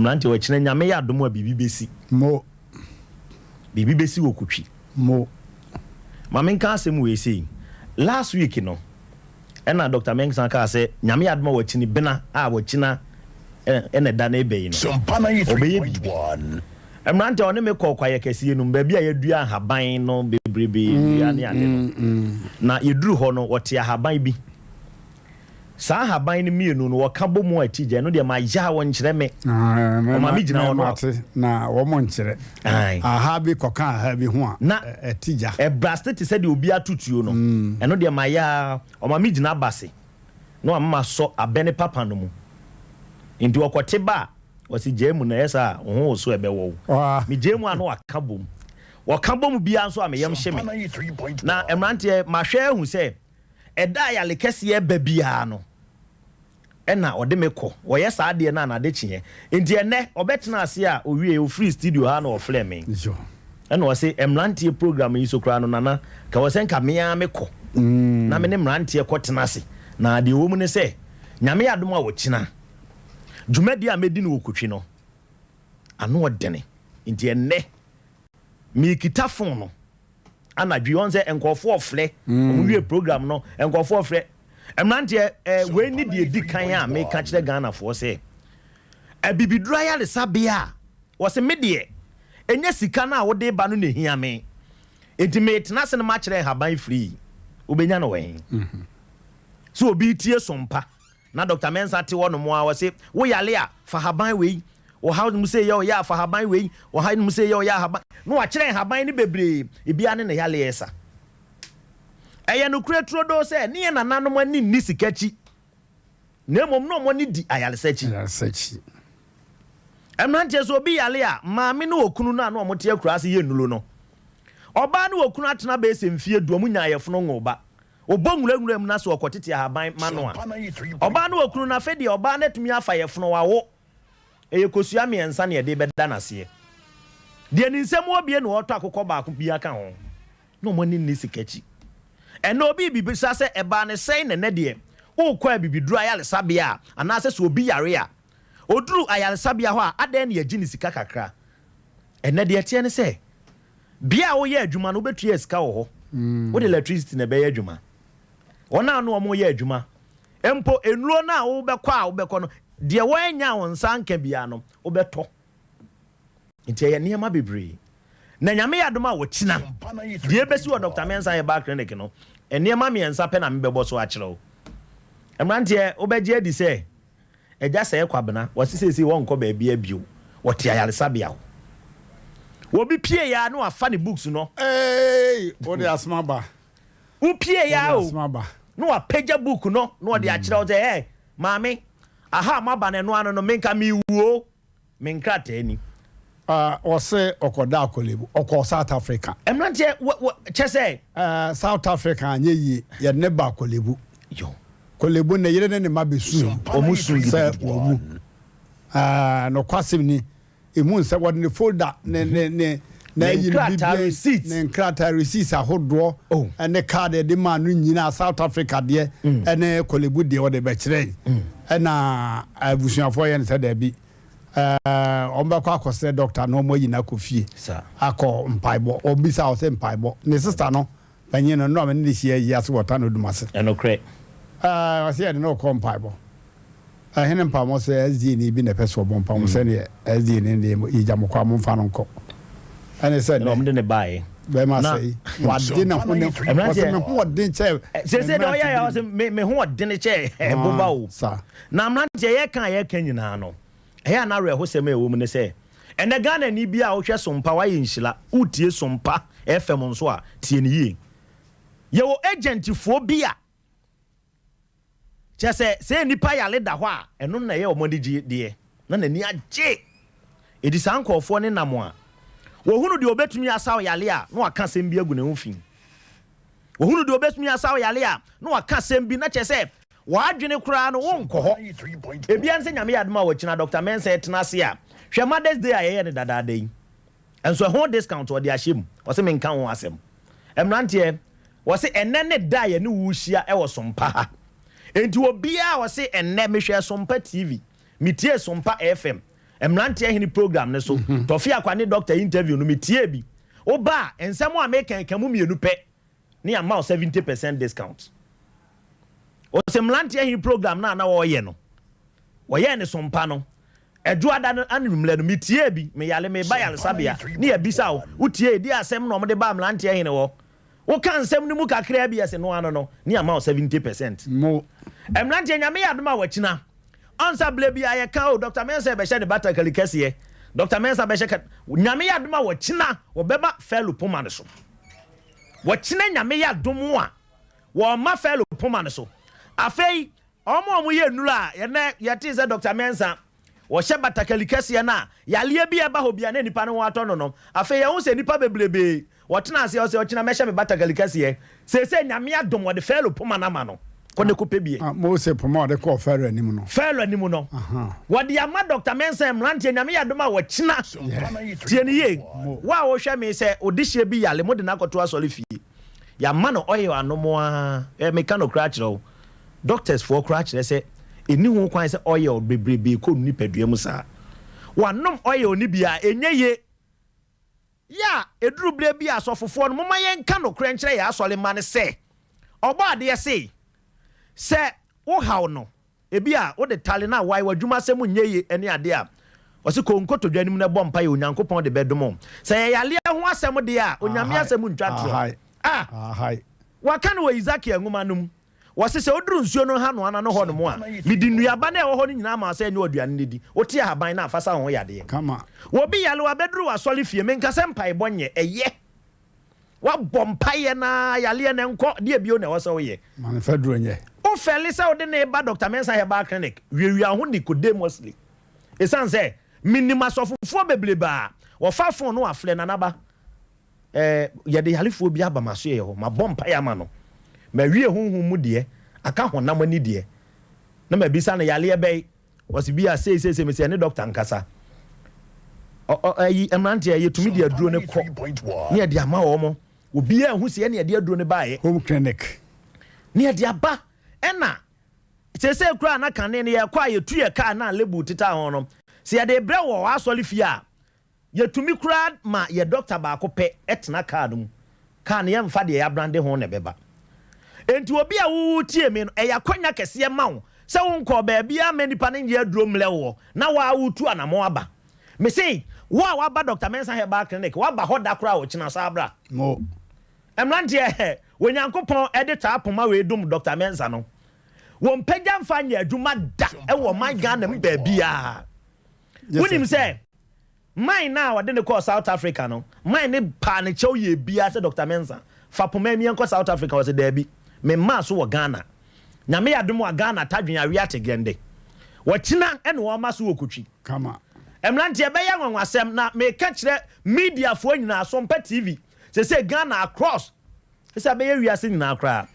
mmeranteɛ, ɔkyena Nyame yɛ adom a biribi bɛsi. Mo. Biribi bɛsi wɔ Kotwi. Mo. Ma menka asɛm wei sei, last week no, Ɛna Doctor Mensah kaa sɛ Nyame yɛ adom a wakyini bena a wakyina ɛna ɛda no ɛbɛ yi no ɔbɛyɛ biribi. Mmerante a ɔne me kɔɔ kwaeɛ kɛseɛ no mu baabi a yɛadua ahaban no bebrebe nnua ne ade no na yɛduru hɔ no wɔte ahaban bi saa ahaban no mmienu no wɔka bɔ mu a ɛti gya ɛno deɛ mayɛ a wɔnkyerɛ me ɔma me gyina hɔ no a na wɔn nkyerɛ aha bi kɔka aha bi ho a na ɛti gya ɛbraste te sɛ deɛ obi ato tuo no ɛno deɛ mayɛ a ɔma me gyina abase na wama masɔ abɛ ne papa no mu nti ɔkɔte ba a ɔse gyaa mu na ɛyɛ saa a wo ho woso ɛbɛwɔ wo megyaa mu a na waka bom wɔka bom biara nso a me yam hye me na mmeranteɛ mahwɛ ahu sɛ Ɛda a yare kɛseɛ ba biara no, ɛna ɔde me kɔ. Ɔyɛ saa adeɛ no a n'ade kyeɛ. Nti ɛnnɛ, ɔbɛtena ase a ɔwieɛ, ɔfirii studio ha na ɔfrɛɛ me. Ɛna ɔse, mmeranteɛ program yi so koraa no, Nana, nka ɛwɔ sɛ nka me ara mekɔ na me ne mmeranteɛ kɔtena ase. Na deɛ ɛwɔ mu ne sɛ, Nyame yɛ adom a ɔkyena, dwumadie a mɛdi no wɔ Kotwi no, ano ɔdene. Nti ɛnnɛ, merekita phone no. anadwo yi ɔn sɛ nkurɔfoɔ frɛ wɔn wie program no nkurɔfoɔ frɛ mmeranteɛ ɛɛ wei ne deɛ di kan a meka kyerɛ Ghanafoɔ sɛ abibiduro ayaresabea a wɔsɛ me deɛ ɛnyɛ sika no a wode ba no na ehia me enti metena ase no makyerɛ nhaban free wobɛnya no wɔ he sɛ obi tie sompa Na Doctor Mensah te hɔ nom a ɔse wo yale a fa haban wei, wo haw nom sei yɛ ɔyɛ a fa haban wei, wo haw nom sei yɛ ɔyɛ a haban, na wakyerɛ nhaban no bebree, ebia ne ne yale ɛsa. Ɛyɛ nokorɛ turodoo sɛ ne yɛn nananom ani nni sika akyi. Na mmom na wɔn ani di ayaresa akyi. Ayaresa akyi. Mmeranteɛ, sɛ obi yare a, maame ne okunu no a na wɔte akuraa ase yɛ nnuro no. Ɔbaa ne okunu atena bɛyɛ sɛ mfeɛ du, wɔnnya ayɛfono nwoo ba. Wɔbɔ nwura nwura mu na sɛ ɔkɔtete ahaban ma no a, ɔbaa ne okunu no, afei deɛ ɔbaa no atumi afa yɛfono, wawo. Ɛyɛ kosua mmiɛnsa na yɛde rebɛda no aseɛ. Deɛ ne nsam wɔ bie na ɔretɔ akokɔ baako bi aka ho. Na wɔn ani nni sika akyi. Ɛnnɛ obi rebisa sɛ ɛbaa no sɛn na ɛnnɛ deɛ worekɔ abibiduro ayaresabea a, anaasɛ sɛ obi yare a, ɔduru ayaresabea hɔ a, adɛn na yɛgye no sika kakra? Ɛnnɛ deɛ ɛteɛ ne sɛ, bea a woyɛ adwuma no wobɛtua sika wɔ hɔ. Wode electricity na ɛbɛyɛ adwuma. Wɔn a ne wɔn reyɛ adwuma mpo, nnuro no a wobɛkɔ a wobɛkɔ no, deɛ wɔannya wo nsa anka biara no, wobɛtɔ. Nti ɛyɛ nneɛma bebree. Na Nyame yɛ adom a ɔkyina, deɛ ɛbɛsi wɔ Doctor Mensah Herbal Clinic no, nneɛma mmiɛnsa pɛ na mebɛbɔ so akyerɛ wo. Mmeranteɛ, wobɛgye adi sɛ Agya Sɛɛ Kwabena, wɔse seesei wɔnkɔ baabiara bio, wɔte ayaresabea hɔ. Obi pie a na wafa ne books no. Eeii, wode asem aba. Wo pie a o, na wapagya book no na ɔde akyerɛ wo sɛ, ɛɛ, maame, aha a moaba no ɛno ano no, menka mewu o. Me nkrataa ni. Ah, ɔse ɔkɔdaa Korle-Bu, ɔkɔɔ South Africa. Mmeranteɛ, wɔ, wɔ, kyɛ sɛ. Eh, South Africa anyɛ yie, yɛde no baa Korle-Bu. Yo. Korle-Bu, ne yere ne ne mma bɛsui. Wɔn sui sɛ gidigidi. wawu. Eh, nokwasɛm ni, emu nsɛm, wɔde ne folder, ne, ne, ne, Ne n'ayi no, nkrataa, biribiara, receipts. ne nkrataa, receipts ahodoɔ, Oh. ɛne card a yɛde maa no nyinaa, South Africa deɛ, ɛne Korle-Bu deɛ, wɔde bɛkyerɛe. Ɛna abusuafoɔ yɛ no sɛ daabi, ɛɛ wɔbɛkɔ akɔsrɛ dɔkta na wɔayi no akɔ fie akɔ mpaebɔ. Wɔbisa ɔsɛ mpaebɔ. Ne sista no panyin no, nnora me ne no hyia ayi ase wɔ Tano Dumase. Ɛnokorɛ. Ɛɛ ɔsɛ yɛde no rekɔ mpaebɔ. Ɛhene mpaebɔ sɛ SDA ni bi na ɛpɛ sɛ ɔbɔ mpaebɔ sɛdeɛ SDA ni deɛ yɛgya mo kɔ a momfa no nkɔ. Ɛne sɛ nnɛ. Ɛna wɔde no baeɛ. Bɛrima sɛ yi, wade ne ho ne, ɔsɛ me ho ɔden kyɛ. Sese deɛ ɔyɛ yɛ ɔsɛ me me ho ɔden kyɛ ɛboba o. Na mmeranteɛ yɛka a yɛka nyinaa no, ɛyɛ a na awerɛhosɛm a ɛwɔ mu ne sɛ, ɛnɛ Ghanani bi a wohwɛ Sompa wayɛ nhyira, wotie Sompa FM nso a, tie no yie. Yɛwɔ agentfoɔ bi a Kyerɛ sɛ, sɛ nnipa yare da hɔ a, ɛno na ɛyɛ wɔn anigye deɛ, na n'ani agye. Enti saa nkurɔfoɔ no nam a, wɔhunu deɛ ɔbɛtumi asa wo yare a, na waka asɛm bi agu ne ho fi. Wɔhunu deɛ ɔbɛtumi asa wo yare a, na waka asɛm bi, na kyerɛ sɛ, w'adwene koraa no, wonkɔ hɔ. Ebia ne sɛ Nyame yɛ adom a wɔkyina Dɔkta Mensah tena ase a, hwɛ Mother's Day a yɛyɛ no dadaada yi. Nso ɛho discount ɔde ahyɛ mu. Ɔse menka ho asɛm. Mmeranteɛ, wɔse ɛnnɛ ne da a yɛne wo rehyia wɔ Sompa ha. Enti obiara a ɔse ɛnnɛ mehwɛɛ Sompa TV, metiee Sompa FM, Mmeranteɛ Hene program no so, Tɔfe Akwa ne Doctor interview no metiee bi. Woba a, nsɛm a meka yi ka mu mmienu pɛ ne yɛama wo 70 percent discount. Ɔse Mmeranteɛ Hene program no a na wɔreyɛ no, wɔyɛɛ no Sompa no, Ɛdwoada no anwummerɛ no, metiee bi, meyare, mereba yaresabea, ne yɛabisa wo, wotiee, deɛ asɛm na wɔde baa mmeranteɛ hene hɔ? Woka nsɛm no mu kakraa bi, ɛse no ano no, ne yɛama wo 70%. Mo. Mmeranteɛ, Nyame yɛ adom a wakyina, ɔnsa berɛ biara yɛka, oh, Doctor Mensah rebɛhyɛ ne batakari kɛseɛ, Doctor Mensah bɛhyɛ ka, Nyame yɛ adom a wakyina, wɔbɛma Fellow poma no so. Wɔkyena Nyame yɛ adom a, wɔma Fellow poma no so. Afei, Wɔn a wɔyɛ nnuru a ɛnnɛ yɛtee sɛ Dɔkta Mensah wɔhyɛ batakali kɛseɛ no a yareɛ bi a ɛba hɔ biara na nnipa no ho atɔ no no, afei yɛhu sɛ nnipa bebrebee wɔtena ase ɔsɛ ɔkyena mɛhyɛ me batakali kɛseɛ. Seesei Nyame adom wɔde Farao poma no ama no, kɔ na kɔpɛ bie. Ah, Mose poma a ɔde kɔɔ Farao anim no. Farao anim no. Wɔde ama Dɔkta Mensah mmeranteɛ, Nyame yɛ adom a wɔkyena. Tie no yie, wo a wohwɛ me sɛ odehyeɛ bi yare mode no akɔto asɔre fie, yɛama no oil anom ara, eh, meka nokorɛ akyerɛ wo. Doctors foɔ koraa kyerɛ sɛ ɛnni ho kwan sɛ oil bebrebee kɔ nipadua mu saa. Wanom oil no bi a, ɛnyɛ ye. Yɛ a ɛduru berɛ bi a asɔfofoɔ no momma yɛnka nokorɛ nkyerɛ yɛn asɔre mma no sɛ, Ɔbɔadeɛ se, sɛ wo haw no, ebi a wode tale no awae, w'adwuma asɛm nyɛ ye ne adeɛ a, ɔse kɔ nkotodwe anim na bɔ mpaeɛ, Onyankopɔn de bɛdom wo. Sɛ ɛyɛ yareɛ ho asɛm deɛ a, Onyame asɛm ntwa torɔ. Ah! Wɔaka no wɔ Hesekiel nwoma no mu. Wɔse sɛ woduru nsuo no nhanoa no ano hɔ nom a, mede nnuaba no a ɛwɔ hɔ no nyinaa ma wo sɛ ɛnyɛ w'aduane no di. Wote ahaban no a, fa sa wo ho yadeɛ. Obi yare, wabɛduru w'asɔre fie, menka sɛ mpaebɔ nyɛ, ɛyɛ. Woabɔ mpaeɛ no ara, yareɛ no ɛnkɔ, deɛ bio na ɛwɔ sɛ woyɛ? Ma no faduro nyɛ. Wo. Wofɛle sɛ wode no reba Doctor Mensah Herbal Clinic, wiawia wo ho Nicodemously. Esiane sɛ minim asɔfofoɔ bebrebe a wɔfa fon no afrɛ Nana ba, eh, yɛde yarefoɔ bi aba m'asoɛeɛ hɔ, mabɔ mpaeɛ ama no, mawie honhom mu deɛ, aka honam ani deɛ, na mabisa no yareɛ bɛn, ɔse bi a sei sei sei, mese ɛne dɔkta nkasa. Ɔ, ɔ, ayi, mmeranteɛ, yɛtumi de aduro no kɔ ne yɛde ama wɔn. Obiara nhu sɛ yɛne yɛde aduro no baeɛ. Home clinic. Ne yɛde aba, ɛna seesei koraa na kane no yɛkɔ a yɛtu yɛ kaa no a label teta ho no, sɛ yɛde rebrɛ wɔ asɔre fie a, yɛtumi koraa ma yɛ dɔkta baako pɛ tena kaa no mu. Kaa no yɛmfa deɛ yɛabrande ho na ɛbɛba. Enti obi a woretie me no, ɛyɛ akwanya kɛseɛ ma wo sɛ wonkɔɔ baabiara mma nnipa no nyɛ aduro mmrɛ woɔ na wo ara woretu anamɔn aba. Mese wo a woaba Dɔkta Mensah Herbal Clinic, woaba hɔ da koraa a ɔkyena san bra. Mo. Mmeranteɛ, Onyankopɔn de taa poma wei dom Dɔkta Mensah no, wɔmpagya mfa nyɛ adwuma da wɔ ɔman Ghana mu baabiara. Wonim sɛ man no a ɔde no kɔɔ South Africa no, man no paa ne kyɛw yɛɛ biara sɛ Dɔkta Mensah, fa poma yi yɛnkɔ South Africa. Ɔse daabi, memmaa so wɔ Ghana. Nyame yɛ adom a Ghana tadwen awe ate gɛnde. Ɔkyena na wɔma so wɔ Kotwi. Kama. Mmeranteɛ, ɛbɛyɛ anwanwasɛm na meka kyerɛ mediafoɔ nyinaa, Sompa TV, sesei Ghana across, sesei abɛyɛ wiase nyinaa koraa.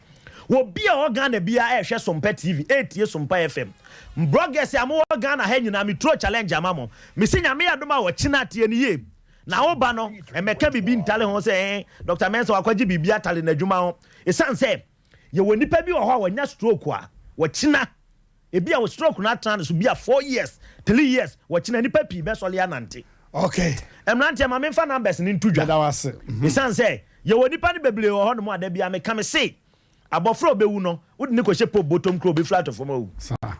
Obi a ɔwɔ Ghana biara ɛrehwɛ Sompa TV, ɛretie Sompa FM. Bloggers a mowɔ Ghana ha nyinaa, me throw challenge ama mo. Mese Nyame yɛ adom a ɔkyena tie no yie. Na wo ba no, mmɛka biribi ntale ho sɛ eh, Doctor Mensah wakɔgye biribi atale n'adwuma ho. Ɛsiane sɛ yɛwɔ nnipa bi wɔ hɔ a wɔnya stroke a, wɔkyena Ebia wo stroke no atena ne so bia 4 years, 3 years, wɔkyena nnipa pii bɛsɔle anante. Okay. Mmeranteɛ ma memfa numbers no nto dwa. Meda wo ase. Esiane sɛ yɛwɔ nnipa no bebree wɔ hɔnom a da biara meka me se abɔfra a ɔbɛwu no wode no kɔhyɛ pope bɔtɔm koraa ɔbɛfiri ato fam awu.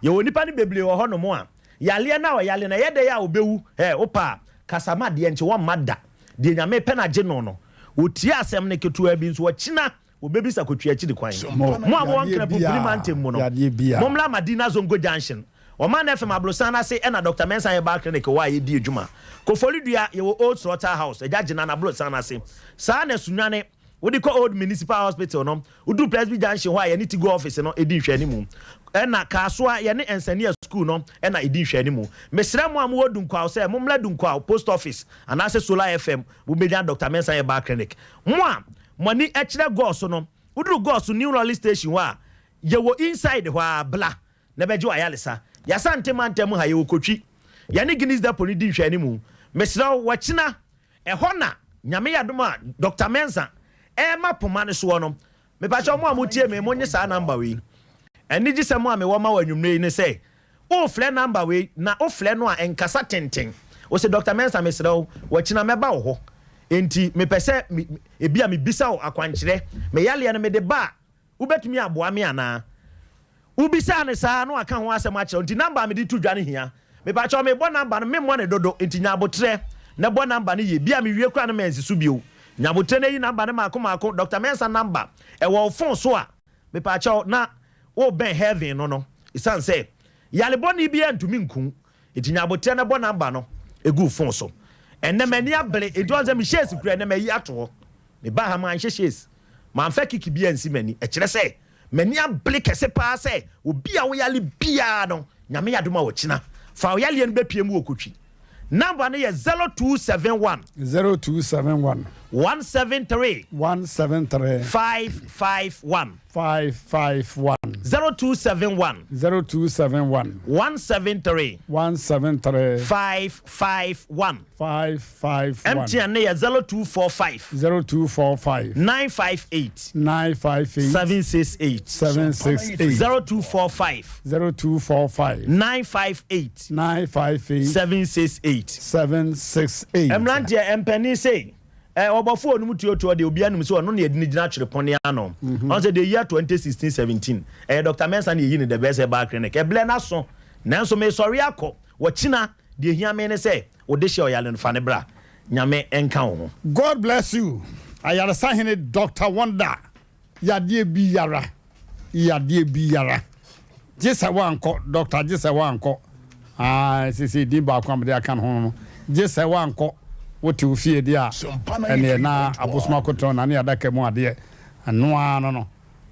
Yɛwɔ nnipa no bebree wɔ hɔnom a yareɛ no a ɔyare no ɛyɛ dɛn a ɔbɛwu. Hɛ wopɛ a kasa ma adeɛ nkye wɔmma da. Deɛ Nyame pɛ no agye no no ɔtie asɛm no ketewaa bi nso ɔkyena Wɔbɛbisa kotwi akyiri kwan. Mo a mowɔ Nkran Pumpuni mantam mu no, mommra Madina Zongo Junction, Ɔman FM aborosan no ase na Dɔkta Mensah Herbal Clinic wɔ a yɛdi adwuma. Koforidua, yɛwɔ Old Slaughter House, Agya Gyenan aborosan no ase. Saa na Sunyani, wode kɔ Old Municipal Hospital no, woduru Presby Junction hɔ a yɛne Tigo Office no di nhwɛanimu. Ɛna Kasoa, yɛne Nsania School no na ɛdi nhwɛanimu. Mesrɛ mo a mowɔ Dunkwaw sɛ mommra Dunkwaw Post Office anaasɛ Solar FM, mobɛnya Dɔkta Mensah Herbal Clinic. Mo a Mo ani kyerɛ Gɔɔ so no, woduru Gɔɔ so New Lorry Station hɔ a, yɛwɔ inside hɔ ara, bla na bɛgye wo ayaresa. Y'Asante mantam mu ha, yɛwɔ Kotwi. Yɛne Guinness Depot no di nhwɛanimu. Mesrɛ wo, wɔkyena, ɛhɔ na, Nyame yɛ adom a, Doctor Mensah ɛrema poma no soɔ no. Mepakyɛw mo a motie me, monnye saa number wei. Anigyesɛm a mewɔ ma wo anwummere yi ne sɛ, Worefrɛ number wei na wofrɛ no a ɛnkasa tenten. Wose Doctor Mensah mesrɛ wo, wakyina mɛba wo hɔ. Enti mepɛ sɛ me ebia mebisa wo akwankyerɛ. Me yareɛ no mede ba a, wobɛtumi aboa me anaa? Wobisaa no saa na waka ho asɛm akyerɛ wo. Nti number a mede to dwa no hia. Mepakyɛw mebɔ number no memmɔ no dodo nti nya aboterɛ na bɔ number no yie. Bia mewie koraa no mansi so bio. Nya aboterɛ na yi number no maako maako. Doctor Mensah number ɛwɔ wo phone so a, Mepaakyɛw, na worebɛn heaven no no, esiane sɛ yare bɔne biara ntumi nku wo nti, nya aboterɛ na bɔ number no gu wo phone so. Ɛnnɛ m'ani abere, enti woahu sɛ me shades kura ɛnnɛ mayi ato hɔ. Mebaa ha manhyɛ shades, mamfa kiki biara ansi m'ani. Ɛkyerɛ sɛ m'ani abere kɛse paa sɛ obi a woyare biara no, Nyame yɛ adom a ɔkyena, fa wo yareɛ no bɛpue mu wɔ Kotwi. Number no yɛ 0271. 0271. 173. 173. 551. 551. 0271. 0271. 173. 173. 551. 551. MTN no yɛ 0245. 0245. 958. 958. 768. 768. 0245. 0245. 958. 958. 768. 768. Mmeranteɛ, mpanin sei, eh, ɔbɔfoɔ a ɔnom tuotuo deɛ obiara nim sɛ ɔno na yɛde no gyina atwerepɔne ano. Ɔn sɛ the year 2016-17, ɛyɛ Doctor Mensah na yɛyi no the best herbal clinic. Ɛberɛ no aso, nanso mesɔre akɔ. Wɔkyena, deɛ ɛhia me ne sɛ wo dehyeɛ ɔyare no fa no bra. Nyame nka wo ho. God bless you ayaresa hene Doctor Wonder yadeɛ biara yadeɛ biara gye sɛ woankɔ doctor gye sɛ woankɔ aah sese din baako a mede aka ne ho no gye sɛ woankɔ wote wo fie deɛ a ɛneɛ na abosom akotɔn na ne adaka mu adeɛ ɛno ara no no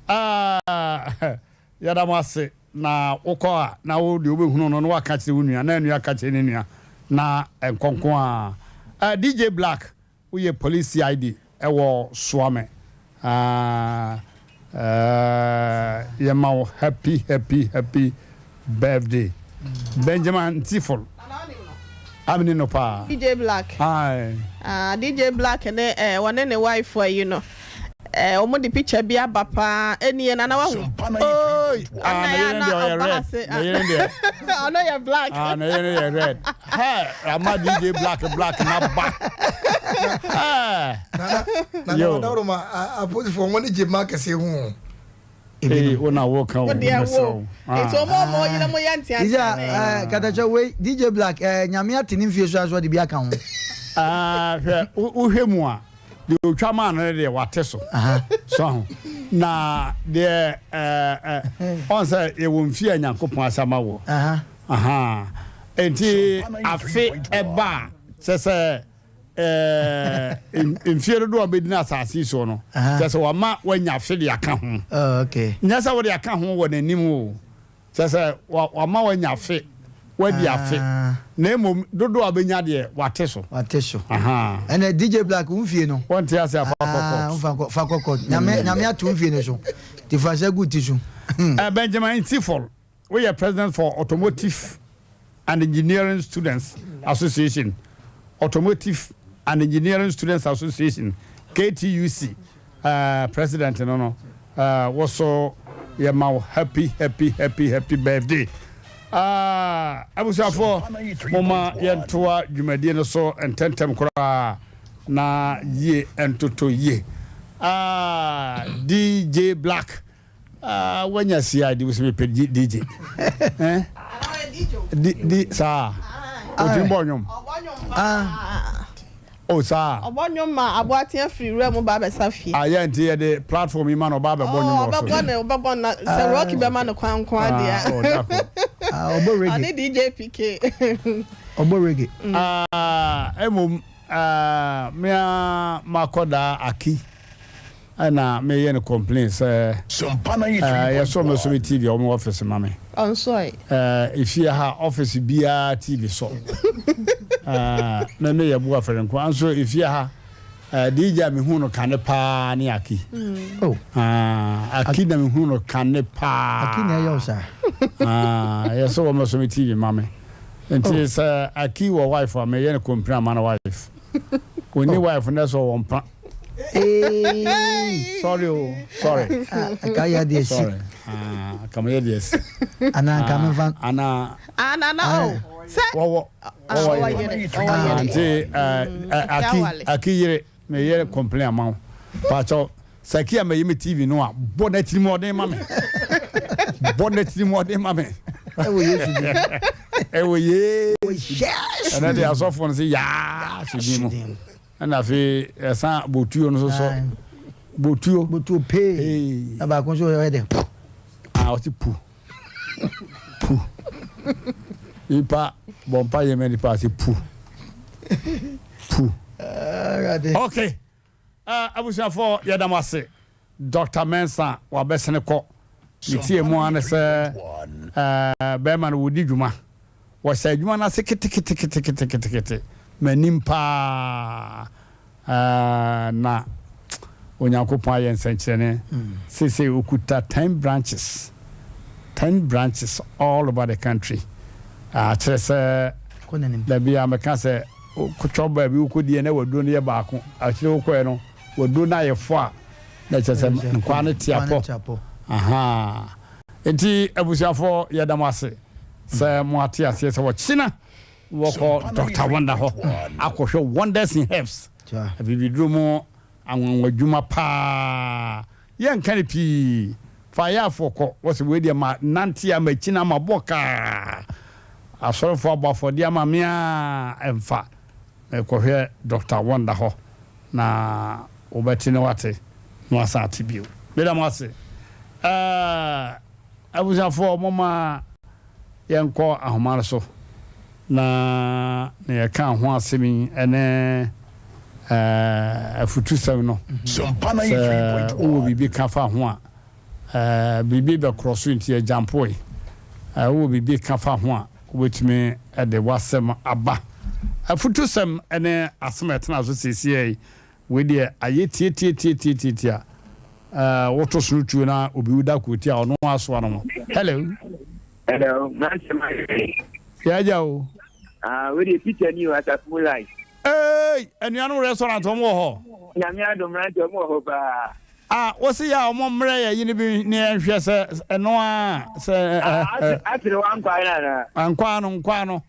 aah. Yɛda mo ase. Na wokɔ a, na wo deɛ wobɛhunu no na woaka akyerɛ wo nua, na nua aka akyerɛ ne nua, na nkɔ nko ara. Eh, DJ Black, woyɛ Police CID wɔ Suame. Ah, eh, yɛma wo happy, happy, happy birthday. Benjamin Ntiful. Amini no paa. DJ Black. Aye. Ah, DJ Black ne eh, wɔne ne wife ayi no. Eh, wɔn de picture bi aba paa. Enie nana wahu. Oi, ah, na yere deɛ ɔyɛ red. Na yere deɛ. Ɔno yɛ black. Ah, na yere yɛ red. Hey, ama DJ Black black na ba. Hey. Nana, nana, Yo. wadaworo ma apolisifoɔ wɔn gye mma kɛseɛ ho. Ee, wo na wo ka o, Wo deɛ mesrɛ wo. wo. Nti Ah. ɔmo a ɔmo yere mo yɛ nteantea Isa, ne. eh, katakyɛ wei DJ Black, eh, Nyame ate ne mfie so a so ɔde bi aka ho. Ah, hwɛ, wo- wohwɛ mu a, deɛ otwa maa no no deɛ wate so. So ho. Na deɛ eh, eh, ɔn sɛ yɛwɔ mfie a Nyankopɔn asa ma wɔ. Aha. Enti afe ɛba a, kyɛ sɛ mfie dodoɔ a ɔbɛdi no asase yi soɔ no, kyerɛ sɛ wama wanya afe de aka ho. Oh, Nyɛ sɛ wode aka ho wɔ n'anim o, kyerɛ sɛ wama wanya afe, wadi afe, ah. na mmom dodoɔ a bɛnya deɛ wate so. Wate so. Ɛnɛ DJ Black wo mfie no. Wɔnte ase afa kɔ court. Fa kɔ court. Nyame nyame ato mfie no so. Ti fa sɛ gu ti so. Benjamin Ntifol. Woyɛ President for Automotive and Engineering Students Association, Automotive and Engineering Students Association, KTUC, President no no, wo so yɛma wo happy happy happy happy birthday. Abusuafoɔ, momma yɛntoa dwumadie no so ntɛntɛm koraa na yie ntoto yie. DJ Black. Ah, wanya CID wo sɛ mepɛ DJ. Eh? Di di saa. Otumi bɔ nnwom. Ah. Oh saa. Ɔbɔ nnwom ma aboaten afiri wura mu ba abɛsa fie. Ayɛ nti yɛde platform yi ma na ɔba abɛbɔ nnwom wɔ so. Ɔbɛbɔ ne ɔbɛbɔ na sɛ Rocky bɛma no kwan nko adeɛ. Oh, dako. Ah, ɔbɔ reggae. Ɔne DJ PK. Ɔbɔ reggae. Ah, emom ah, mea makɔdaa Aki. Ɛna me yɛ no complain sɛ ɛɛ yɛ sɔ me so me TV a wɔn office ma me. Ɔnsɔe. Ɛɛ efie ha office biara TV sɔ. Ɛɛ me me yɛ bu afɛre nko anso efie ha ɛɛ DJ a me hu no kane paa ne Aki. Oh. Ah, Aki na me hu no kane paa. Aki na ɛyɛ wo saa. Ah, yɛ sɛ wɔn so me TV ma me. Nti sɛ Aki wɔ wife a me yɛ no complain ama no wife. Oni wife na sɛ ɔwɔ mpa. Hey. Sorry o, sorry. Aka yɛ deɛ si. Sorry. Ah, aka yɛ deɛ si. Ana nka me fa. Ana. Ana na o. Sɛ. Wɔwɔ. Wɔwɔ yere. Nti aki aki yere me yere complain ama wo. Pacho sɛ aki a mɛyi me TV no a bɔ n'atiri mu ɔden ma me. Bɔ n'atiri mu ɔden ma me. Ɛwɔ Yesu din. Ɛwɔ Yesu. Ɛnɛ de asɔfoɔ no sɛ yaa so din mu. Ɛna afei ɛsan botuo no nso so. Botuo. Botuo pee. Na baako nso ɔyɛ dɛ pu. Ah ɔte pu. Pu. Nipa bɔ mpa yɛ mɛ nipa ase pu. Pu. Okay. Uh, abusuafoɔ yɛda mo ase. Doctor Mensah wabɛsene kɔ. Ne tie mu ara ne sɛ ɛɛ bɛrima no wɔdi dwuma. Wɔhyɛ adwuma no ase keteketeketekete. M'anim paa ɛɛ na Onyankopɔn ayɛ nsɛnkyerɛnne. Seesei ɔkuta ten branches, ten branches all over the country. Akyerɛ sɛ da bi a meka sɛ wotwa baabi wokɔdiɛ na waduro no yɛ baako. Akyire wokɔɛ no Waduro no ayɛ fɔ a, na kyerɛ sɛ nkwaa no te apɔ. Ahaa. Nti abusuafoɔ yɛda mo ase sɛ mo ate aseɛ sɛ ɔkyena wɔkɔ Doctor Wonder hɔ akɔhwɛ Wonders in Herbs, abibiduro mu anwanwadwuma paa. Yɛnka no pii, fa ayafoɔ kɔ, wɔse wei deɛ ma nante a makyina mabɔ kaa, asɔrefoɔ abɔ afɔdeɛ ama me a ɛmfa. Mekɔhwɛ Doctor Wonder hɔ na wobɛte na wate na wasan ate bio. Meda mo ase. Ɛɛ, abusuafoɔ momma yɛnkɔ ahoma no so na na yɛka ho asɛm yi ɛne ɛɛ afutusɛm no. Sɛ wowɔ biribi ka fa ho a. Ɛɛ biribi bɛkorɔ so nti yɛgyampoe. Ɛɛ wowɔ biribi ka fa ho a, wobɛtumi de w'asɛm aba. Afutusɛm ne asɛm a ɛtena so seesei yi, wei deɛ ayɛ tiatiatiatiatia. Ɛɛ woto sono tuo na obi wu da kootia a, ɔno asoa no ho. Hello. Hello, mmeranteɛ ma yɛ. Yɛ agya o. Ah, wei deɛ Peter ni o, asafo mu light. Eei, anuanom restaurant wɔn wɔ hɔ. Nyame adom mmeranteɛ wɔn wɔ hɔ paa. Ah, wose yɛ a wɔn mmerɛ yɛ yene bi ne yɛn hwɛ sɛ ɛno a sɛ. Ah, asere wa nkwa no anaa? Nkwa no, nkwa no.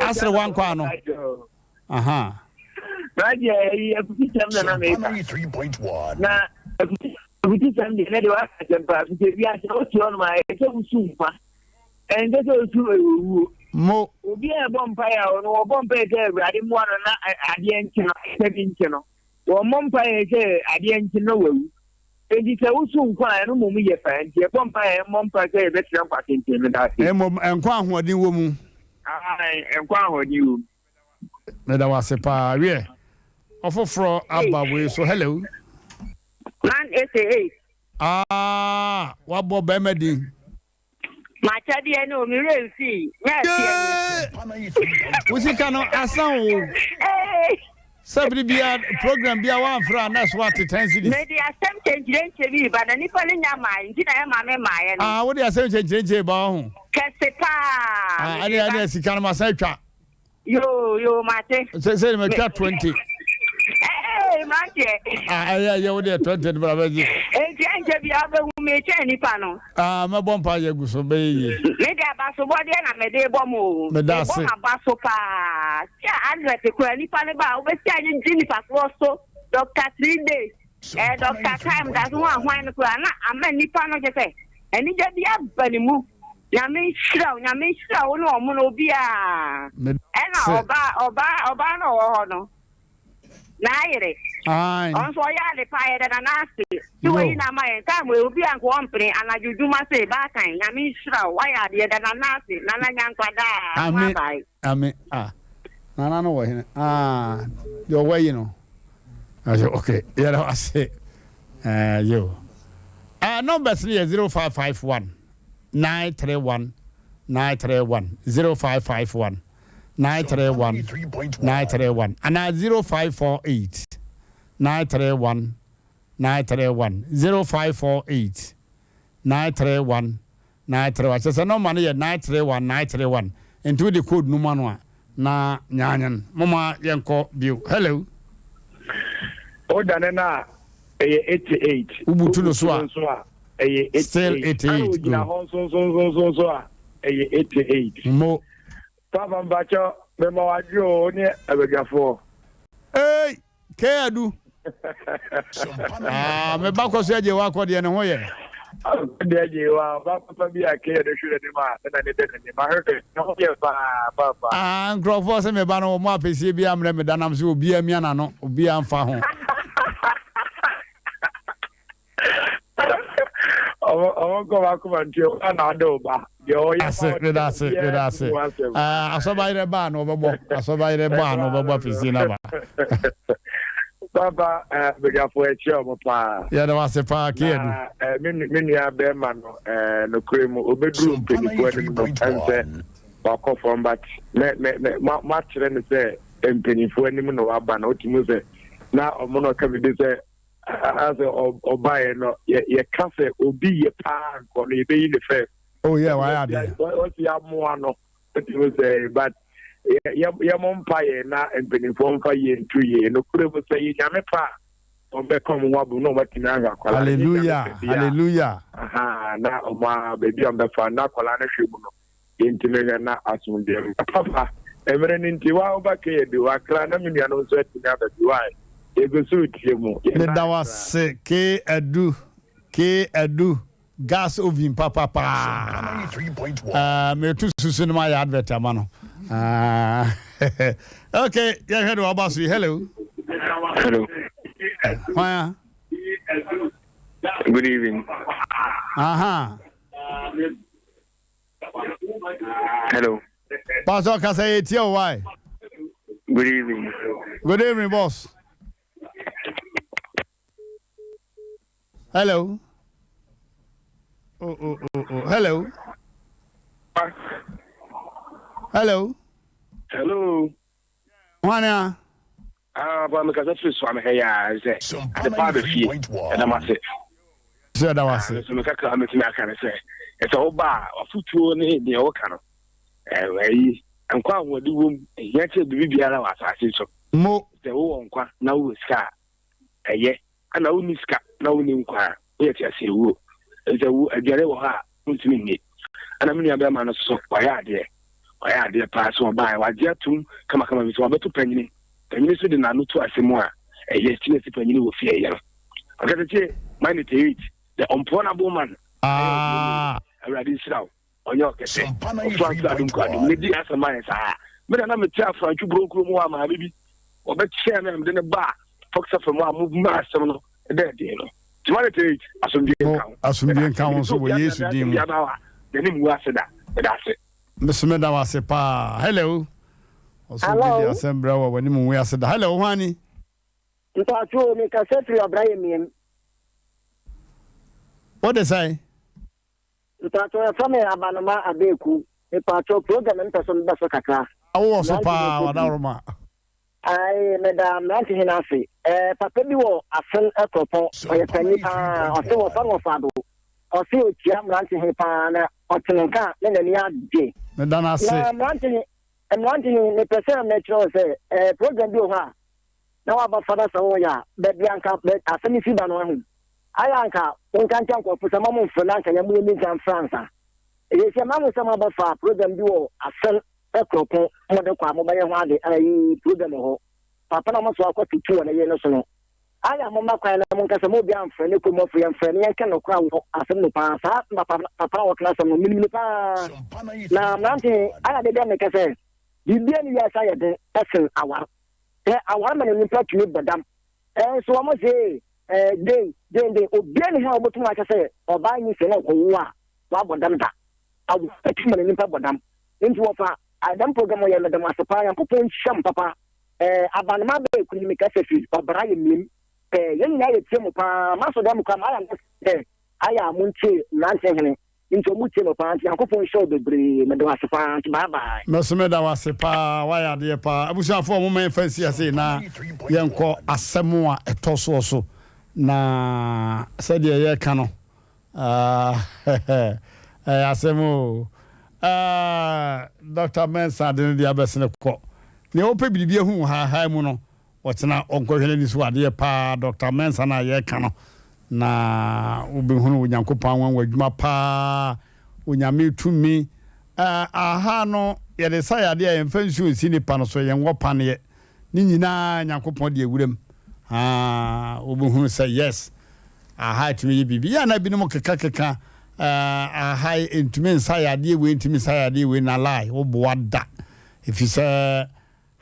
Asere wa nkwa no. Aha. Mmeranteɛ ɛyi afutusɛm na na meka. Na afutusɛm deɛ ne deɛ waka asɛm paa fisɛ wiase wote hɔ nom a ɛsɛ sɛ wosu nkwa. Ɛnsɛ sɛ osu owuo. Mo. Obi a ɛbɔ mpaeɛ a ɔno ɔbɔ mpaeɛ sɛ Awurade mmoa no na adeɛ nkye no, asɛm bi nkye no. Wɔmmɔ mpaeɛ sɛ adeɛ nkye no na wawu. Enti sɛ wosu nkwa a, ɛno mmom yɛ paa. Enti yɛbɔ mpaeɛ a, yɛmmɔ mpaeɛ sɛ yɛbɛtena nkwa tenten. Meda ase. Mmom nkwa a ahoɔden wɔ mu. Aane, nkwa a ahoɔden wɔ mu. Meda wo ase paa. Wiɛ, ɔfoforɔ aba wei so. Hello. 188. Ah, wabɔ bɛrima din. M'akyɛdeɛ no, me werɛ mfii. Nyɛ aseɛ ni. Wo sika no asa o. Sɛ bere bia program bia wamfrɛ a na ɛso ate 10 cedis. Mede asɛm kyenkyerenkyere bi reba na nipa no nya mae nti na ɛma me maeɛ no. Ah, wode asɛm kyenkyerenkyere ba ho. Kɛse paa. Ah, ɛne ɛne sika no masan atwa. Yoo yoo mate. Sɛ sɛ matwa 20. Ee mmeranteɛ. Ah ɛyɛ ɛyɛ wo deɛ 20 no bra bɛgye. Enti ɛnkyɛ biara wobɛhu me kyɛn nipa no. Ah mɛbɔ mpa yɛ gu so bɛyɛ yie. Me de abasobɔdeɛ na mede bɔ mo o. Meda ase. Mebɔ m'aba so paa. Sia advert koraa nipa no ba a wobɛsi agyegye nipa korɔ so Doctor 3 days. Eh Doctor time da so ho ahwan no koraa na ama nipa no kyɛ sɛ anigye bi aba ne mu. Nyame nhyira wo, Nyame nhyira wo ne ɔmo no obiara. Ɛna ɔbaa ɔbaa ɔbaa no ɔwɔ hɔ no n'ayere. Ɔno nso ɔyɛ ade paa yɛda Nana ase sɛ wayi no ama yɛn time wei obi a nka ɔmpene anadwo dwuma sei baatan Nyame nhyira wo wayɛ ade yɛda Nana ase Nana nya nkwa daa Ame ame ah Nana no wɔ hene ah deɛ ɔwɔ ayi no ok yɛda wo ase ɛɛ yo ah numbers no yɛ 0551 931 931 0551 931 931 anaa 0548 931 931 0548 931 931 kyerɛ sɛ nɔmba no yɛ 931 931 nti wode code no ma no a na nyaanyen moma yɛnkɔ bio hello. Wodane no a ɛyɛ 88. Wobutu no so a ɛyɛ 88. Still 88. Ana ogyina hɔ nsonsonsonso a ɛyɛ 88. Mo. Papa mpakyɛ mema wadwe o ne abadwafoɔ. Hey, K Adu. Ah, me ba kɔ so agye wa kɔ deɛ ne ho yɛ. Deɛ agye wa ɔba papa bi a K Adu hwere ne ma ne na ne dɛ n'anim ahwehwɛ ne ho yɛ paa papa. Ah, nkurɔfoɔ sɛ me ba no wɔn apɛsie bi amrɛ me da nam sɛ obiara mia n'ano obiara mfa ho. Ɔmo nkɔ baako ma nti ɔba na ade ɔba deɛ ɔyɛ ase meda ase meda ase asɔba yerɛ baa na ɔbɛbɔ asɔba yerɛ baa na ɔbɛbɔ afisi na ba. Papa badwafo ɛkyɛ ɔmo paa. Yɛda wase paa keedu. Na me nua bɛrima no nokorɛ mu obɛduru mpanyinfoɔ anim no ɛnsɛ wakɔ fam but mɛ mɛ mɛ makyerɛ no sɛ mpanyinfoɔ anim na waba na wotumi sɛ na ɔmo na ɔka bibi sɛ asɛ ɔbaeɛ no yɛka sɛ obi yɛ paa nkɔ no yɛbɛyi ne fɛ. Oh yeah, wayɛ adeɛ. Ɔsi amoa no wotumi sɛ but yɛmɔ mpa yɛ na mpanimfoɔ mfa yɛ ntu yie nokorɛ mu sɛ yɛ nyame pa a ɔmbɛka ɔmo ho abom na ɔmatumi ahwɛ akwadaa Hallelujah, hallelujah. Aha, na ɔmo a baabi a ɔmbɛfa na akwadaa no hwɛ mu no yɛntumi hwɛ na asomdwoeɛ mma. Papa, mmerɛ no nti, wa woba Kenya bi, wakra na me nuanom nso atumi aba bi, why? Yɛgu so retie mu. Yɛn Meda nan wo akra. ase K Adu K Adu gas oven papa paa uh, metu susu no mayɛ advert ama no uh, ok yɛhwɛ de waba so yi hello. Hello. Hwan a? Good evening. Aha. Hello. Pastor kasa yɛ tie o why? Good evening. Good evening boss. Hello. Oh, oh, oh, oh. Hello. Hello. Hello. Hwan a? Ah, ba mekasa firi so amehɛ yɛ a sɛ ade pa abɛ fie ɛda m ase. Sɛ ɛda wase. Ah, so mekakra metumi aka ne sɛ ɛsɛ woba a wafotuo ne deɛ woka no ɛyi nkwa ahoɔde wom ɛhia kyɛ biribi biara wɔ asase so. Mo. Sɛ wowɔ nkwa na wowɔ sika a ɛyɛ ɛna wonni sika na wonni nkwa a woyɛ te ase wuo. Ɛsɛ wo aduane wɔ hɔ a wontumi nni. Ɛna me nua bɛrima no so wayɛ adeɛ wayɛ adeɛ paa so ɔbaa wagye atum kamakama bi so wabɛto panyini panyini so de n'ano to ase mu a ɛyɛ kyerɛ sɛ panyini wɔ fie ɛyɛ no ɔkasa kyerɛ minute 8 the unpardonable man. Ah. Awurade nhyira wo. Ɔnyɛ ɔkɛse. Ɔfra nso adom kɔ adom. Ne di asɛm ayɛ saa. Me na na mete afrantwo buronkuro mu hɔ a maame bi ɔbɛkyɛɛ me a mede no baa Fox FM a mo ma asɛm no ɛdɛ ɛden no. Timane te asomdwe nka ho. Asomdwe nka ho nso wɔ Yesu din mu. N'anim ngu ase da. Meda ase. Meso meda wo ase paa. Hello. Ɔsɛ obi di asɛm brɛ wɔ w'anim ngu ase da. Hello, hwan ni? Mpacho, mekasa firi Ɔbrayɛ Wode sɛn? Mpakyɛw yɛfrɛ me Abanoma Abeeku. Mepakyɛw program no mepɛ sɛ meba so kakra. Wowɔ so paa Wadaworoma. Ae meda mmerante hene ase. Eh, papa bi wɔ Asen Kuropɔn, ɔyɛ panyin paa, ɔse wɔfa no wɔfa do. Ɔse okyia mmerante hene paa na ɔte ne nka a na n'ani agye. Meda no ase. Na mmerante he, mmerante he, mepɛ sɛ mekyerɛ wo sɛ eh, program bi wɔ hɔ a na waba fa na sɛ woyɛ a, baabi a nka asɛm yi fi ba no ahu. Ayɛ a nka wonka nkyerɛ nkurɔfo sɛ mma mommfrɛ na anka yɛn mo yɛnni nka mfrɛ ansa. Eye sɛ mahu sɛ moabɛfa program bi wɔ Asen kuropɔn mode kɔ a mobɛyɛ ho ade ayi program wɔ hɔ. Papa na mosoa akɔ tutu wɔ ne yere no so no. Ayɛ a momma kwan na monka sɛ mo obiara mfrɛ ne kurom hɔfo yɛmfrɛ na yɛnka nokorɛ a wɔ asɛm no paa. Saa papa papa a wɔka asɛm no menim no paa. Na mmerante ayɛ a da biara meka sɛ biribiara nni wiase ayɛ den sen aware. Hwɛ aware ma na nipa tumi bɔ dam. Nso wɔn se eh, den, den, den. Obiara ni hɔ a wɔbɛtumi akyɛ sɛ ɔbaa nyi sɛ na ɔkɔwo a wabɔ dam da. Aware tumi ma na nipa bɔ dam. Nti wɔfa dɛm program yɛ meda mo ase paa. Nyankopɔn nhyira mo papa. Eh, abanoma bɛyɛ kunu mi kasa fi ɔbra yɛ miem. Eh, yɛn nyinaa yɛ tie mo paa. Maso dɛm kora mayɛ sɛ ayɛ a montie mmerante hene. Nti ɔmo tie no paa nti Nyankopɔn nhyira wo bebree meda wo ase paa nti bye bye. Meso meda wo ase paa wayɛ adeɛ paa abusuafoɔ momma yɛmfa nsi ase na yɛnkɔ asɛm a ɛtɔ soɔ so na sɛdeɛ yɛka no ɛyɛ asɛm o Doctor Mensah de ne deɛ abɛsene kɔ nea ɔpɛ biribi ahu wɔ haahaa mu no Ɔkyena ɔnkɔhwɛ n'ani so adeɛ paa Doctor Mensah no a yɛreka no na wobɛhunu Onyankopɔn anwanwa adwuma paa Onyame tumi eh, aha no yɛde sa yadeɛ a yɛmfa nsuo nsi nipa no so yɛnwɔ paneɛ ne nyinaa Nyankopɔn de awuram ah, wobɛhunu sɛ yes aha ɛtumi yɛ biribi yɛ na binom keka keka eh, aha ntumi nsa yadeɛ wei ntumi nsa yadeɛ wei na lie woboa da ɛfiri sɛ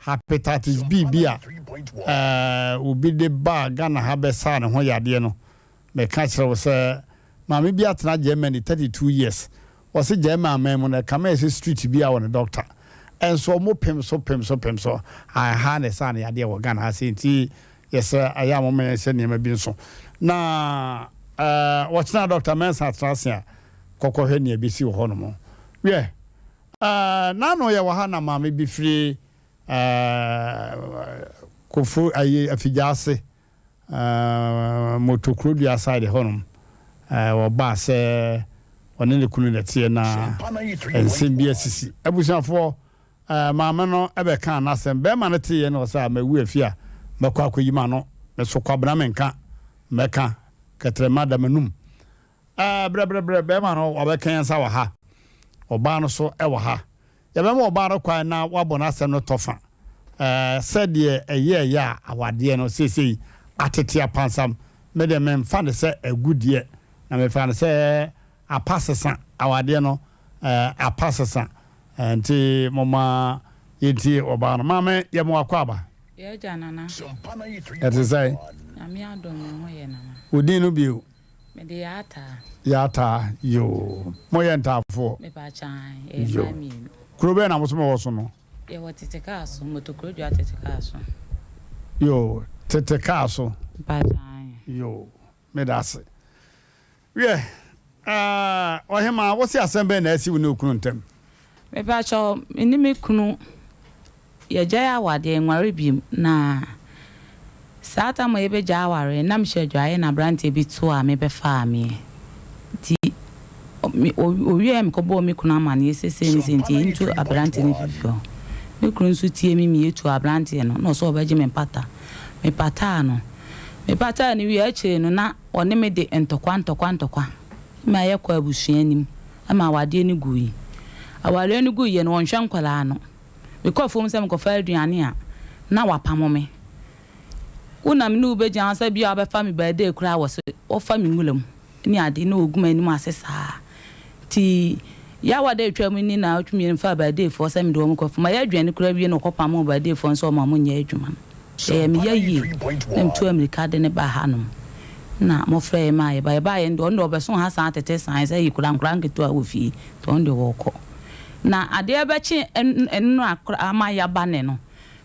Hepatitis B bi a obi de baa Ghana ha bɛsaa ne ho yadeɛ no, meka kyerɛ wo sɛ maame bi atena Germany 32 years, ɔse German aman mu no ɛkame ayɛ sɛ street biara wɔ ne doctor, nso ɔmo pem so pem so pem so, ɛha na ɛsaa no yadeɛ wɔ Ghana ha sei nti yɛsrɛ ɛyɛ a momma yɛnhyɛ nneɛma bi nso na ɔkyena Doctor Mensah atena ase a kɔkɔhwɛ nea ɛbɛsi wɔ hɔnom. Wiɛ. Eh, n'ano yɛ wɔ ha na maame bi firi eh, Kofo ayi Afigya-ase eh, Moto Kurodua side hɔnom eh, wɔbaa sɛ ɔne ne kunu na ɛteɛ na nsɛm bi asisi. Abusuafoɔ, eh, maame no bɛkaa n'asɛm. Bɛrima no teeɛ na ɔsɛ a mawu afi a mɛkɔ akɔyi m'ano. Meso Kwabena menka, mɛka kɛtrɛma da m'anum. Ɛɛ, brɛbrɛbrɛ, bɛrima no wabɛka yɛn nsa wɔ ha, ɔbaa no nso wɔ ha. Yɛbɛma ɔbaa no kwan na wabɔ n'asɛm no tɔfa. Ɛɛ, sɛdeɛ ɛyɛeɛ a awadeɛ no seesei atete apansam. Me deɛ memfa no sɛ agu deɛ, na mefa no sɛ apa sesa. Awadeɛ no, ɛɛ, apa sesa. Nti momma yɛntie ɔbaa no. Maame, yɛma wo akwaaba. Yɛagya Nana. Ɛte sɛn? Nyame adom, me ho yɛ Nana. Wo din no bio? Mede Yaataa. Yaataa, yoo. Mo yɛ Ntaafoɔ? Mepaakyɛ ae, yɛyɛ mmaa mmienu. Kuro bɛn na mo nso mo wɔ so no? Yɛwɔ Tete kaa so, Motokurodua Tete kaa so. Yoo, Tete kaa so. Mepaakyɛ ae. Yoo, meda ase. Wiɛ, Ah, ɔhemaa, wo se asɛm bɛn na asi wo ne okunu ntam? Mepakyɛw, me ne me kunu yɛagyae awadeɛ, yɛnware biom, na saa tam a yɛbɛgyae awareɛ no, na mehyɛ adwaeɛ na aberanteɛ bi too a mebɛfaa meɛ. Nti ɔwieɛ mekɔbɔɔ me kunu amaneɛ sɛ sei ne sei nti yɛntu aberanteɛ no mfiri fie hɔ. Me kunu nso tie me ma yɛtuu aberanteɛ no, na ɔsɛ ɔbɛgye me mpata. Mepataa no. Mepataa no wieɛ akyire no na ɔne me de ntɔkwa ntɔkwa ntɔkwa ma yɛkɔɔ abusua anim ma awadeɛ no guui. Awareɛ no guiɛ no, ɔnhwɛ nkwadaa no. Mekɔ afuom sɛ mekɔfa aduane a, na wapamo me. Wo na me ne wo bɛgyina hɔ sɛ bia wobɛfa me birthday koraa wɔ so, wɔfa me nwura mu ne ade na wɔgu m'anim ase saa. Nti Yawa da atwa mu ni naawɔtwe mmienu mefaa birthday foɔ sɛ mede wɔn kɔ afuom. Mayɛ aduane koraa wie na wɔkɔpamoo birthday foɔ no sɛ wɔma wɔnyɛ adwuma no. Ɛyɛɛ me ya yie na metuu ammirika de no baa hanom na mofrɛɛ yɛn maa yɛbaeɛ. Yɛbaeɛ no deɛ, ɔno deɛ ɔbɛsoo ha san tete san sɛ yɛkura nkwadaa nketewa wɔ fie nti ɔno deɛ ɔrekɔ. Na adeɛ rebɛkye nnora koraa ma yɛaba nnɛ no,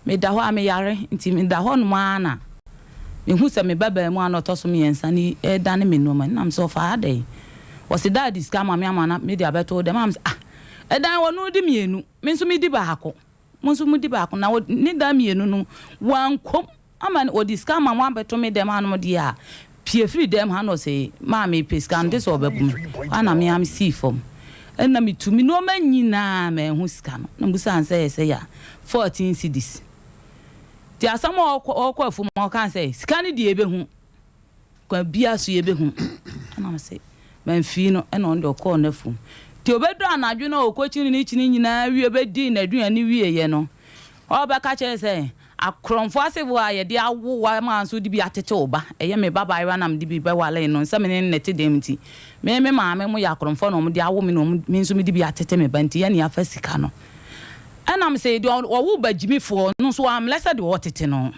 meda hɔ a meyare nti meda hɔnom ara na mehu sɛ me ba baamua no a ɔtɔ so mmiɛnsa no redane me nnoɔma mu. Na mesɛ ɔfaa adɛn? Ɔse daadi sika ama me ama na mede abɛto wo dɛm. Na mesɛ ah, ɛdan ɔno di mmienu, me nso medi baako. Mo nso modi baako. Na ne da mmienu no, wankɔ mu ama no, ɔde sika ama mo abɛto me dɛm hanom deɛ a, pue firi dɛm ha na ɔse, Maame mepɛ sika no, gye sɛ ɔbɛbo me. Hɔ ara na me ara mesii fam. Ɛnna metu me nnoɔma nyinaa, manhu sika no. Na mebisaa no sɛ ɛyɛ sɛn a, 14 cedis. Nti asɛm a ɔkɔ afuom a ɔkaa sɛ, sika no deɛ yɛbɛhu. Kwan biara so yɛbɛhu. Ɛna mese, mamfii no, ɛna ɔno deɛ ɔkɔɔ n'afuom. Nti ɔbɛduru anadwo no a ɔkɔkyini ne kyini nyinaa wie bɛdii n'aduane wieeɛ no, ɔbɛka kyerɛɛ sɛ, Akorɔmfoɔ asefoɔ a yɛde awo wo ama nso wode bi atete wo ba, ɛyɛ me ba baayewa na mede bi bɛwaree no, sɛ me ne no na ɛte dɛm nti, me me maame mo yɛ akorɔmfoɔ na wɔde awo me na wɔn me nso mede bi atete me ba nti yɛne afa sika no. Ɛna mese, deɛ ɔwo ba gyimifoɔ no nso wammrɛ sɛ deɛ ɔretete no.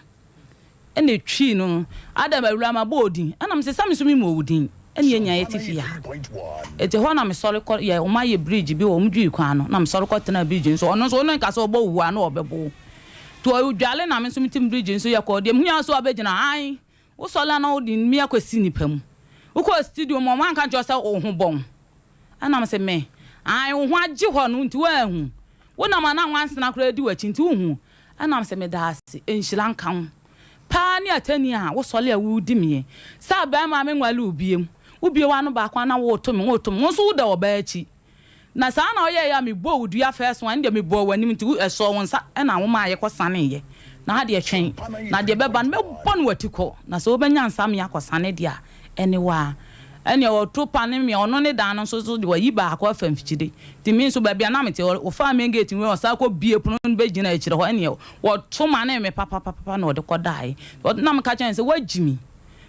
Ɛna etwii no, Adam awuraa mabɔ wo din. Ɛna mese sɛ me nso memmɔ wo din. Ɛna yɛn nyinaa yɛte fie ha. Enti ɛhɔ na mesɔre kɔ yɛ wɔn ayɛ bridge bi wɔ wɔn dwiri kwan no na mesɔre kɔ tenaa bridge no so. Ɔno nso wo ne nka sɛ ɔbɔ wo wu a na ɔbɛbɔ wo. Nti ɔdwale na me nso mete bridge no so yɛkɔ deɛ mehu ara sɛ wabɛgyina ae wosɔre a na wode me akɔsi nnipa mu. Wokɔɔ studio mu wɔn anka nkyerɛ wo sɛ wo ho bɔn. Ɛna mese me ae wo ho agye hɔ no nti woanhu. Wonam a na nwansena koraa di w'akyi nti wonhu. Ɛna mese meda ase, nhyira nka wo paa ne atɛnni a wosɔre a wodi me sɛ abarimaa menwale wo biom. Wobue w'ano baako a na woreto me, woreto me, wo nso woda ɔbaa akyi. Na saa na woyɛeɛ a mebɔɔ wo dua first one, ɛno deɛ mebɔɔ w'anim nti ɛsɔɔ wo nsa ɛna womaa yɛkɔsaneeɛ. Na ha deɛ twɛn, na deɛ ɛbɛba no mɛbɔ no w'atikɔ, na sɛ wobɛnya nsa me akɔsane deɛ a, Ɛne wo a. Ɛneɛ ɔto pa ne me ɔno ne dan no nso so de wayi baako afa mfikyire nti me nso baabi a na mete ɔfaa main gate no ɔsan kɔ bie pono no bɛgyina akyire hɔ ɛneɛ wɔto ma ne me papapapa na ɔde kɔ daeɛ na meka kyerɛ no sɛ wagyi me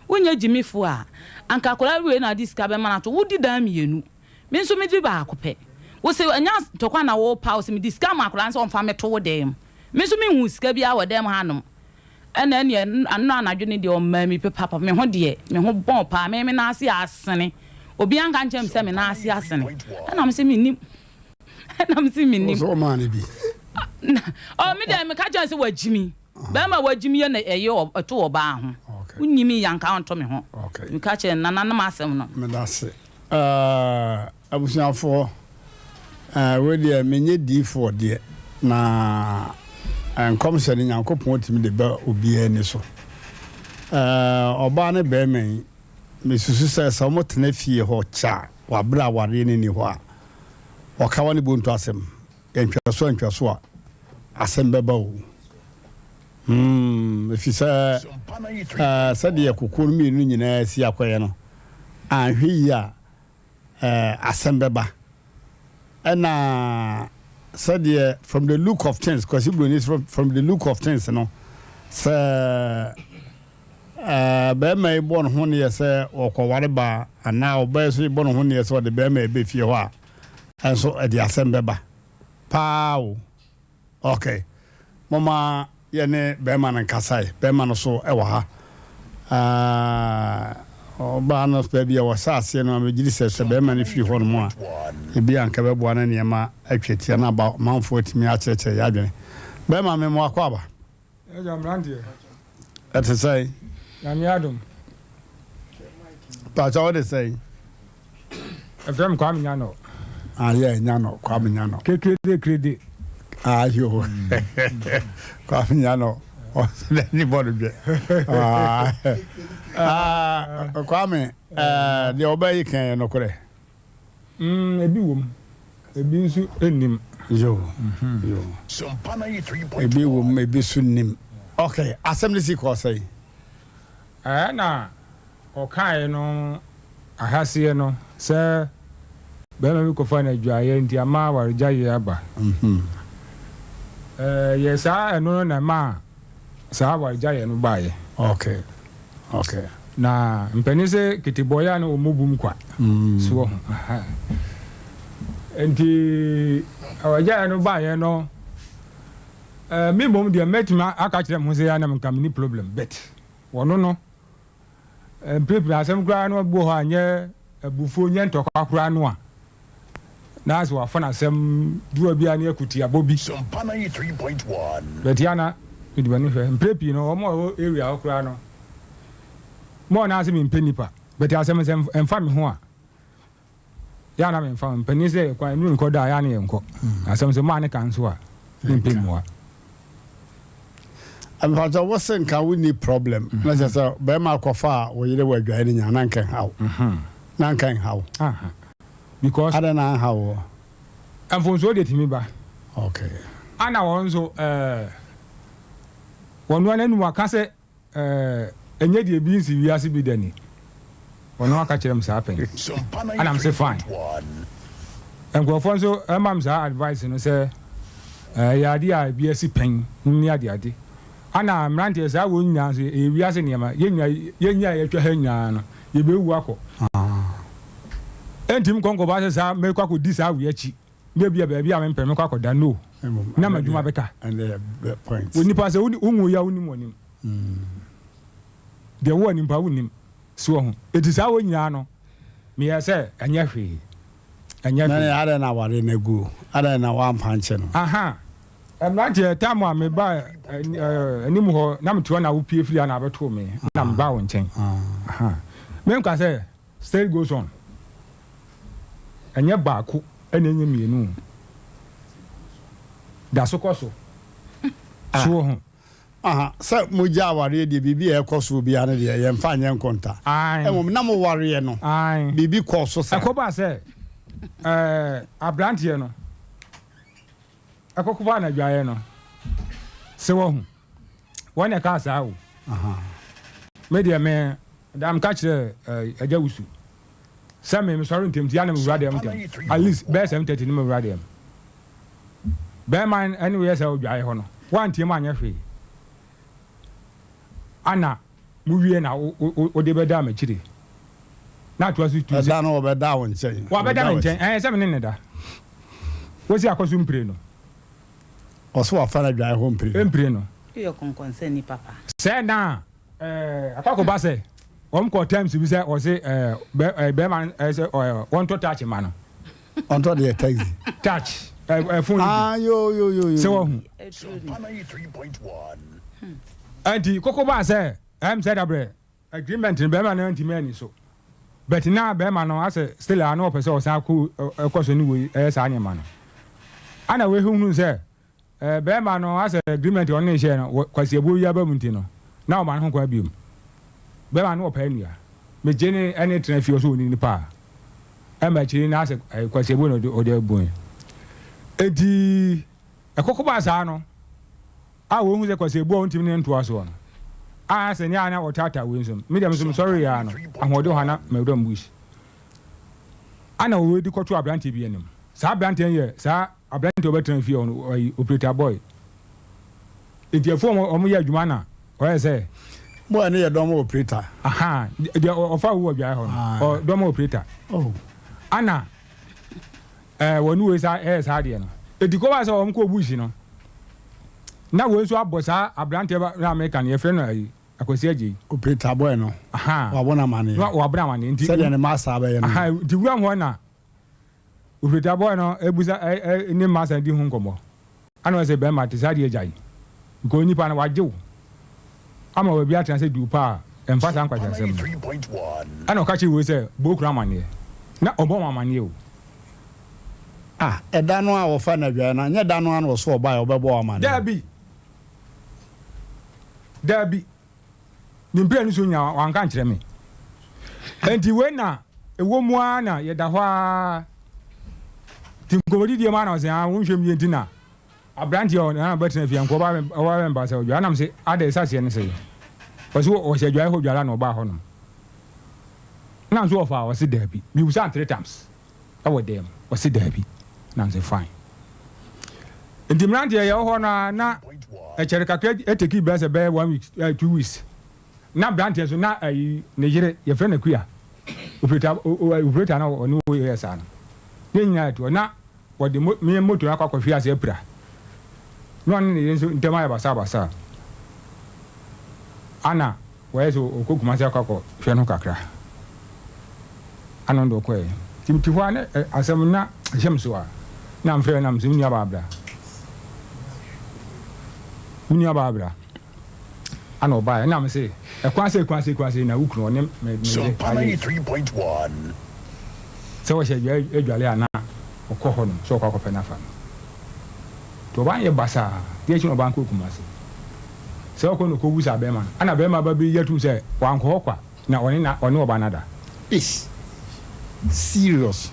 wonyɛ gyimifoɔ a anka akwadaa wei na ade sika bɛma no ato wodi dan mmienu me nso medi baako pɛ wo se ɛnyɛ ntɔkwa na wopa wo se mede sika ma akwadaa no sɛ ɔmfa mɛto wo dan mu me nso menhu sika biara wɔ dan mu hanom Ɛna ɛneɛ ɛno anadwo no deɛ ɔmaa mi pepapa me ho deɛ me ho bɔn paa me me nan ase asene obi anka nkyɛn me sɛ me nan ase asene ɛna me sɛ me nim ɛna me sɛ me nim. Ɔsɛ ɔmaa ne bi. Ɔ me deɛ me ka kyɛn sɛ wagyi mi bɛrima wagyi mi yɛ na ɛyɛ ɛto ɔbaa ho wonyi mi yanka ɔnto me ho me ka kyɛn nananom asɛm no. Medase. Ɛɛ abusuafoɔ, ɛɛ wei deɛ menyɛ diifoɔ deɛ, na nkɔmhyɛ no Nyankopɔn tumi de ba obiara ani so. Ɛɛ ɔbaa ne bɛrima yi, mesusu sɛ sɛ wɔtena fie hɔ kyɛ a, wɔ aberɛ a awareɛ no nni hɔ a, ɔkawa ne bontu asɛm, ntwaso a ntwaso a, asɛm bɛba o. Hmm, ɛfiri sɛ ɛɛ sɛdeɛ kokoɔ no mmienu nyinaa si akɔyɛ no, anhwɛ yie a ɛɛ asɛm bɛba. Ɛna sɛdeɛ from the look of things, Kwasi Broni from, from the look of things no, sɛ ɛɛ bɛrima yi bɔ ne ho neɛ sɛ ɔkɔware baa anaa ɔbaa yi nso bɔ ne ho neɛ sɛ ɔde bɛrima yi bɛ fie hɔ a, ɛnso ɛde asɛm bɛba paa o. Ok momma yɛne bɛɛma no nkasae, bɛɛma no so wɔ ha. Aah ɔbaa no baabi a wɔhyɛ aseɛ no megyedi sɛ sɛ bɛɛma no firi hɔ nom a ebi a nka bɛboa na nneɛma atwa tia na aba manfoɔ atumi akyerɛkyerɛ yɛ adwene. Bɛɛma me mo akɔ aba. Agya mmeranteɛ. Ɛte sɛn? Nyame adom. Pakyɛ wode sɛn? Ɛfrɛ me Kwame Nyanɔ. Ah yeah, Nyanɔ, Kwame Nyanɔ. Kekrede krede. Ah yo. Kwame Nyanɔ. Ɔsɛ ni bɔ no dwɛ. Ah, ah Kwame, eh, deɛ ɔbɛyi kan yɛ nokorɛ. Mm, ebi wom. Ebi nso nnim. Yo, yo. Ebi wom, ebi nso nnim. Okay, asɛm no si kɔɔ sɛn? Ɛna ɔkaeɛ no ahaseɛ no sɛ barima bi kɔfaa no adwaeɛ nti ama awaregyaeɛ aba. Ɛyɛ saa ɛno no na ɛmaa saa awaregyaeɛ no baeɛ. Okay, okay. Na mpanin sɛ ketebɔeɛ a na wɔmmɔ bum kwa soɔ ho. Nti awaregyaeɛ no baeɛ no, me mmom deɛ mɛtumi aka akyerɛ me ho sɛ na nka menni problem but wɔno no mprempren asɛm koraa no bi wɔ hɔ a nyɛ abufuo nyɛ ntɔkwa koraa no a na sɛ wafa no asɛm duwa bi a ne akutiabɔ bi but ya na mede m'ani hwɛ mprɛ pii no wɔn a wɔwɔ area hɔ koraa no mɔɔ na ase mempɛ nipa but asɛm sɛ ɛmfa me ho a Yɛ a na memfa ho. Mpanin sɛ kwan nnuru nkɔ da a, yɛ a na yɛnkɔ. Na asɛm sɛ maa ne ka nso a, mempɛ mmua. Mpakyɛ wo se nka wo nni problem na kyerɛ sɛ bɛrima akɔfa a wo yere wɔ adwae no nyinaa na nka nha wo. Na nka nha wo. Because. Adɛn na anha wo? Mfomsoɔ deɛ tumi ba. Okay. Ana wɔn nso ɛɛ wɔn noa n'anum aka sɛ Ɛɛ, ɛnyɛ deɛ ebi nsi wiase bi da ni. Ɔno aka kyerɛ me saa pɛn. Ɛna me se fine. Nkurɔfoɔ nso ɛma me saa advice no sɛ ɛyɛ adeɛ a ebi asi pɛn ne adeade. Ɛna mmeranteɛ saa wɔn nyinaa nso ɛyɛ wiase nneɛma. Yɛn nyinaa yɛn nyinaa yɛatwa ha nyinaa no yɛbɛwu akɔ. Ɛntumi nkɔ nkɔba sɛ saa mɛkɔ akɔdi saa wei akyi. Na ebia baabi a mempɛ mɛkɔ akɔda no na m'adwuma bɛka. Onipa sɛ wonwu yi a wonnim w'anim. Deɛ wowɔ anim paa wonnim. So wahu? Enti saa wɔ nyinaa no meyɛɛ sɛ ɛnyɛ hwee. Ɛnyɛ hwee. Na adɛn na aware no agu? Adɛn na woamfa ankyɛ no? Aha. Mmeranteɛ, time a mebaa anim hɔ na mete hɔ na wopue firi ha na abɛtoo me na mebaa wo nkyɛn. Aha. Menka sɛ still goes on. Ɛnyɛ baako na ɛnyɛ mmienu o. Da so kɔ so. So wo ho. Aha, sɛ mogya awareɛ deɛ biribi a ɛkɔ soɔ biara no deɛ yɛmfa nyɛ nkonta. Mmom na mowareɛ no, biribi kɔɔ so saa. Ɛkɔbaa sɛ ɛɛ aberanteɛ no ɛkɔkɔfaa no adwaeɛ no, sɛ wahu. Wɔn na ɛkaa saa o. Me deɛ me da meka kyerɛ Agya Wusu sɛ me mesɔre ntɛm nti ana mewura dɛm ntɛm. At least bɛyɛ 7:30 no mewura dɛm. Bɛrima ɛne woyɛ sɛ odwae hɔ no woantie mu anyɛ hwee. Ana muwie na wode bɛda m'akyire. Na atoa so tu sɛ. Ɛda no wɔbɛda wo nkyɛn. Wɔabɛda me nkyɛn ɛɛ sɛ me ne ne da. Wosi akɔ so mpire no. Ɔse wafa no adwae hɔ mpire no. Mpire no. Woyɛ kɔnkɔnsani papa. Sɛ na ɛɛ akɔ akɔba sɛ wɔn kɔ terms bi sɛ ɔse ɛɛ bɛ ɛɛ bɛrima no ɛɛ sɛ ɛɛ wɔntɔ touch ma no. Ɔntɔ deɛ taxi. Touch ɛɛ ɛɛ phone bi. Ah yo yo yo yo. Sɛ wahu. Ɛnti koko baa sɛ ɛm sɛ dabrɛ. Agreement no bɛɛma no antumi anni so but na bɛɛma no asɛ still a na ɔpɛ sɛ ɔsan kɔ ɛkɔ so ne wei ɛyɛ saa nneɛma no ana wei hunu sɛ ɛɛ bɛɛma no asɛ agreement ɔne ne hyɛɛ no kwasi abuo yi aba mu nti no na ɔma no ho kwan biom bɛɛma no ɔpɛ nua megye ne ɛne tena fie ɔsɛ ɔni nipa a ɛma akyiri na asɛ kwasi abuo na ɔde ɔde abu enti ɛkɔkɔ baa saa no a wɔhu sɛ kwasɛbu a ɔntumi ne no ntoa soɔ no, a sɛ nea na wɔtaataa wei nso no, me deɛ me nso mesɔreeɛ ara no, ahoɔden wɔ ha na mawura mu bush. Ana wɔdi kɔto aberanteɛ bi anim. Saa aberanteɛ no yɛ saa aberanteɛ a ɔbɛtena fie hɔ no, ɔyi operator boy. Nti afuo a wɔyɛ adwuma na ɔyɛ sɛ. Boy no yɛ dɔm operator. Aha, deɛ ɔfa wo wɔ dwaeɛ hɔ no, dɔm operator. Oh. Ana Ɛɛ wɔne wei saa ɛyɛ saa adeɛ no. Eti kɔba sɛ wɔn kɔɔ bush no, na wei nso abɔ saa aberanteɛ ba na meka no yɛfrɛ no ayi Akwasi Agyei. Operator boy no. Ahaa. Wabɔ no amaneɛ. Na wabɔ no amaneɛ nti. Sɛdeɛ ne master abɛyɛ no. Ahaa nti wuram hɔ na operator boy no ebusa ɛ ɛ ne master di ho nkɔmɔ. Ana ɔsɛ bɛrima te saa deɛ gyae because onipa no wagye wo ama baabi atena sɛ duu paa a ɛmfa saa nkwaseasɛm no. Ɛna ɔka kyerɛ wei sɛ bɔ okunu amaneɛ. Na ɔbɔ wɔn amaneɛ o. Ah, ɛda no a wɔfa no adwaeɛ no, anyɛ da no ara na ɔso ɔbaeɛ a ɔbɛbɔ wo amaneɛ? Daabi. Daabi. Ne mprenu so nyinaa wanka ankyerɛ me. Enti wei na ɛwɔ mu ara na yɛda hɔ ara. Nti nkɔmmɔdidie mu ara na ɔse, ah, wonhwɛ mu yie nti na aberanteɛ a ɔne bɛtena fie anka ɔba bɛmpa sɛ ɔdware. Ɛna mese, adɛn, saseɛ ne sɛn? Ɔse ɔhyɛ adwaeɛ hɔ dware a na ɔbaa hɔnom. Ɛna nso ɔfaa? Ɔse daabi. Mebisaa no three times ɛwɔ dan mu. Ɔse daabi. Ɛna mese fine. Nti mmeranteɛ yɛwɔ hɔ no ara na ɛkyɛre kakra ɛteki bɛyɛ sɛ bɛyɛ one week, 2 weeks. Na aberanteɛ nso na ayi ne yere yɛfrɛ no Akua. Operator, operator na ɔne wo yɛ saa no. Ne nyinaa ɛtoɔ na wɔde mo, me moto no akɔ akɔhwe ase apira. Na ɔne ne yere nso ntam ayɛ basabasa. Ana wɔyɛ sɛ ɔkɔ Kumasi akɔ akɔhwɛ no kakra. Ana ɔno de ɔkɔɛ. Nti mete hɔ a na asɛm na ɛhyɛ me so a, na mfrɛ na mese me nua baa bra. Me nua baa bra. Ana ɔbaeɛ na mese ɛkwan sei kwan sei kwan sei na wo kunu ɔne me me yere Sompa ayɛ yi. 93.1. Sɛ wɔhyɛ adwale a na ɔkɔ hɔ nom sɛ ɔkɔ akɔpɛ no afa no. Nti ɔbaa no yɛ basaa, deɛ akyi na ɔbaa no kɔɔ Kumasi. Sɛ ɔkɔ na ɔkɔbu saa bɛɛma no, ɛna bɛɛma ba bi yɛ tum sɛ wankɔ hɔ kwa na ɔne na ɔne ɔbaa no ada. Eish serious.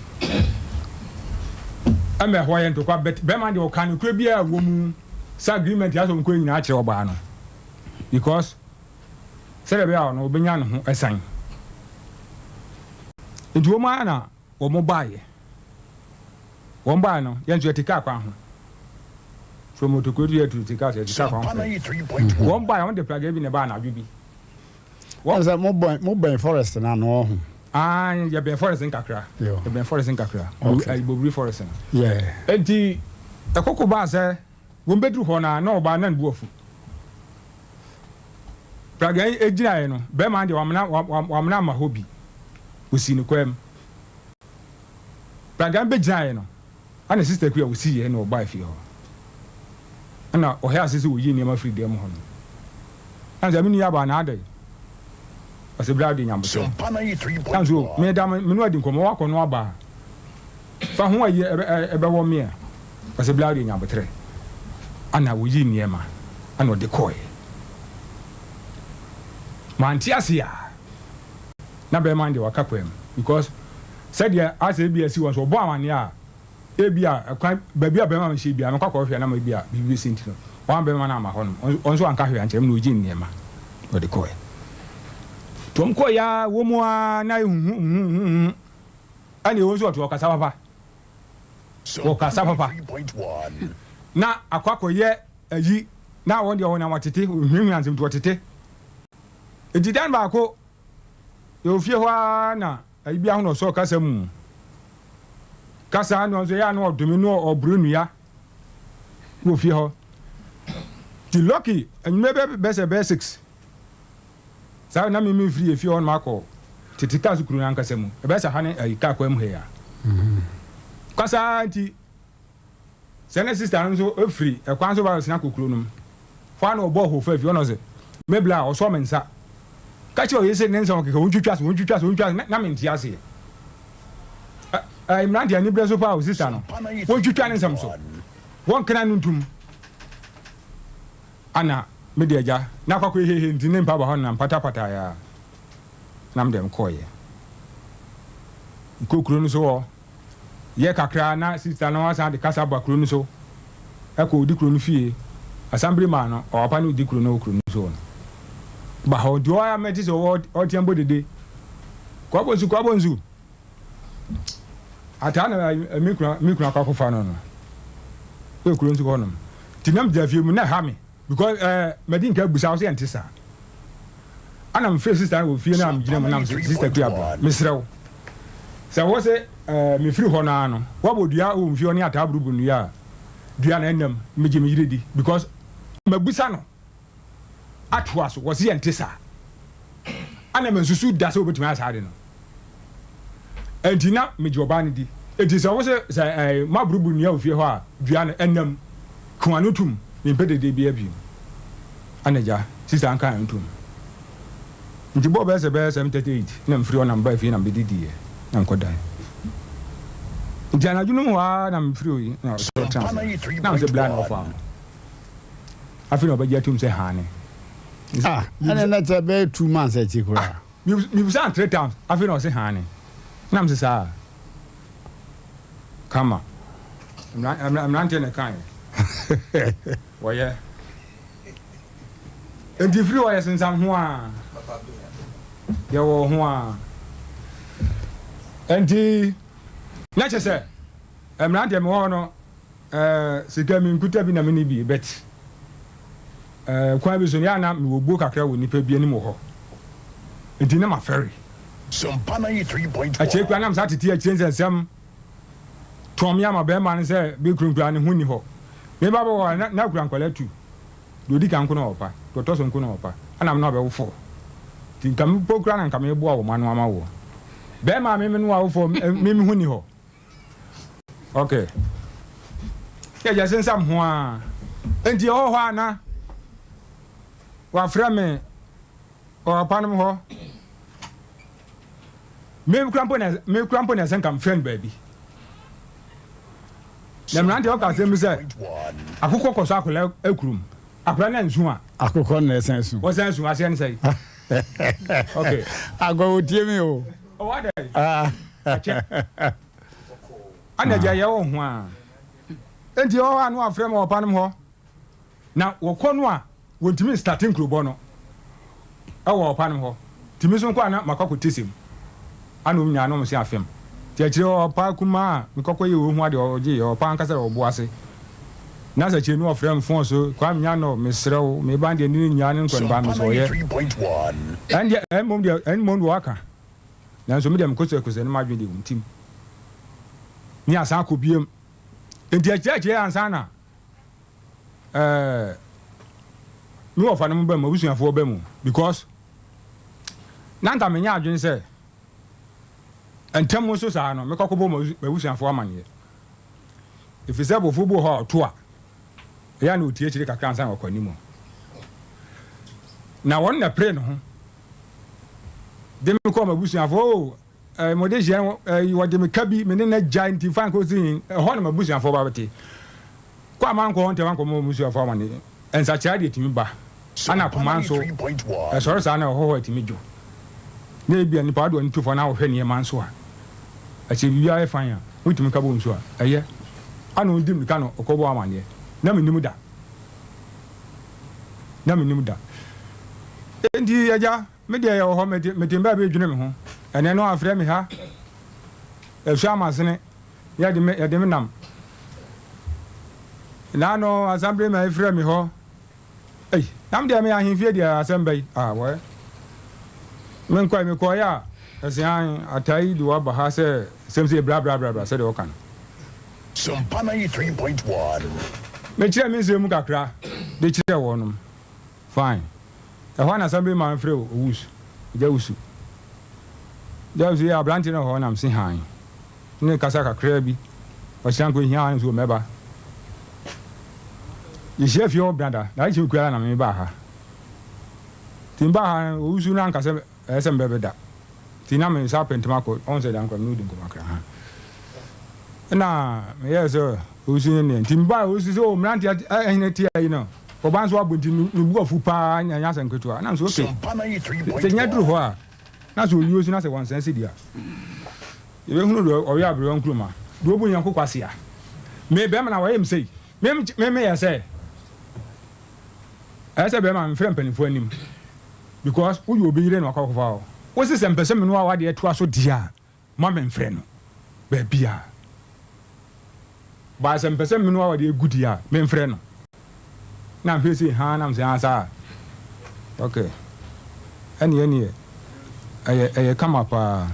Ɛma ɛhɔ yɛ ntɔkwa but bɛɛma no deɛ ɔkaa nokorɛ biara a ɛwɔ mu sɛ agreement a asɛ wɔn kɔyɛ nyinaa kyerɛ ɔbaa no because sɛdeɛ ɛbɛyɛ a ɔno ɔbɛnya ne ho ɛsan. Nti wɔn ara na wɔn baeɛ. Wɔn baeɛ no, yɛn nso yɛte kaa kwan ho. From Otokuro to yɛtu te kaa so, yɛte kaa kwan ho pɛɛ. Wɔn baeɛ, wɔn de pragea bi na ɛbaa anadwo bi. Wɔn sɛ mo bɛn mo bɛn forest no ano ɔho. Ah, yɛbɛn forest no kakra. Yɛbɛn forest no kakra. Okay. Bobiri forest no. Yeah. Enti ɛkoko baa sɛ wɔn bɛduru hɔ no a, na ɔbaa na ne bo afu. Pragea yi gyinaeɛ no, bɛrima no deɛ wamena wamena amma hɔ bi. Ɔsii ne kwan mu. Pragea no bɛgyinaeɛ no, ɛna Sista Akua ɔsiiɛ na ɔbaa fie hɔ. Ɛna ɔhɛɛ ase sɛ ɔyi nneɛma firi dan mu hɔ no. Ɛna sɛ me nuabaa na adɛn? Ɔsɛ bra de nyambokyerɛ. Ɛna so meda me ne adi nkɔmmɔ wakɔ no aba a, fa ho ayi ɛbɛwɔ me a. Ɔsɛ bra de nyabotrɛ. Ɛna ɔyi nneɛma ɛna ɔde kɔɛ. Mante ase a na bɛrima no deɛ waka kwan mu because sɛdeɛ asɛ ebi asi wɔn so ɔbɔ amaneɛ a ebi a ɛkwan baabi a bɛrima no hyɛ biara mekɔ akɔhwɛ na ma ebi a biribi bɛsi nti no wɔn bɛrima no ama hɔ nom ɔno nso anka hwee ankyerɛ mu na ɔgye nneɛma na ɔde kɔɛ nti wɔn kɔɔ ya wɔ mu ara na ehuhuhuhu ɛna ɛwɔ nso ɔte ɔkasa papa ɔkasa papa na akɔ akɔyɛ ayi na wɔn deɛ wɔn na wɔtete wɔhwiahwia nsɛm nti wɔtete Enti dan baako, yɛwɔ fie hɔ ara na ayi biara ho na ɔsɔɔ kasa mu. Kasa no nso ɛyɛ a na ɔdome na ɔboro nnua wɔ fie hɔ. Nti Lucky anwummerɛ bɛ bɛsɛ bɛyɛ 6 saa na mimi firi efie hɔ nom akɔ tete kaa so kuro no ankasa mu. Ɛbɛyɛ sɛ ha ne ayi kaa kwan mu ha yi a. Kasa nti Sɛ ne sista no nso firi ɛkwan so ba bɛsena kɔ kuro no mu hɔ a na ɔbɔ hoo fa fie hɔ na ɔse me bla a ɔsɔ me nsa ka kyerɛ ɔyere se ne nsɛm ɔkeka ɔntwitwa so ɔntwitwa so ɔntwitwa so na mente aseɛ ɛ mmeranteɛ aniberɛ so paa o sista no wɔntwitwa ne nsɛm so wɔnkena no ntum ana me de agya na akɔkɔ hehe nti ne mpa ba hɔ na mpatapata ya na me deɛ mekɔɔyɛ mekɔ kuro no so hɔ Yɛ kakra na sista no asan de kasa aba kuro no so kɔ odi kuro no fie. Asan bere maa no, ɔwapa ne odi kuro no wɔ kuro no so hɔ no ba hɔ. Nti ɔa mɛte sɛ ɔwɔ ɔteam bɔ dede. Kwabo nsu, kwabo nsu. Ataa na me kura me kura akɔ akɔfa no no. Wɔ kuro nso hɔ nom. Nti nam gyina fie mu na ɛha me. Because eh, madi nka abusa wo sɛ ɛnte saa. Ana mefrɛ sister no wɔ fie no a megyina mu nam sɛ sister kua bra mesrɛ wo sɛ wo se eh, mefiri hɔ no ara no woabɔ dua wɔ mfie hɔ ne ataa burubu nnua a dua no ɛnam megye me yere di because mabusa no atoa so wɔ se yɛnte saa. Ana mansusu da sɛ wobɛtumi ayɛ saa ade no. Enti na megye ɔbaa no di. Enti sɛ wose sɛ ɛɛ moaburubu nnua wɔ fie hɔ a, dua no, ɛnam. Ka w'ano tom, mempɛ dede biara bio. Ana agya, sista nka ano tom. Nti bɔɔ bɛyɛ sɛ bɛyɛ 7:38 na mefiri hɔ na mebaa fie na mebɛdidiiɛ na mekɔdae. Nti anadwo no mu hɔ ara na mefiri oyi na ɔsɔre tena ase. Na mesɛ bla na ɔfa ho. Afei na ɔbɛgye atum sɛ haane. Ah, ɛna na kyɛ bɛyɛ 2 months akyi koraa. Mebisa no three times, afei na ɔse haane. Na mese saa. Kama. Mmeranteɛ na ɛkaeɛ. Wɔyɛ. Enti firi hɔ yɛsensam ho a. Yɛwɔ ho a. Enti na kyɛ sɛ mmeranteɛ mewɔ hɔ no sika menkuta bi na menni bi but kwan bi so no yɛ a na mewɔ buo kakra wɔ nnipa bi anim wɔ hɔ. Enti na mafɛre. Akyire koraa na mesan tete akyire nsɛnsɛm tɔn me ama bɛrima no sɛ me kunu koraa ne ho nni hɔ. Me ba bɛwɔ hɔ a na akura nkwadaa tu. Deɛ ɔdi kan nko na ɔpa, deɛ ɔtɔ so nko na ɔpa, ɛna me na ɔbɛwo four. Nti nka me mpo koraa na nka meboa wɔn ano ama woɔ. Bɛrima a me me ne wo awo four, me me ho nni hɔ. Ok. Yɛ gya sensam ho ara. Nti ɛwɔ hɔ a na wafrɛ me wɔ papa nom hɔ. Me kura mpo na me kura mpo na ɛsɛ nka mfrɛ no baabi. Na mmerante ɔka asɛm bi sɛ akokɔ kɔ so akwadaa akurum. Akwadaa no ansu a. Akokɔ na ɛsan su. Wɔsan su aseɛ ne sɛ. Okay. Agɔ wotie mi o. Ɔwɔ adɛ. Ɛkyɛ. Ana agya yɛ wɔ ho a. Enti ɔwɔ hɔ a no afrɛ ma ɔpa nom hɔ. Na wɔkɔ no a wɔntumi nstate nkurobɔ no wɔ ɔpa no hɔ. Nti me nso mekɔ a na makɔ akɔte sɛm. Ana wɔn nyinaa na wɔn se afem. Nti akyire hɔ ɔpa kumaa a mekɔ kɔyɛɛ wɔn ho adeɛ ɔgyeeɛ, ɔpa ankasa wɔ ɔbo ase. Na sɛ akyire no ɔfrɛ me fon so, Kwame Nyanɔ mesrɛ wo, me ba no deɛ ne nyaa ne nkɔ ne ba me sɛ ɔyɛ. Ɛndeɛ ɛmmom deɛ ɛmmom deɛ waka. Nanso me deɛ mekosɛkosɛ ne m'adwene deɛ wɔntim. Ne asan akɔ biam. Nti akyire akyire ansa na. Ɛɛ me wɔfa no mo ba mu abusuafoɔ ba mu because na nka menya adwene sɛ ntɛm nso saa no mekɔ kɔbɔ m'abusuafoɔ amaneɛ ɛfiri sɛ bɔfoɔ bi wɔ hɔ a ɔto a ɛyɛ na ɔtie akyire kakra ansa na wakɔ anim na wɔn na pere ne ho de me kɔɔ m'abusuafoɔ o Eh, mo de hyɛ eh, wɔde me ka bi, me ne no agyae nti fa nkɔsi he, ɛhɔ na m'abusuafoɔ ba bɛte. Kɔ a mankɔ hɔ ntɛm ankɔmmɔ m'abusuafoɔ amane. Nsakyeraɛ deɛ ɛtumi ba, ɛna akoma nso, ɛsɔre saa na ɛhɔ hɔ ɛtumi dwo. Na ebia nipa wode w'ani to fam na wohwɛ nneɛma nso a, akyire biribiara yɛ fine a, wotumi ka bom nso a, ɛyɛ. Ana ɔdi mmirika na ɔkɔbɔ amaneɛ, na mennim da. Na mennim da. Enti agya. Me deɛ yɛwɔ hɔ, mete mete baabi redwene me ho. Ɛnnɛ no afrɛ me ha, ɛhwɛ amasene, yɛde me yɛde me nam. Naano assembly man frɛ me hɔ. Ei, na me deɛ meyɛ ahemfie deɛ asɛm bɛyi. Ah, wɛ. Menkɔe, mekɔeɛ a, ɛse an, ataa yi de waba ha sɛ sɛm sɛ bra bra bra bra sɛdeɛ wɔka no. Sompa 93.1. Mekyerɛɛ me nsɛm mu kakra de kyerɛɛ wɔnom. Fine. Ɛhɔ ara na san bi ma mefrɛ wo Owusu, Agya Wusu. Agya Wusu yɛ aberante no wɔ hɔ na mese hann. Ne no kasa kakraa bi. Ɔkyena nka ohia ha nso mɛba. Yɛhyia fie hɔ brada, na ade kye koraa na mebaa ha. Nti mebaa ha no, Owusu no anka sɛ ɛyɛ sɛ mebɛbɛda. Nti na me nsa apɛ ntɛm akɔ, ɔhu sɛ da nkora me ne wo di nkɔmmɔ kakra ha. Ɛna meyɛɛ sɛ Owusu ne neɛ. Nti mebaa Owusu sɛ o mmeranteɛ ɛhene te ayi no. Ɔbaa nso abɔ nti me bo afu paa nya nyɛ asɛm ketewa. Na nso okay. Sɛ nya duru hɔ a na sɛ owuo so na sɛ wɔnsɛn sidi a yɛbɛhunu deɛ ɔyɛ aberewa nkuruma deɛ ɔbu yɛn koko ase a me bɛrima na wɔyɛ me sei me me meyɛ sɛ ɛyɛ sɛ bɛrima mefrɛ mpanimfoɔ anim because woyɛ obi yere na wakɔ akɔfa hɔ wo se sɛ mpɛ sɛ me no a wadeɛ toa so deɛ a Ma memfrɛ no baabiara. But sɛ mepɛ sɛ menoa awadeɛ gu deɛ a, memfrɛ no. Na mehwɛ sei haa na mesɛ ah saa ok ɛneɛ ɛneɛ ɛyɛ ɛyɛ kama paa.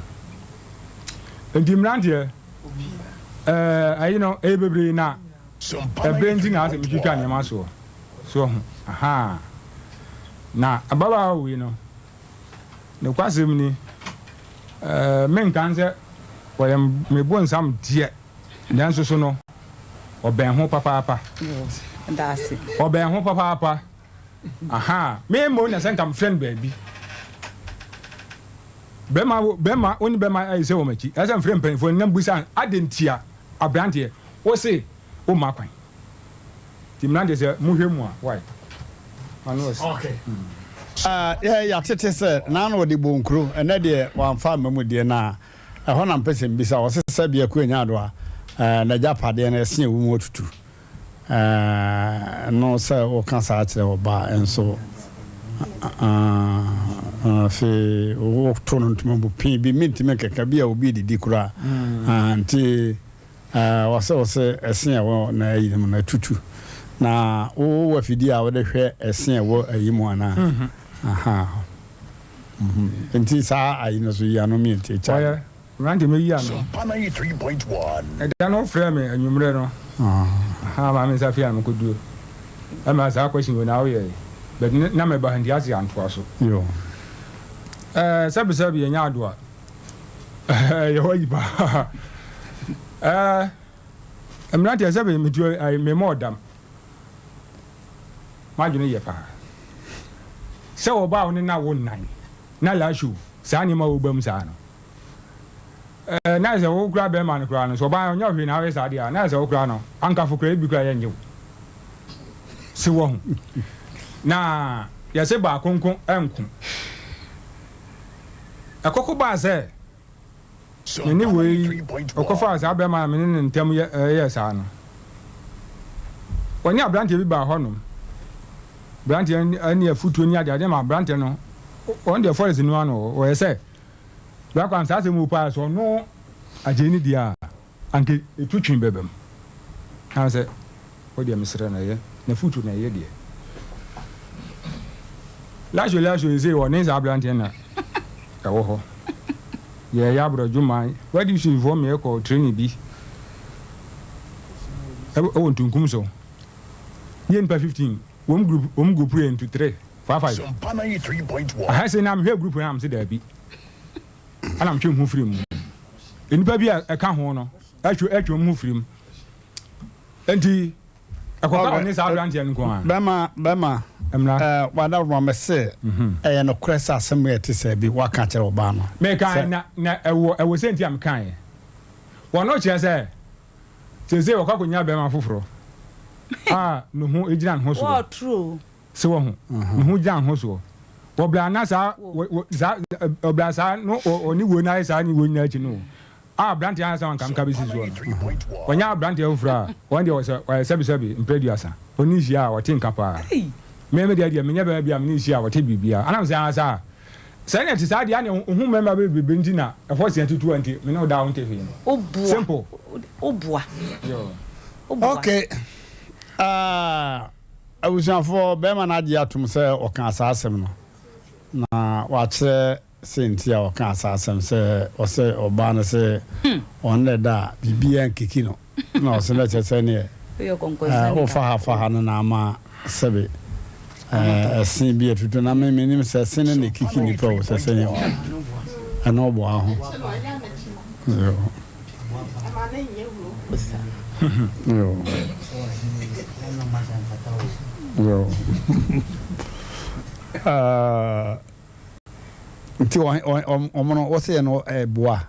Nti mmeranteɛ ɛɛ ayi no ɛyɛ bebree na ɛberɛ nti na asɛ metwitwa nneɛma soɔ soɔ ho ahaa na ababaawa wei no. Nokwasɛm ni, menka sɛ ɔyɛ me bonsam deɛ, nanso so no, ɔbɛn ho papaapa. Ɔbɛn ho papaapa. Aha, me mmom na sɛ nka mefrɛ no baabi. Bɛma, bɛma, wo ne bɛma ayɛ sɛ wɔn akyi. Ɛsɛ sɛ mefrɛ mpanimfoɔ no na mbusa adɛn ntia. Abranteɛ wo se wo mma kwan nti mmeranteɛ sɛ mo hwɛ mu a why ano ɔsi. Okay. Ah, yɛ yɛatete sɛ naano ɔde bɔ nkuro, ɛnɛ deɛ wamfa amma mu deɛ na ɛhɔ na mpɛ sɛ mbisa ɔse sɛ bia kuo nya adoa eh, n'agyapadeɛ no ɛse ɛwɔ mu atutu eh, no sɛ woka saa kyerɛ ɔbaa nso ah, afei woto no ntoma mu pii bi mentumi nkeka bi a obi didi koraa ah, nti eh, ɔsɛ ɔsɛ ɛse ɛwɔ na ayi no mu no atutu na wowɔ afidie a wode hwɛ ɛse ɛwɔ ayi mu anaa mm-hmm. aha mm-hmm. nti saa ayi no so yi ano mientie kyɛ Mmerante mɛyi ano. Ɛda no wofrɛɛ me anwummerɛ no ahaa maa me nsa fii ano mekɔduro ɛma saa question wei na woyɛe but na meba ha nti ase antoa so. Ɛɛ sɛbi sɛbi yɛnyɛ adoa ɛɛ yɛhɔ ayi paa ɛɛ mmeranteɛ sɛbi metuo ɛɛ memmɔ ɔdam m'adwene yɛ paa sɛ wɔbaa wo ne na wo nnan na lasho saa nneɛma wo ba mu saa no. Ɛɛ, na ayɛ sɛ wo koraa bɛrima no koraa no, sɛ ɔbaa ɔnyɛ hwee na woyɛ saa deɛ a, na ayɛ sɛ wo koraa no, ankafo koraa ebi koraa yɛnyɛ wo. Se wahu. Na yɛse baako nko nko. Ɛkɔko baa sɛ me ne wei ɔkɔfaa saa bɛrima a me ne ne ntam yɛ ɛyɛɛ saa no. Ɔne aberanteɛ bi baa hɔnom. Aberanteɛ ne afutuo ne adeade ma aberanteɛ no, ɔno deɛ forest no ano ɔyɛ sɛ Bra kwan saa asɛm wo paa sɛ ɔno agyei ne deɛ a anka ɛtu twe bɛba mu na sɛ wo deɛ mesrɛ no ɛyɛ na futu na ɛyɛ deɛ lasho lasho ɛsei ɔne saa abranteɛ na ɛwɔ hɔ yɛyɛ aborɔdwoma wadi suifoɔ mmeɛ kɔ training bi ɛwɔ ntunkum so yɛ nipa 15 wɔm group wɔm group yɛ into 3 5 5 aha sei na mehwɛ group no a mese daabi ɛna metwe me ho firi mu nnipa bi a ɛka ho no atwe atwe wɔn ho firi mu nti ɛkɔka ɔne saa aberanteɛ no nko a bɛma bɛma mmra ɛɛ wada ma mɛ se ɛyɛ nokorɛ sɛ asɛm yɛ te sɛ bi waka kyerɛ ɔbaa no meka na na ɛwɔ ɛwɔ sɛ nti a mekaeɛ wɔn no kyerɛ sɛ seesei wɔkɔ akɔnya bɛrima foforɔ a ne ho gyina ne ho soɔ Se wahu? Ne ho gya ho soɔ. Wɔ berɛ a na saa, wɔ, wɔ, saa, wɔ berɛ a saa, no, wɔ, ɔne woi no ayɛ saa ne woi nyinaa akyi no, a aberanteɛ ayɛ sɛ wanka nka bɛsi soɔ no, wanya aberanteɛ foforɔ a, wɔn deɛ wɔsɛ, wɔyɛ sɛbesɛbe mprɛ aduasa, ɔne no hyia a, ɔte nka paa. Me, me deɛ deɛ, menyɛ bɛrima bi a me ne no hyia a, ɔte biribiara. Ana mesɛ, aa saa? Sɛ ɛna ɛte saa deɛ, ɛneɛ wo ho mmarima bebrebe nti na ɛhɔ sea tutu a nti me ne wo da a wonte hwee no. Simple. Yo. Okay. Ah. Abusuafoɔ, barima no agye atom sɛ ɔkaa saa asɛm no, na wakyerɛ sɛ nti a ɔkaa saa asɛm sɛ ɔsɛ ɔbaa no sɛ ɔno na ɛda a biribiara nkiki no, na ɔsɛ na kyerɛ sɛ neɛ wofa ha fa ha no na ama sɛbe ɛse bi atutu na me menim sɛ ɛse no na ɛkiki nipa o sɛ sɛ ɛno ɔboa ho. Nti wɔn no wɔsɛ yɛ no ɛboa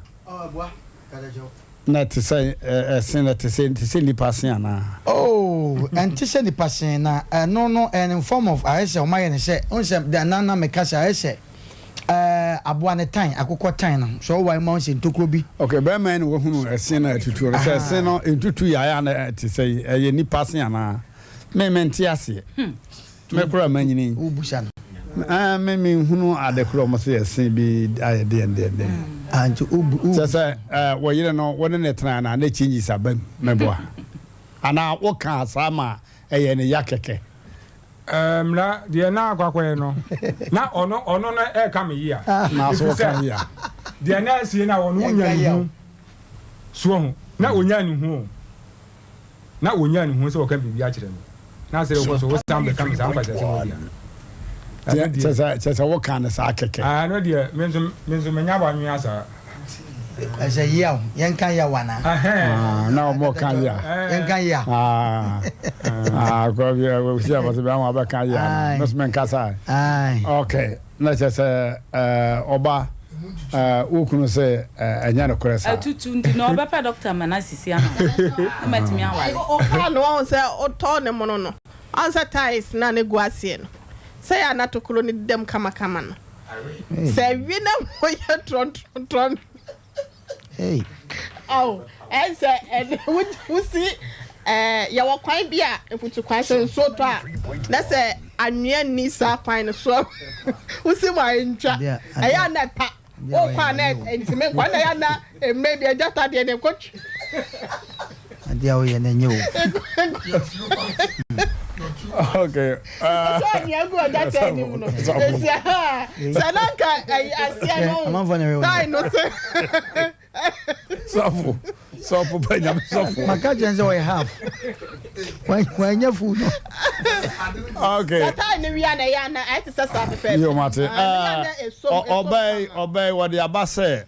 na ɛte sɛ ɛsen na ɛte sɛ ɛte sɛ nipa se anaa. Oh ɛnte sɛ nipa se na ɛno no ɛyɛ in form of ayɛ sɛ wɔn ayɛ no sɛ n sɛ deɛ na na meka sɛ ayɛ sɛ. Ɛɛ, aboa no tan, akokɔ tan no. Sɛ ɔwae mu a, wohu sɛ ntokuro bi. Ok, bɛrima yi na wahunu ɛse no a ɛtutuo no. Sɛ ɛse no ntutu yɛ ayɛ a na ɛte sɛ ɛyɛ nipa se anaa? Me mente aseɛ. Me koraa manyini. Wobusa no. Ɛɛ, me menhunu ade korɔ wɔn se ɛse bi ayɛ deɛn deɛn deɛn. Ah, nti wobu. Kyerɛ sɛ ɛɛ, wo yere no wo ne no tena anaa na changes aba mu, meboa? Anaa wokaa saa ma ɛyɛ ne ya kɛkɛ? Mmra deɛ na akɔ akɔyɛ no na ɔno ɔno no ɛka me yia ɛfiri sɛ deɛ na asie na ɔno wonya ne hu soɔ ho na ɔnya ne hu o na ɔnya ne hu sɛ ɔka biribi akyerɛ me na sɛ wokɔ so wosan bɛka me saa nkwasiasɛm wɔ bia kyɛ sɛ woka ne saa kɛkɛ ɛno deɛ me nso me nso menya wanwea saa Ɛsɛ yaw, yɛnka yaw anaa? Ah, na ɔmo ka ya. Yɛnka ya. Ah, ah, kɔ bi ɛ si abɔsɛ bi àwọn abɛka ya no, mɛsɛ mɛnka saa. Okay, na kyerɛ sɛ ɛɛ ɔba. Wo kunu sɛ ɛnyɛ nokorɛ saa. Atutu nti na ɔbɛpɛ doctor ma no asisi ama me na matumi aware. Ɔkaa no wahu sɛ ɔtɔɔ ne mono no wahu sɛ tiles no a na egu aseɛ no sɛ yɛ a na tokuro no deda mu kamakama no sɛ ɛwe na mu yɛ trɔntrɔntrɔn. Ao, ɛyɛ sɛ ɛnɛ wosi ɛɛ yɛwɔ kwan bi a mfutu kwan sɛ nsuo tɔ a na sɛ anwea nni saa kwan no so a wosi mu a ntwa ɛyɛ a na ɛpa wokɔ a na ntumi nkɔ na ɛyɛ a na mmerɛ bi agyata deɛ na ɛkɔtwi. Adeɛ a woyɛ no ɛnyɛ o. Okay. Sɛ anwea gu agyata anim no esi aha sɛ na nka ɛyi aseɛ no tae no sɛ. Sɔfo sɔfo bɛ nyame sɔfo. Maka kyerɛ sɛ ɔyɛ half. Wanyɛ full no. Okay. Sɛ tae no wia na ɛyɛ ana ayɛ te sɛ saa pɛpɛɛpɛ. Yo mate. Ɔbɛn ɔbɛn wɔde aba sɛ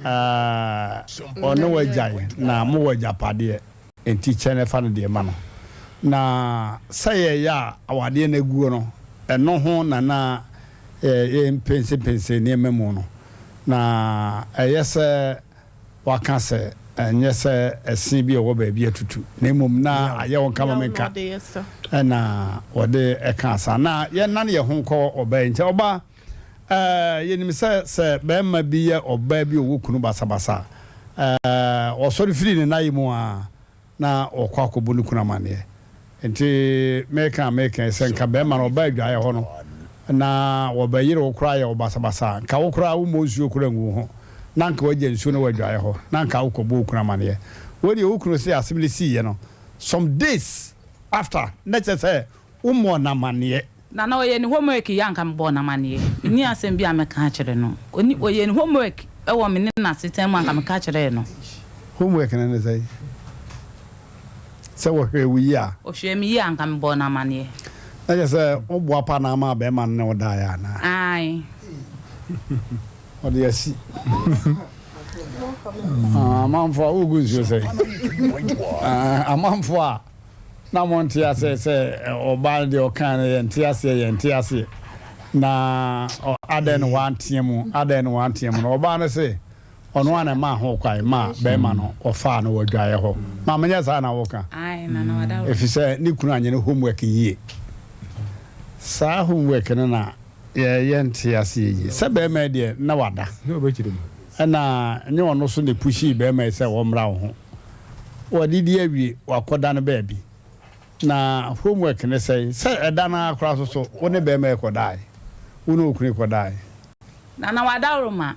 Ɔne wo agyae, na mowɔ agyapadeɛ, enti kyɛ na fa no deɛ ma no. Na sɛ yɛyɛ a awadeɛ no aguo no, ɛno ho na na yɛmpensenpensen nneɛma mu no, na ɛyɛ sɛ waka sɛ ɛnyɛ sɛ ɛse bi a ɛwɔ baabi atutu, na mmom na ayɛ wo nka ma menka, ɛna wɔde kaa saa. Na yɛnnane yɛn ho nkɔ ɔbaa yi nkyɛn. Ɔbaa. Ɛɛ, yɛnim sɛ sɛ barima bi yɛ ɔbaa bi a ɔwɔ kunu basabasa a, ɛɛ, ɔsɔre firi ne nnaeɛ mu a, na ɔkɔ akɔbɔ ne kunu amanneɛ. Nti meka a meka yi, sɛ nka barima no ɔba adwaeɛ hɔ no, na wɔbɛyere wo koraa yɛ wo basabasa a, nka wo koraa wommɔ nsuo koraa ngu wo ho, na nka woagya nsuo no wɔ adwaeɛ hɔ, na nka wokɔbɔ wo kunu amanneɛ. Wei deɛ wo kunu se asɛm no siiɛ no, some days after, na kyerɛ sɛ Wommɔɔ no amanneɛ. Na na ɔyɛ ne homework yi a anka mebɔɔ no amanneɛ. Menni asɛm bi a mɛka akyerɛ no. Ɔni, ɔyɛ ne homework wɔ me ne no asetena mu a anka meka kyerɛɛ no. Homework no ne sɛn? Sɛ wɔhwɛɛ wo yie a. Ɔhwɛɛ me yie a anka mebɔɔ no amanneɛ. Na kyerɛ sɛ woboa pa na ama barima no ne wo daeɛ anaa? Aane. Ɔde asi. Amanfoɔ a wogu nsuo sɛn? Amanfoɔ a. Na monte aseɛ sɛ ɔbaa no deɛ ɔkae no yɛnte aseɛ yɛnte aseɛ na adɛn na wanteɛ mu adɛn na wanteɛ mu no ɔbaa no se ɔno a na ɛmaa ho kwan ma bɛrima no ɔfaa no wɔ adwaeɛ hɔ ma menyɛ saa na woka ɛfiri sɛ ne kunu anyɛ ne homework yie saa homework no na yɛnte aseɛ yie sɛ bɛrima deɛ na wada ɛna nyɛ ɔno so na pushii bɛrima yi sɛ wɔmmra wo ho Wadidi awie, wakɔda no baabi. Na homework ne sɛn? Sɛ ɛda no ara koraa so so, wo ne bɛrima yi kɔdae? Wo ne okunu yi kɔdae? Nana Wadaworoma,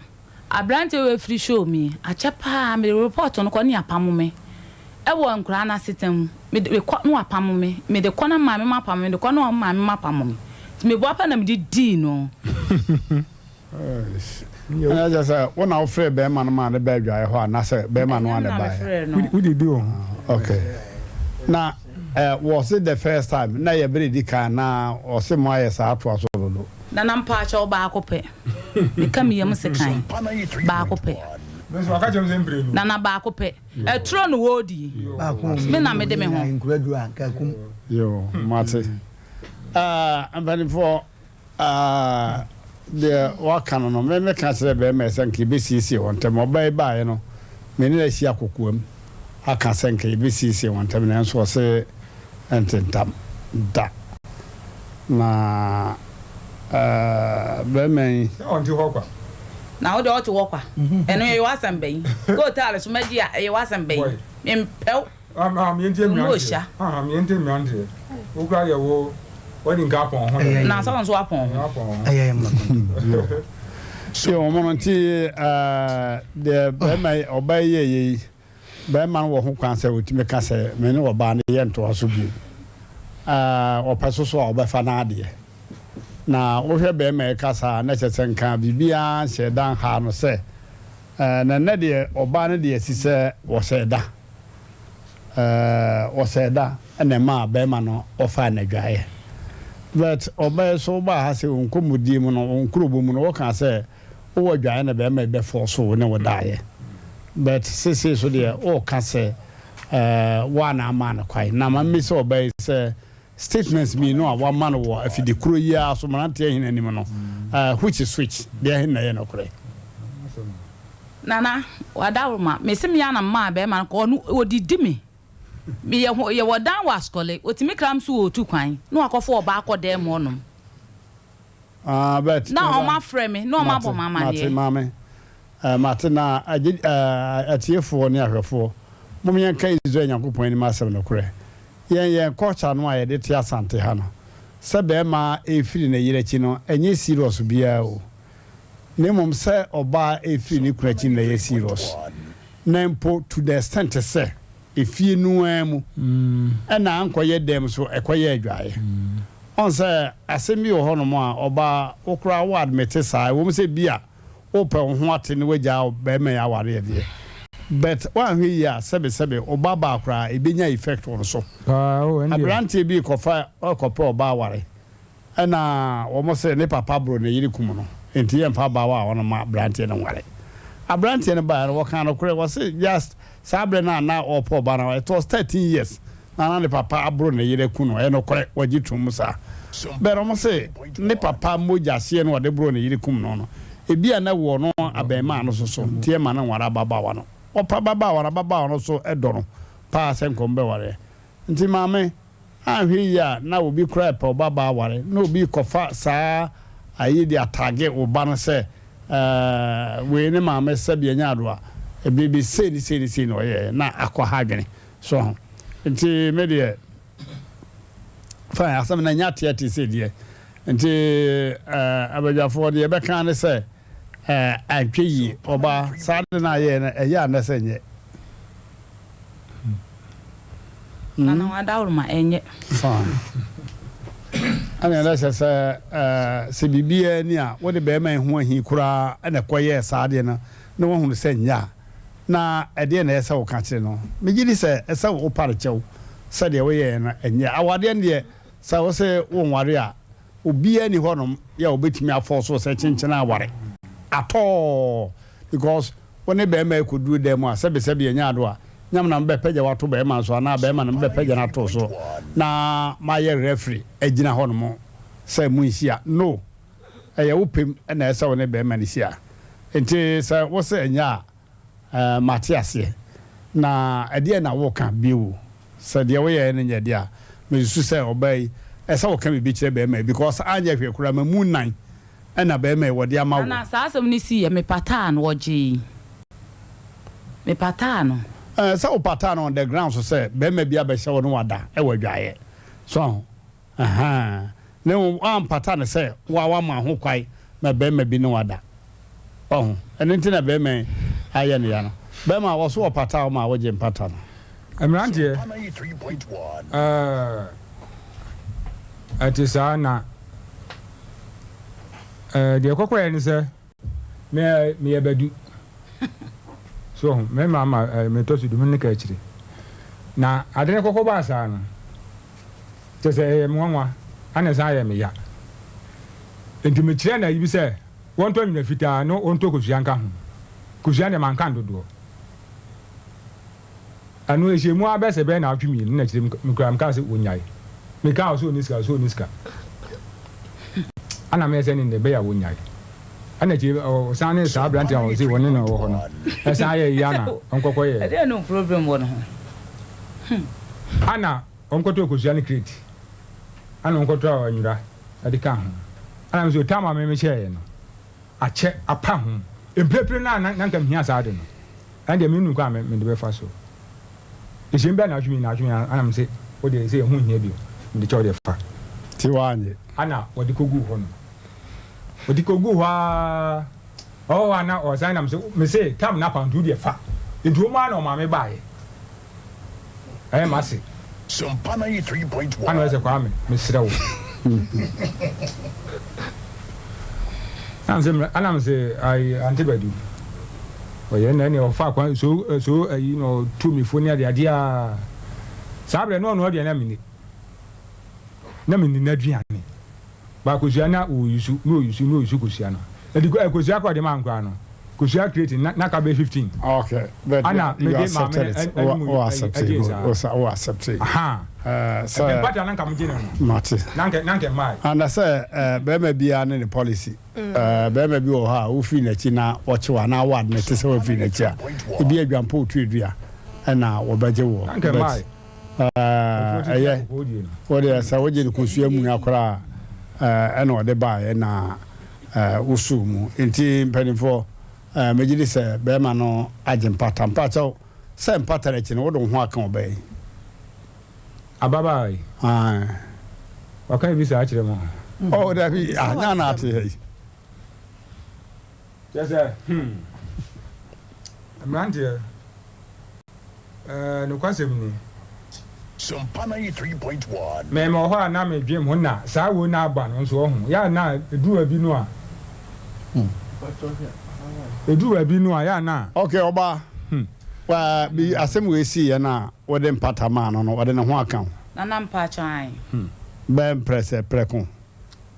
aberanteɛ wei firi show me yi, akyɛ paa, mede report no kɔ ne apamo me ɛwɔ nkoraa no asetena mu, mede kɔ na wapamo me, mede kɔ na maame mo apamo me, mede kɔ na maame mo apamo me, nti meboa pɛ na mede dii no. Ɛna kyerɛ sɛ wo na wofrɛ bɛrima no maa ne baa adwaeɛ hɔ anaasɛ bɛrima no a na ɛbaeɛ? Wode di wo ho. Okay. Na eh, was it the first time? Na yɛ bere di kan na ɔse mo ayɛ saa atoa so dodo? Nana mpaakyɛw baako pɛ. Meka me yam sekan. Baako pɛ. Nana baako pɛ. Ɛturo no wɔɔdi. Me na mede me ho. Yo, mate. Ah, mpanimfoɔ. Aah deɛ waka no no, me meka kyerɛɛ barima yi sɛ nka yɛbɛsiesie wɔn ntam. Ɔbaa yi baeɛ no, me ne no ahyia kokoam aka sɛ nka yɛbɛsiesie wɔn ntam, nanso ɔse ɛntentam da. Na eh, barima yi. Sɛ ɔnte hɔ kwa. Na wo deɛ ɔte hɔ kwa. Ɛno ɛyɛ w'asɛm bɛn? Kootaale so mɛgye a, ɛyɛ w'asɛm bɛn? Mempɛ wo. Na sɛ wo nso woapɔn ho. Yɛ wɔn no nti deɛ bɛrima yi ɔbaa yi yɛ yi bɛrima no wɔ ho kwan sɛ ɔtumi ka sɛ me ne ɔbaa no yɛ ntoa so bio ɔpɛ so so a ɔbɛfa n'adeɛ na wohwɛ bɛrima yi kasa na kyerɛ sɛ nka biribiara nhyɛ da nhaa no sɛ na nnɛ deɛ ɔbaa no deɛ asi sɛ wɔhyɛ da Ɔsɛɛ da na ɛmaa bɛɛma no ɔfaa n'adwaeɛ. But ɔbaa yi so wobaa ha sɛ wo nkɔmmɔdie mu no, wo nkurobɔ mu no wokaa sɛ wowɔ adwaeɛ na bɛɛma yi bɛfɔɔso wo ne wo daeɛ. But sesei so deɛ woka sɛ woa na amaa no kwan. Na ma mmisa ɔbaa yi sɛ statements mmienu a wama no wɔ afidi koro yi ara so mmeranteɛ hene anim no, which is which? Deɛ he na ɛyɛ nokorɛ? Nana, w'adaworoma, mese me ara na memaa bɛrima no kɔ, ɔno ɔdidi me. Meyɛ ho, yɛwɔ dan wɔ Asukɔle, ɔtumi kra me so ɔretu kwan, na wakɔfa ɔbaa kɔ dan mu hɔnom. Ah, but, Na meba. wɔn afrɛ me, na wɔn Mate, abɔ me mate, amaneɛ. maame. Eh, mate, na agye, eh, atiefoɔ ne ahwɛfoɔ, mom yɛnka Israel Nyankopɔn anim asɛm nokorɛ. Yɛn, yɛn culture no a yɛde te Asante ha no, sɛ bɛɛma refiri ne yere akyi no, ɛnyɛ serious biara o. Na mmom sɛ ɔbaa refiri ne kunu akyi no na ɛyɛ serious. Na mpo to the extent sɛ, efie no ara mu ɛna ankɔyɛ dɛm nso ɛkɔyɛ adwaeɛ. Ɔn sɛ asɛm bi wɔ hɔnom a ɔbaa wo koraa wo admit saa ɛwom sɛ bi a wopɛ wo ho ate na wagyaa ɔbarima yi awareɛ deɛ but woanhwɛ yie a sɛbe sɛbe wo ba baa koraa ɛbɛnya effect wɔ no so. Aberanteɛ bi rekɔfa rekɔpɛ ɔbaa aware Ɛna wɔn se ne papa boro ne yere kum no nti yɛmfa abaawa a ɔno ma abranteɛ no nware. Abranteɛ no baeɛ no wɔkaa nokorɛ wɔse just saa berɛ no a na ɔrepɛ ɔbaa no it was 13 years na na ne papa aboro ne yere aku no ɛyɛ nokorɛ wɔgye tom saa but wɔn se ne papa mogya hyeɛ no ɔde boro ne yere kum no no ebi a na ɛwɔ ɔno abɛɛmaa no so so nti ɛma no nware ababaawa no. Ɔpɛ ababaawa no ababaawa no nso dɔ no paa sɛ nka wɔbɛwareɛ nti maame Anhwɛ yie a na obi koraa repɛ wo babaa aware na obi rekɔfa saa ayi de atagge wo ba no sɛ ɛɛ wei ne maame sɛbi ɛnyɛ adoa biribi sei ne sei ne sei na ɔyɛɛ na akɔ ha adwene so ho nti me deɛ fine asɛm no ɛnyɛ ateɛ te sei deɛ nti ɛɛ abadwafoɔ deɛ ɛbɛka ne sɛ ɛɛ antwɛ yie ɔbaa saa de no ayɛɛ no ɛyɛ a nɛ sɛ nyɛ. Nana w'adaworoma ɛnyɛ. Fine. Ɛna ɛna kyerɛ sɛ ɛɛ sɛ biribiara ni a wode bɛrima yi ho ahi koraa ɛna ɛkɔyɛɛ saa adeɛ no na wahunu sɛ nyɛ a na ɛdeɛ na ɛyɛ sɛ woka kyerɛ no. Megye di sɛ ɛsɛ wopare kyɛw sɛ deɛ woyɛɛ no ɛnyɛ. Awadeɛ no deɛ sɛ wo se wonware a obiara ni hɔnom yɛ a obɛtumi afɔɔso wo sɛ kyenkyene aware atɔɔ because Wo ne barima rekɔduru dan mu a, sɛbesɛbe ɛnyɛ ado a, nyam na mobɛpagya wo ato barima no so anaa barima na mobɛpagya no ato wo so na mayɛ referee agyina hɔnom sɛ monhyia. No! Ɛyɛ wo pɛ mu na ɛsɛ sɛ wo ne barima no hyia. Enti sɛ wose ɛnyɛ a, eh, mate aseɛ. Na ɛdeɛn na woreka bio? Sɛ deɛ woyɛeɛ no nyɛ deɛ a, mesusu sɛ ɔbaa yi, ɛsɛ sɛ woka biribi kyerɛ barima yi because anyɛ hwee koraa, mamu nnan ɛna bɛrima yi wɔde ama wo. Nana, saa asɛm no siiɛ, mepataa no, ɔgyee. Mepataa no. Ɛɛ, sɛ wopataa no on the ground so sɛ bɛrima bi abɛhyɛ wo ne wada wɔ adwaeɛ. So aho? Ahaa. Na mmom woampata no sɛ wo a woama ho kwan ma bɛrima bi ne wo ada. Wahu? Ɛno nti na bɛrima yi ayɛ no ya no. Bɛrima, wɔ so wɔpataa wo ma wogye mpata no? Mmeranteɛ, ɛɛ, ɛte saa na. Ɛɛ, deɛ ɛkɔkɔeɛ ne sɛ, me meyɛ badu. So ho, me ma ma ɛɛ metɔ so du, me ne ka akyire. Na ade no kɔkɔ baa saa no, kyerɛ sɛ ɛyɛ me nwanwa, ɛna ɛsan yɛ me ya. Nti mekyerɛ no ayi bi sɛ wɔntɔ nwera fitaa na wɔntɔ kosua nka ho. Kosua deɛ manka no dodoɔ. Ɛno ɛhyɛɛ mu ara bɛyɛ sɛ bɛyɛ naawɔtwe mmienu na akyire me koraa mekaa sɛ wɔnyae. Mekaa ɔsɛ ɔnni sika ɔsɛ ɔnni sika. Ɛna meyɛ sɛ ne deɛ ɛbɛyɛ a wɔnyae. Ɛna akyire ɔsan ne saa aberanteɛ a ɔse ɔne no wɔ hɔ no ɛsan yɛ yie ana ɔnkɔkɔ yɛ. Ɛdeɛn ne wo problem wɔ ne ho? Hmm. Ɛna ɔnkɔtɔ kosua ne crate ɛna ɔnkɔtɔ nwura ɛde kaa ho. Ɛna me sɛ ɔtaa ma me mehyɛeɛ no. akyɛ apa ho. Mprempren no a na anka mihia saa ade no, ɛnde minnu kwan a mede bɛfa so. Nhyiam bɛyɛ naawɔtwe mmienu, naawɔtwe mmiɛnsa, ɛna mise, Wo deɛ, seesei ɛho nhia bio, mede kyɛ wo deɛ fa. Nti woannye? Ɛna wɔde koguu hɔ no. Wɔde koguu hɔ ara, ɔwɔ hɔ a na ɔsan nam sɛ, mise, Tam no apa, nti wo deɛ fa. Nti wɔn ara na wɔmaa me baeɛ. Ɛyɛ m'ase. Ana ɔyɛ sɛ Kwame, mesrɛ wo. Ana mese ayi Ante Badu. Ɔyɛ na ɛne ɔfa kwan so so ayi na ɔtu me fo ne ade ade a. Saa berɛ no ɔno aduane a menni. Na menni n'aduane. Ba kosua na ɔyusu na ɔyusu na ɔyusu kosua no. Ɛdi kosua kɔ ɔde ma nkora no. Kosua crate na na ka bɛyɛ 15. Okay, but Ana you mede maame accepted no it. ɛne mu Wo accept ɛgyee it. saa. Wo wo accept it. Ahaa. Eh, Ɛbɛn sɛ pata na nka megye no no. mate. Na nka na nka ɛmmae. Ana sɛ eh, bɛrima biara ne ne policy. Eh, bɛrima bi wɔ hɔ a wofiri n'akyi na wɔkye wo anaa wɔ ade no te sɛ wafiri n'akyi a, ebi adwampa otu adua ɛna wɔbɛgye woɔ. Na nka But ɛmmae. eh, ɛyɛ wo deɛ sɛ wogye no kosua mua koraa a, eh, ɛna ɔde baeɛ na eh, wosoo mu. Nti mpanimfoɔ, eh, megye di sɛ bɛrima no agye mpata. Mpakyɛw, sɛ mpata no akyi no, wode wo ho aka ɔbaa yi? Ababaawa yi? Ae. Waka biribi saa akyerɛ mo? Oh, dabi, ah, nyɛ ana ate ha yi. Kyerɛ sɛ, hmm, mmeranteɛ, eh, nokwasɛm ni. Sompa 93.1. Me mewɔ hɔ a na medwen ho na saa wei no aba no nso ɔho yɛ a na ɛduru baabi no a ɛduru baabi no a yɛ a na. Ok ɔbaa wa bi asɛm wei sii yɛ no a wode mpata maa no no ɔde ne ho aka wo. Nana mpakyɛw ae. Bɛɛ mprɛsɛ prɛko.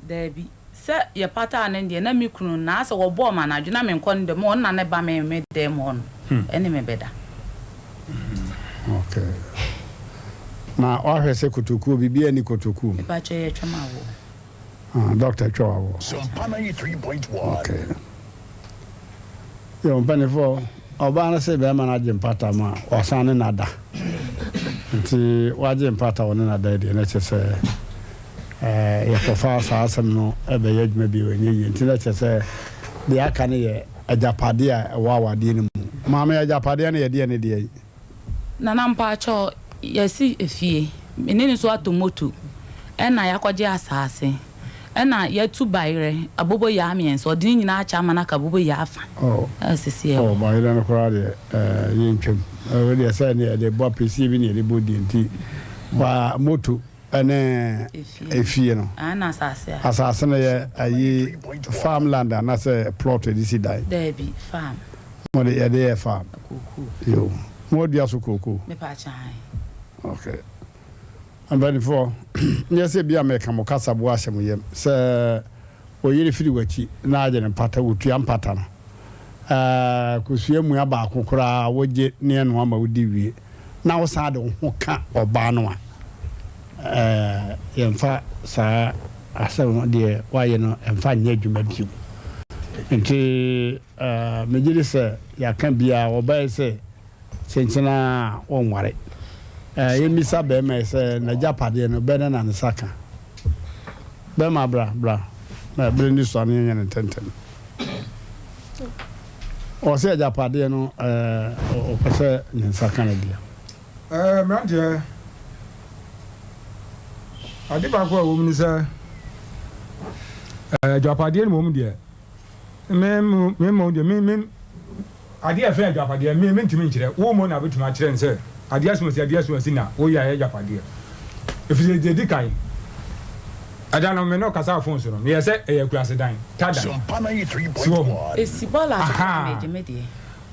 Daabi. Sɛ yɛpataa no deɛ na me kunu no na sɛ wɔbɔɔ me anadwo na menkɔ ne dɛm ɔno na ne ba me me dɛm hɔ no ɛne me bɛda. Okay. Na wahwɛ sɛ kotokuo biribiara nni kotokuo mu? Mepakyɛ yɛtwa me awoɔ. Ah, doctor twa w'awoɔ. Sompa 93.1. Okay. Yo, mpanimfoɔ, ɔbaa no se bɛrima no agye mpata ma wasan ne no ada. Nti wagye mpata wɔ ne no ada deɛ na kyerɛ sɛ eh, yɛkɔfa saa asɛm no ɛbɛyɛ adwuma bio ɛnyɛ yie. Nti na kyerɛ sɛ deɛ aka no yɛ agyapadeɛ a ɛwɔ awadeɛ no mu. Maame, agyapadeɛ no yɛdeɛ ne deɛ yi. Nana mpakyɛw yɛsi efie me ne no nso atɔ moto ɛna yakɔgye asaase ɛna yatu bayerɛ aboboyaa miɛnsa ɔde ne nyinaa akyɛ ama no aka aboboyaa afa Oh ɛna sisi ɛwɔ. oh bayerɛ no koraa deɛ ɛɛ yɛntwam ɛwɔ deɛ sɛ ne yɛde bɔ apesie bi ne yɛde bɔ die nti wa moto ɛne efie no Ɛna asaase a. asaase no yɛ ayi farm land anasɛ plot yɛde si dan. Daabi farm. Mo de yɛde yɛ farm. Kookoo. Yo mo adua so kookoo. Mepa kyɛ ae. Okay. Mpanimfoɔ, nyɛ sɛ bi a meka mo kasaboa ahyɛ mo yam sɛ oyere firi w'akyi na agye ne mpata, wotua mpata no. Ɛɛ, kosua mua baako koraa wogye ne ɛnoa ma wodi wie na wosan de wo ho ka ɔbaa no a, ɛɛ, yɛmfa saa asɛm no deɛ woayɛ no mfa nyɛ adwuma bio. Nti ɛɛ, megye di sɛ yɛaka biara wɔbɛyɛ sɛ kyenkyen ara a wɔnware. Ɛɛ, yɛmmisa barima yi sɛ n'agyapadeɛ no, bɛn na ne nsa ka? Barima, bra, bra, na bere no sua no yɛnyɛ no ntɛmntɛm. Ɔsɛ agyapadeɛ no, ɛɛ, ɔpɛ sɛ ne nsa ka ne deɛ. Ɛɛ, mmeranteɛ, ade baako a ɛwɔ mu ne sɛ, ɛɛ, agyapadeɛ no mmom deɛ, Me me mmom deɛ me me adeɛ a ɛfɛ agyapadeɛ me mentumi nkyerɛ wo mmom na wobɛtumi akyerɛ no sɛ adeɛ asomasi adeɛ asomasi na woyɛ ayɛ agyapadeɛ ɛfiri sɛ deɛ ɛdi kan ɛda no me ne ɔkasa fon so no meyɛ sɛ ɛyɛ akurase dan ta dan si wɔ ho Esi bɔɔla so koraa na megye me deɛ.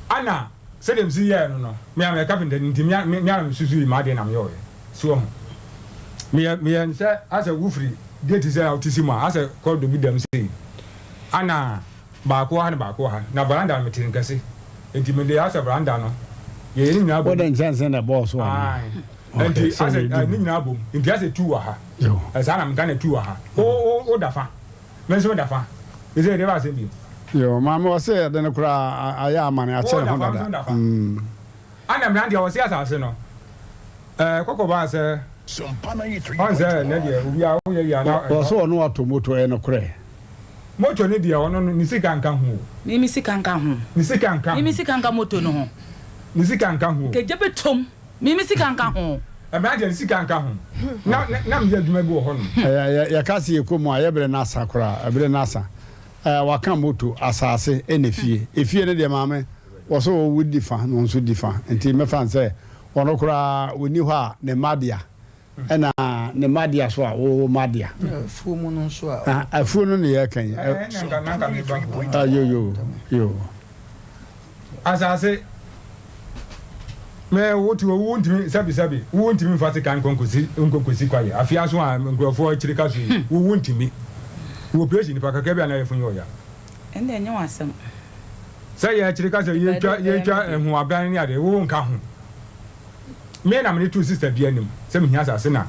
Ana sɛdeɛ mesi yɛɛ no no me a meyɛ kapenta nti me a me a mesusui m'adeɛ na meyɔɔyɛ si wɔ ho meyɛ meyɛ no sɛ asɛ wofiri gate sɛ a wote si mu a asɛ kɔdɔ bi dam sei Ana baako wɔ ha na baako wɔ ha, na veranda no mete no kɛse, enti mede asɛ veranda no yɛyɛ ne nyinaa bom. Wode nkyɛnse na ɛbɔɔ so anaa? Ae, enti asɛ ne nyinaa bom, enti asɛ tu wɔ ha, saa na meka na tu wɔ ha, wo wo wo da fa, me nso me da fa, ɛsɛ yɛde ba asɛm bio. Yo, maame ɔse ɛde no koraa ayɛ amane akyɛ ne ho Wo da fa, me nso me dada. da fa. Ana mmeranteɛ wɔse asase no. Ɛɛ kɔkɔ baa sɛ ɔn sɛ nɛ deɛ obiara wo yɛ yie a na. Wɔ sɛ ɔno atɔ moto ɛyɛ nokorɛ. Moto no deɛ ɔno no ne sika nka ho o. Me me sika nka ho. Ne sika nka ho. Me me sika nka moto no ho. Ne sika nka ho o. Kegye bɛ tom. Me me sika nka ho. Mmeranteɛ ne sika nka ho. Na na meyɛ adwuma bi wɔ hɔ nom. Ɛyɛ yɛka se yɛkɔ mu a yɛ bere no asa koraa ɛbere no asa. Ɛɛ waka moto, asase, ɛna efie. Efie no deɛ maame wɔ so wo di fa na wɔn nso di fa nti mɛfa no sɛ ɔno koraa ɔnni hɔ a ne mma dea ɛna ne mma dea so a wo wo mma dea. Afuo mu no nso a. Afuo no ne yɛreka yi. Ah, yo yo yo. Asase me wo te wo ntumi sɛbi sɛbi wo ntumi nfa sika nkonkosi nkonkosi kwaye afia so a nkurɔfoɔ akyiri ka so yi wo wo ntumi wɔ operation nipa kakra bi a na yɛfun yɛ ɔya. Ɛnde ɛnyɛ w'asɛm. Sɛ yɛkyere ka sɛ yɛtwa yɛtwa nhoaban ne ade, wo nka ho. Me na mede too sister bi anim sɛ mehia asase na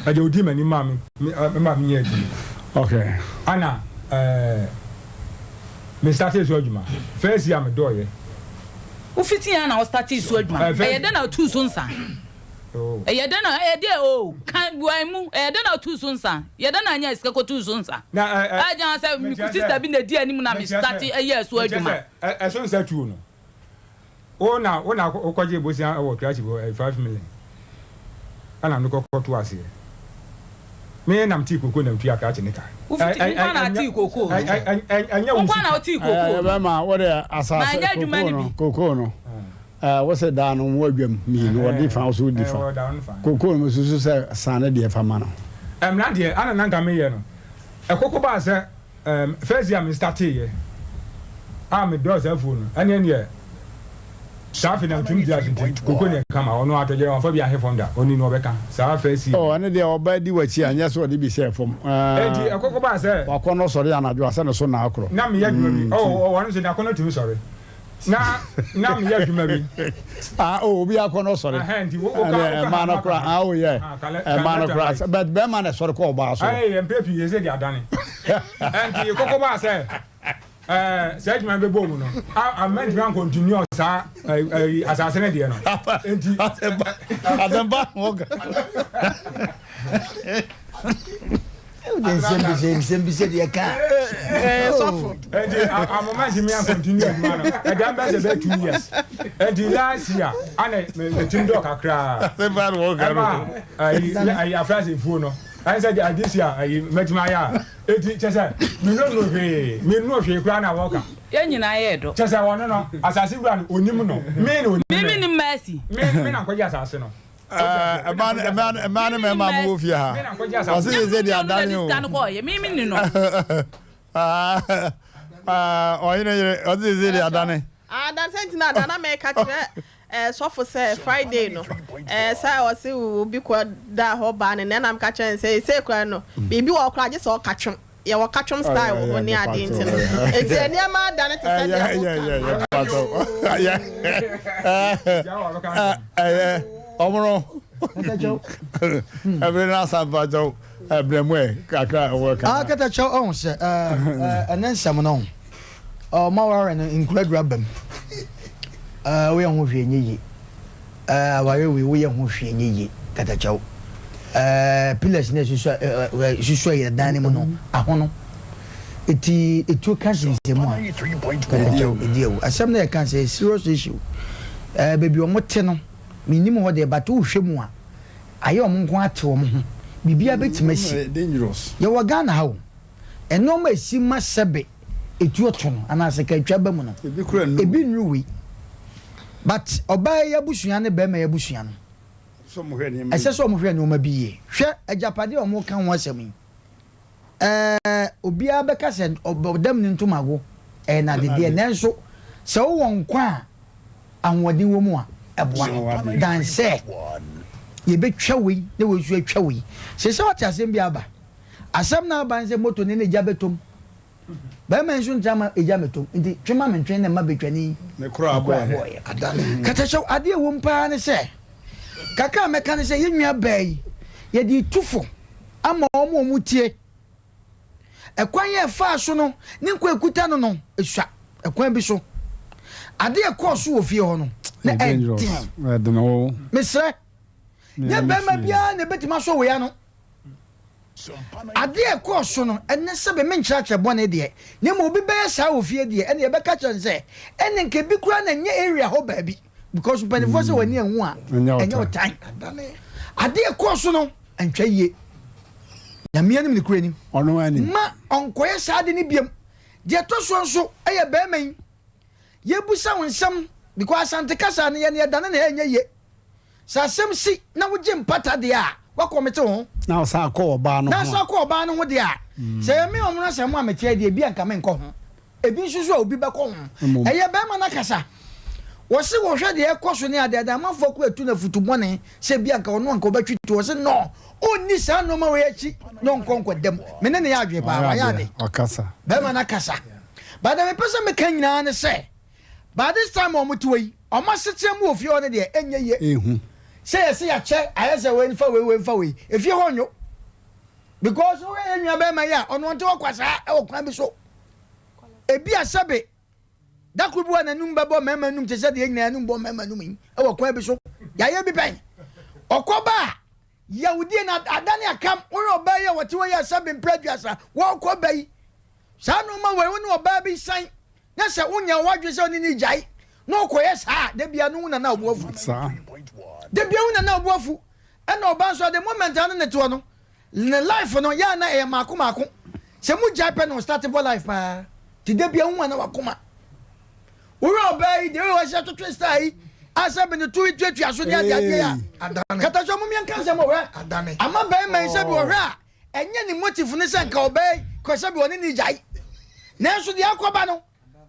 agya odii m'anim maa me maa menyɛɛ adwuma. Okay. Ana ɛɛ me startee so adwuma. First year medɔɔyɛ. Wo fiti ana wo startee so adwuma? Ɛyɛ dɛn na otuu so nsa? Ɛyɛ dɛn na ɛyɛ deɛ o ka buan mu ɛyɛ dɛn na otuu so nsa? Yɛ dɛn na anya sika kɔtuu so nsa? Ɛgyina sɛ me sister bi na edi anim na me starte ɛyɛɛ so adwuma. Ɛso nsa tuo no. Wo na wo na wo kɔgye bosia wɔ krakye hɔ ɛyɛ 5 million ɛna me kɔ kɔ to aseɛ me nam tii koko nam tua krakye ne ka. Wo fiti wo nkoa na tii koko no. Ɛnyɛ wo wo nkoa na sika. wo tii koko no. Bɛma wo de asase Manyɛ adwuma koko no no bi. koko no ɛɛ wo se daa no mo adwam mmienu ɔde fa wo so wodi fa koko no me susu sɛ sane deɛ fa ma no. Ɛmra deɛ ana na nka meyɛ no ɛkoko baa sɛ Erm first year me startee yɛ a me dɔɔ saa afuo no ɛneɛ neɛ saa afe na metumi gyina so nti koko neɛ kama ɔno atɔgyɛ wamfa bi ahe fam da ɔni no ɔbɛka saa first year. Oh ɛno deɛ ɔbaa di wakyi a nyɛ sɛ ɔde bi hyɛɛ fam Enti ɛkoko baa sɛ. Wakɔnɔ sɔre anadwo a sɛ ne so na akorɔ. Na meyɛ adwuma bi Mm oh nti. oh ɔno nso n'akɔnɔ tumi sɔre na na meyɛ adwuma bi. Ah oh obi akɔnɔ sɔre. Ɛhɛn nti wo wo ka Ɛnɛ wo ka ɛmaa no ha kora ah oh yeah ah ka lɛ ka ɛmaa no left and kora right. but bɛrima na ɛsɔre kɔ ɔbaa so. Ɛɛ mpɛ pii ɛsɛ de adane. Ɛnti kɔkɔ baa sɛ ɛɛ saa adwuma no bɛbɔ mu no a mɛntumi ankɔntinue saa ɛɛ asase no deɛ no. Nti asɛmpa wɔka. Nsɛm bisɛ deɛ ka. Sɔfo. Nti amoma ntumi ankɔntinue adwuma no ɛdan bɛ sɛ bɛ 2 years. Nti last year ana mɛtumi dɔ kakraa. Ɛma ayi ayi afrase fuo no ɛn sɛ this year ayi mɛtumi ayɛ a eti kyɛ sɛ menu no hwee menu hwee koraa na wɔka. Yɛn nyinaa yɛ dɔ. Kyɛ sɛ wɔn no asase wura no onim no me na onim me. Me nim Mercy. Me na nkɔgye asase no. Mmaa ne mmarima mo wɔ fie ha. Ɔsi sɛ sɛ deɛ adane o. Sika no kɔɔ yɛ me mi ni no. Ɔyene yere ɔsi sɛ sɛ deɛ adane. Adanse nti na ada na mɛka kyerɛ sɔfo sɛ Friday no sɛ ɔse obi kɔ da hɔ baa ne nɛnam ka kyerɛ no sɛ ɛsɛ kora no biribi wɔ kora gye sɛ ɔka twom yɛwɔ katwom style wɔ hɔ ne adeɛ nti no nti nneɛma adane te sɛ deɛ woka. Ɛyɛ ɔmono ɛbere no asa mpakyɛw ɛbrɛ mu ɛ kakra ɛwɔ ka. Ah, katakyɛw ɔho sɛ ɛnɛ nsɛm no ɔma ware no nkuradura bam woyɛ ho hwee nyɛ yie, aware wei woyɛ ho hwee nyɛ yie. Katakyɛw, pillars na ɛsusu yɛ dan no mu no ahono eti etuo ka nsensɛn mu a katakyɛw edi awu. Asɛm no yɛ ka sɛ serious issue. Baabi wɔn te no menim hɔ deɛ, but wohwɛ mu a ayɛ wɔn nko ate wɔn ho, biribiara bɛtumi asi. Yɛwɔ Ghana ha o, nneɛma esi ma sɛbe etuo to no anaasɛ katwa ba mu no ebi nnuru wei, but ɔbaa yi abusua ne bɛrima yi abusua no ɛsɛ sɛ wɔn hwɛ nneɛma bi yie. Hwɛ agyapadeɛ a wɔn ka ho asɛm yi, obiara bɛka sɛ ɔdam ne ntomago ɛyɛ n'adedeɛ, nanso sɛ wowɔ nkwa a ahoɔden wɔ mu a ɛboa dan sɛ yɛbɛtwa wei na wei nso atwa wei. Sɛ wɔte asɛm bi aba, asɛm na aba ne sɛ moto ne ne gya bɛtɔm, bɛrima nso ntra ma egya mɛtɔm nti twema me ntwɛn na mma bɛtwani. Ne kora abɔɔyɛ. Katahyɛw adeɛ wɔ mu paa ne sɛ kakra a mɛka ne sɛ yɛn nua baa yi yɛde tu fo ama wɔn a wɔn tie ɛkwan yɛ ɛfaa so no ne nkwa ekuta no esua ɛkwan bi so adeɛ ɛkɔɔ so wɔ fie hɔ no na ɛden. Mesrɛ nyɛ bɛrima biara na ebɛtumi asɔ wei ano. Adeɛ ɛkɔɔ so no ɛne sɛ bɛ menkyerɛkyerɛ bɔne deɛ, na mmom obi bɛyɛ saa wɔ fie deɛ ɛne yɛbɛka kyerɛ no sɛ ɛne nka ebi koraa na ɛnyɛ area hɔ baabi because mpanimfoɔ sɛ w'ani ahu a ɛnyɛ ɔtan. Adeɛ ɛkɔɔ so no ɛntwa yie. Nyame anim ne kura anim ma ɔnkɔyɛ saa de no biam. Deɛ ɛtɔ soɔ nso ɛyɛ bɛrima yi yɛbusa wo nsɛm because Asante kasa no yɛne yɛdane na ɛnyɛ yie. Sɛ asɛm si na wogye mpata deɛ a wakɔmete wo ho na ɔsan kɔ ɔbaa no na ho ɔsan kɔ ɔbaa no ho deɛ a, sɛ ɛyɛ me ɔmo asɛm a meteɛ deɛ ebi anka menkɔ ho, ebi nso so a obi bɛkɔ ho. Ɛyɛ bɛrima no akasa wɔse wɔhwɛ deɛ ɛkɔ so ne adeade amanfoɔ kɔ atu no afutu bɔne sɛ ebi anka ɔno anka ɔbɛtwe tu. Ɔse no ɔnni saa nneɛma wei akyi na ɔnkɔ nkɔdam. Me ne ne yɛ adwene paa, wayɛ ade. Ɔkasa. Bɛrima no akasa, but deɛ mepɛ sɛ meka nyinaa ne sɛ. By this time a wɔte hɔ yi, wɔn asetena mu wɔ fie hɔ no deɛ, ɛnyɛ yie. Ehu. Sɛ yɛse yɛakyɛ, ayɛ sɛ wei nfa wei, wei nfa wei. Efie hɔ nnwo. Because wohwɛ yɛn nua bɛrima yi a, ɔno ɔnte hɔ kwa saa wɔ kwan bi so. Ebi a sɛbe, da koro bi wɔ n'anum bɛbɔ mmarima anum te sɛ deɛ yɛn nyinaa anum bɔ mmarima anum yi wɔ kwan bi so. Yɛayɛ bi pɛn. Ɔkɔba a, yawudie no adane akam. Wohwɛ ɔbaa yi a wɔte hɔ yi a sɛbe mprɛ aduasa, wɔrekɔ ba yi. Saa nnoɔma wei, wo ne ɔbaa bi san na sɛ wonya w'adwene sɛ ɔne ne gyae na ɔkɔyɛ saa a, da bia no wo nana ɔbo afu. Saa. Da bia wo nana ɔbo afu. Ɛna ɔbaa nso at the moment a ne ne toɔ no, ne life no yɛ a na ɛyɛ maako maako. Sɛ mo gyae pɛ na ɔstart bɔ life paa. Nti da bia wo nana wakoma. Wohwɛ ɔbaa yi, the way ɔhyɛ twetwe style yi, a sɛ bi ne to tuatua so ne adeadeɛ a. Kata so mo miɛnka nsɛm ɔhwɛ. Ama bɛrima yi sɛ bi ɔhwɛ a, Ɛnyɛ ne motive ne sɛ nka ɔbɛɛ kɔ sɛ bi ɔne ne gyae. Nanso deɛ akɔba no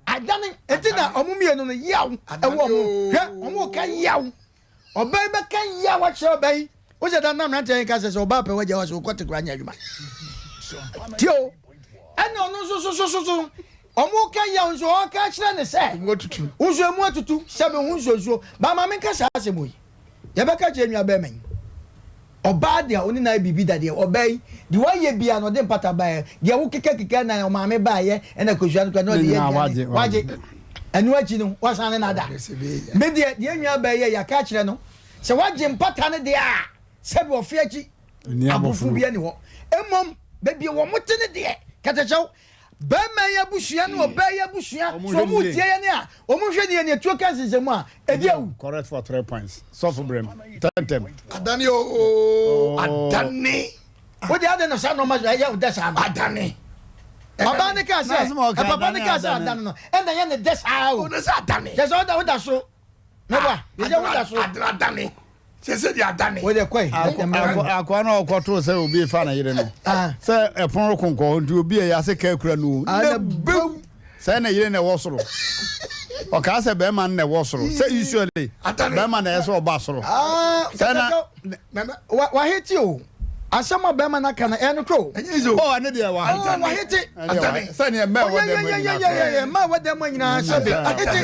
adane. Enti na ɔmo mmienu no yaw ɛwɔ ɔmo. Hwɛ ɔmo ka yaw. Ɔbaa yi bɛka yaw akyerɛ ɔbaa yi. Wo sɛ da na mmeranteɛ yi ka sɛ sɛ ɔbaa pɛ wagya wa sɛ wokɔ te koraa nyɛ adwuma. Tie o. Ɛna ɔno nso so so so so ɔmo ka yaw nso ɔka akyerɛ ne sɛ wo nso emu atutu sɛ me ho nsuonsuo. Ba ma menka saa asɛm yi. Yɛbɛka kyerɛ nua bɛrima yi. Ɔbaa deɛ ɔne no ayɛ biribi da deɛ ɔbaa yi deɛ wayɛ biara no ɔde mpata baeɛ deɛ wo keka keka na ɔmaame baeɛ ɛna kosua no kora na ɔde yɛ aduane wagye ɛno akyi no wasan ne nada me deɛ deɛ nua baa yi yɛ yɛaka akyerɛ no sɛ wagye mpata no deɛ a sɛbi ɔfe akyi abofo bi ani hɔ mmom baabi wɔn te ne deɛ kɛtɛkyɛw Barima yi abusua ne ɔbaa yi abusua, sɛ wɔn retie yɛn a, wɔn nhwɛ ne yɛn etuo ka nsensɛn a, ɛdi awu. Correct for three points. Sɔfo brem. Tɛntɛm. Adane oo, adane. Wo de adɛn na saa nneɛma ɛyɛ wo dɛ saa no? Adane. Ɔbaa ne kaa sɛ, papa ne kaa sɛ adane no, ɛna ɛyɛ ne dɛ saa o. Ɔno sɛ adane. Kyɛ sɛ ɔda woda soro. Mɛboa, yɛ sɛ woda soro. Adane. Sese deɛ adane. Wo deɛ kɔe. Akoa no a ɔkɔtoo sɛ obi refa ne yere no, sɛ ɛpono rekonkɔ hɔ nti obi a ɛyɛ ase kaa kura no o, na bem! Sɛ ne yere na ɛwɔ soro. Ɔkaa sɛ bɛrima no na ɛwɔ soro. Sɛ usually bɛrima na ɛyɛ sɛ ɔba soro. Sɛ na. Wahete o. Asɛm a bɛrima no aka no, ɛyɛ nokorɛ o. Oh, ɛno deɛ wahete. Oh, wahete. Sɛ neɛ mmaa ɛwɔ dɛm nyinaa koraa. Mmaa ɛwɔ dɛm nyinaa sɛbe ahete.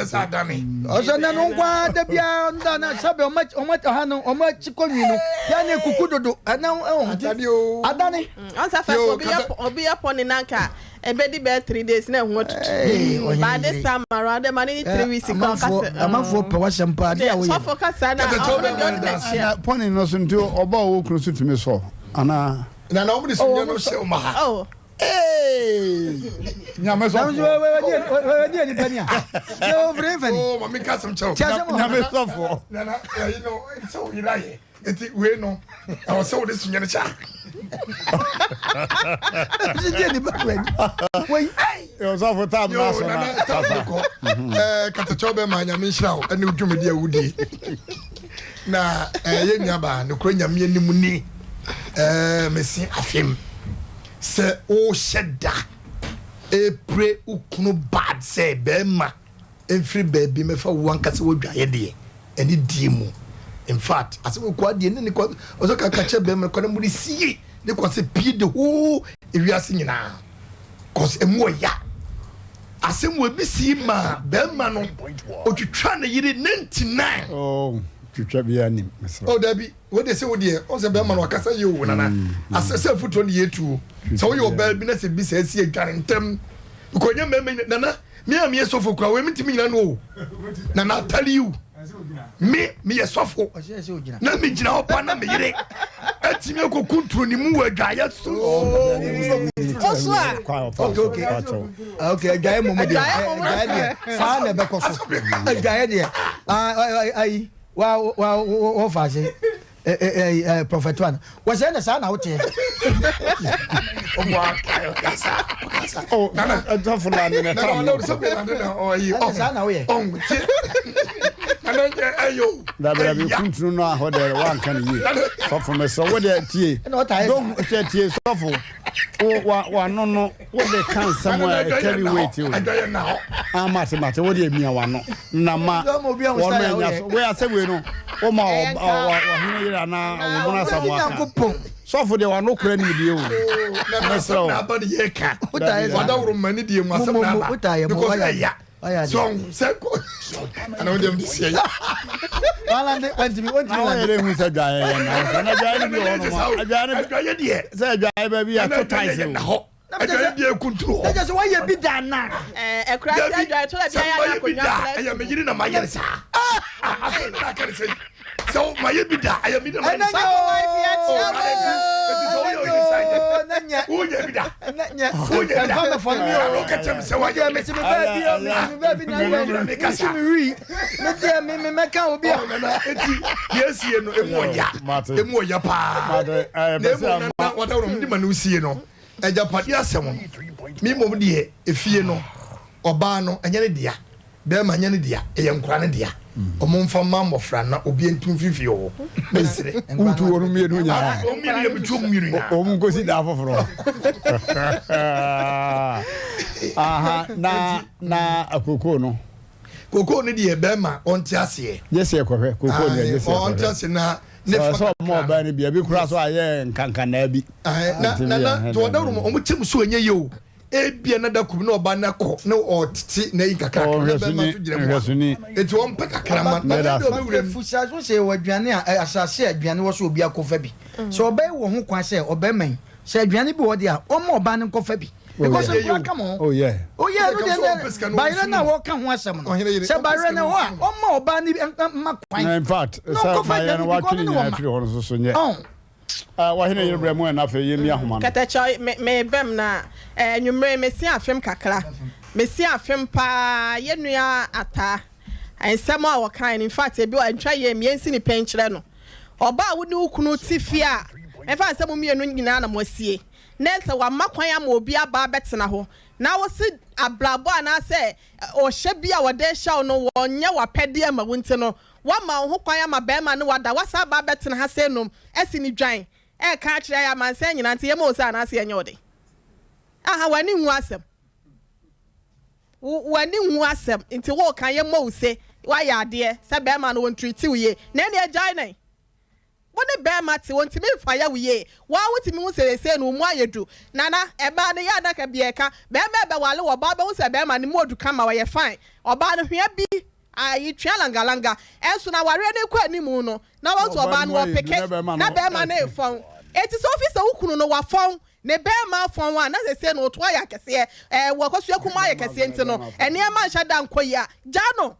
Ɔsɛ nɛ no nko ara da biara nda na sɛbe ɔmo ɔmo ɔha no ɔmo akyi kɔ nwi no yɛ ne kuku dodo ɛnɛ ɛwɔ ho adane. Ɔnsa fɛ so obi yɛ obi yɛ pɔne nanka Ebedi bɛyɛ 3 days na ɛho atutu. But this time around, ɛma ne ni 3 weeks kan kasa. Amanfoɔ pɛ w'asɛm paa adeɛ a woyɛ. Sɔfo kasa na ɔmo de ɔde na kyia. Na pɔne no so nti ɔba a ɔwɔ kunu so tumi sɔ anaa. Na na wɔn de sunyɛ no hyɛ wɔn ha. Oh. Ee! Nyame sɔfo. Nanso wɔ di nipa ni a. Sɛ o firi nfɛ ni. Oh, maame nka asɛm kyɛw. Nyame sɔfo. Nana, ɛyi no, sɛ o yira yɛ. Eti wei no, ɛwɔ sɛ wode sunyɛ no kyɛ a. Ɔsɔfo tam na asɔ na kasa. Katakyɛw bɛma nyame nhyira wo ɛne dwumadi a wodie. Na ɛyɛ nuabaa nokorɛ nyame anim ni mese afem sɛ wohyɛ da ɛpire wo kunu bad sɛ bɛrima mfiri baabi mɛfa wo ankasa w'adwaeɛ deɛ ɛne die mu in fact asɛm wei kɔ adeɛ ne ne kɔ ɔsɛ kaka kyɛ bɛrima kɔ na mo de sie ne kɔ sɛ pie the whole ewiase nyinaa cause emu ɔya asɛm wɔ ebi si ma bɛrima no otwitwa ne yere 99 oh twitwa bi anim mesrɛ oh dabi wo de sɛ wo deɛ ɔsɛ bɛrima no akasa yie o nana asɛ sɛ afutuo ne yɛ tuo sɛ woyɛ ɔbaa bi na sɛ bi sɛ asi adwane ntɛm because nyɛ mmarima nana Me a meyɛ sɔfo kura wei mentumi nyina no o na na tell you me meyɛ sɔfo na megyina hɔ pa na meyere atumi akɔku nturo ne mu wɔ adwaeɛ so Osu a. Okay, okay. Okay, adwaeɛ mmom deɛ. Adwaeɛ deɛ. Saa na ɛbɛkɔ so. Adwaeɛ deɛ. Ayi, wa wa wɔfa ase. Prophet one. Wɔsɛ na saa na woteɛ. Ɛtɔfo na ne na tam no. Ɛna saa na woyɛ. Dabidabi kuntunu no ahɔ dɛ wanka ne yie. Sɔfo mesrɛ wo deɛ tie. Don't hwɛ tie sɔfo. Wo wa wano no wo de ka nsɛm a ɛkari weight o. Ah mate mate wo deɛ mia wano. Na ma wɔn anya so. Wei asɛ wei no wo ma ɔhene yere anaa wo mono asam aka. Sɔfo deɛ wano kora nim deɛ o. Mesrɛ wo. Wadaworo mma ne deɛ mu asɛm na aba because ɛya. So sɛ kɔ ana wo deɛ mede sie yɛ. Walande wantumi wantumi Na wɔyɛ dɛ hu sɛ adwaeɛ yɛ na sɛ na adwaeɛ no bi wɔ hɔ nom a adwaeɛ no adwaeɛ deɛ sɛ adwaeɛ baabi yɛ to ties o. Hɔ adwaeɛ deɛ kunturu hɔ. Ɛkyɛ sɛ wɔyɛ bi da na. Ɛkura sɛ adwaeɛ to la bi ayɛ na akonnwa kura. Ɛyɛ me yere na ma yɛ saa. Afei na aka ne sɛ sɛ ma yɛ bi da ɛyɛ me yere na ma yɛ saa. Wonyɛ bi da. Wonyɛ bi da. Ɛna ɔka kyerɛ me sɛ wayɛ bi. Nana eti deɛ esie no emu ɔya emu ɔya paa na emu nana wɔda wɔn de ma no sie no agyapadeɛ asɛm no mi mmom deɛ efie no ɔbaa no ɛnyɛ ne dea bɛrima ɛnyɛ ne dea ɛyɛ nkora ne dea ɔmo nfa mma mmɔfra na obi ntu mfimfini wɔ mesrɛ. Wotu wɔn mmienu nyinaa. Wɔn mmienu yɛ metu wɔn mmienu nyinaa. Wɔn nkosi da foforɔ. Aha na na akoko no. Kokoo no deɛ bɛrima ɔnte aseɛ. Gye sɛ yɛkɔhwɛ kokoo deɛ gye sɛ yɛkɔhwɛ. Ɔnte aseɛ na ne fa kakra. Sɛ ɔmo ɔbaa no bi ebi kura so ayɛ nkankanaa bi. Na na na tɔn dawuro mu ɔmo kyɛ mu so ɛnyɛ yie o ebia na da kum na ɔbaa no akɔ na ɔtete na yi kakra na bɛrima so gyina mu a eti wɔn pɛ kakra ma na ɛde ɔbɛ wura mu. Fusa so sɛ wɔ aduane a asase a aduane wɔ so obi akɔfa bi sɛ ɔbɛyɛ wɔ ho kwan sɛ ɔbɛrima yi sɛ aduane bi wɔ deɛ a ɔma ɔbaa no nkɔfa bi. Because oh, nkura ka mo. Oh yeah. Oh yeah, no deɛ bayerɛ na wɔka ho asɛm no. Sɛ bayerɛ na hɔ a, ɔma ɔbaa ni ma kwan. Na in fact, sɛ bayerɛ no watwe ne nyinaa firi hɔ no so so nyɛ. Wɔhene yere brɛ mu ɛna afei yɛmmi ahoma no. Kɛtɛkyɛ me me bɛm na anwummere mesi afem kakra. Mesi afem paa yɛ nua ataa. Nsɛm a wɔkae no in fact ebi wɔ ntwa yam yɛnsi ne pɛn kyerɛ no. Ɔbaa wo ne wo kunu te fie a ɛmfa nsɛ mo mmienu nyinaa na mo asie. na sɛ wama kwan ama obi aba abɛtena hɔ, na wose abrabɔ anaasɛ ɔhyɛ bi a wɔde rehyɛ wo no wɔnyɛ w'apɛdeɛ ama wo nti no, woama wo ho kwan ama barima ne wo ada, woasan aba abɛtena ha sɛ nom asi ne dwan reka akyerɛ yɛn amansan nyinaa nti yɛma wo sɛ anaasɛ yɛnyɛ wo de? Aha, w'ani nwu asɛm. Wo w'ani nwu asɛm nti woreka yɛmmɔ wo se woayɛ adeɛ sɛ barima no wɔntriti wo yie, na ɛnneɛ gyae no. Wo ne bɛɛma te, ontumi nfa yɛ wo yie. Wo ara wotumi hu sɛ seesei no wo mu ayɛ du. Nana, ɛbaa no yɛ a na ka bi ɛka. Bɛɛma ɛbɛwale wo ɔbaa wobɛhu sɛ bɛɛma no mu odu kama ɔyɛ fine. Ɔbaa no hwea bi ayi twea langalanga. Ɛnso no awareɛ no rekɔ animu no na wahu sɛ ɔbaa no ɔpeke na bɛɛma no refɔn. Enti sɛ wofi sɛ wo kunu no wafɔn, ne bɛɛma afɔn a na seesei no woto ayɛ akɛseɛ, ɛɛ wakɔsua kumaa ayɛ kɛseɛ nti no nneɛma nhyɛ da nkɔ yie a, gyaa no.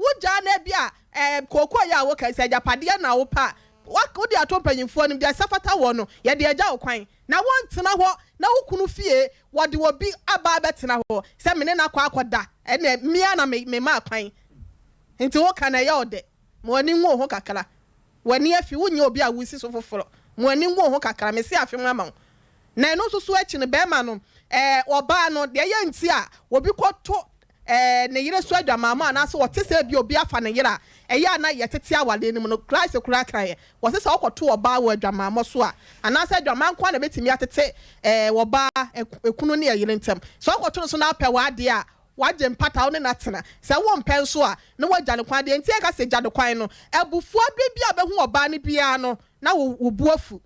Wogyaa no ebia ɛɛ kookoo yi a woka yi, sɛ agyapadeɛ na wopɛ a, wode ato mpanyimfoɔ anim, deɛ ɛsɛ fata woɔ no, yɛde agya wo kwan. Na wontena hɔ na wo kunu fie wɔde obi aba abɛtena hɔ sɛ me ne no akɔ akɔda, ɛnneɛ me ara na me memaa kwan. Nti woka no ɛyɛ wo dɛ. Ma w'ani nwu wo ho kakra. W'ani afi, wonyɛ obi a woresi so foforɔ. Ma w'ani nwu wo ho kakra, mese afe mu ama wo. Na ɛno nso so akyi no, barima no, ɛɛ, ɔbaa no, deɛ ɛyɛ nti a obi kɔto, ɛɛ, ne yere so adwamammɔ anaasɛ ɔte sɛ ebia obi afa ne yere a, ɛyɛ a na yɛtete awareɛ no mu no, Christ koraa kaeɛ, wɔse sɛ wokɔto ɔbaa wɔ adwamammɔ so a, anaasɛ adwaman nko ara na ɛbɛtumi atete, ɛɛ, ɔbaa, ekunu ne ɛyere ntam. Sɛ wokɔto no so na apɛ w'adeɛ a, wagye mpata, wo ne no atena. Sɛ wompɛ nso a, na woagya no kwan. Deɛ nti a yɛka sɛ gya no kwan no, abufuo berɛ biara a wobɛhu ɔbaa no biara no, na wo, wo bo afu.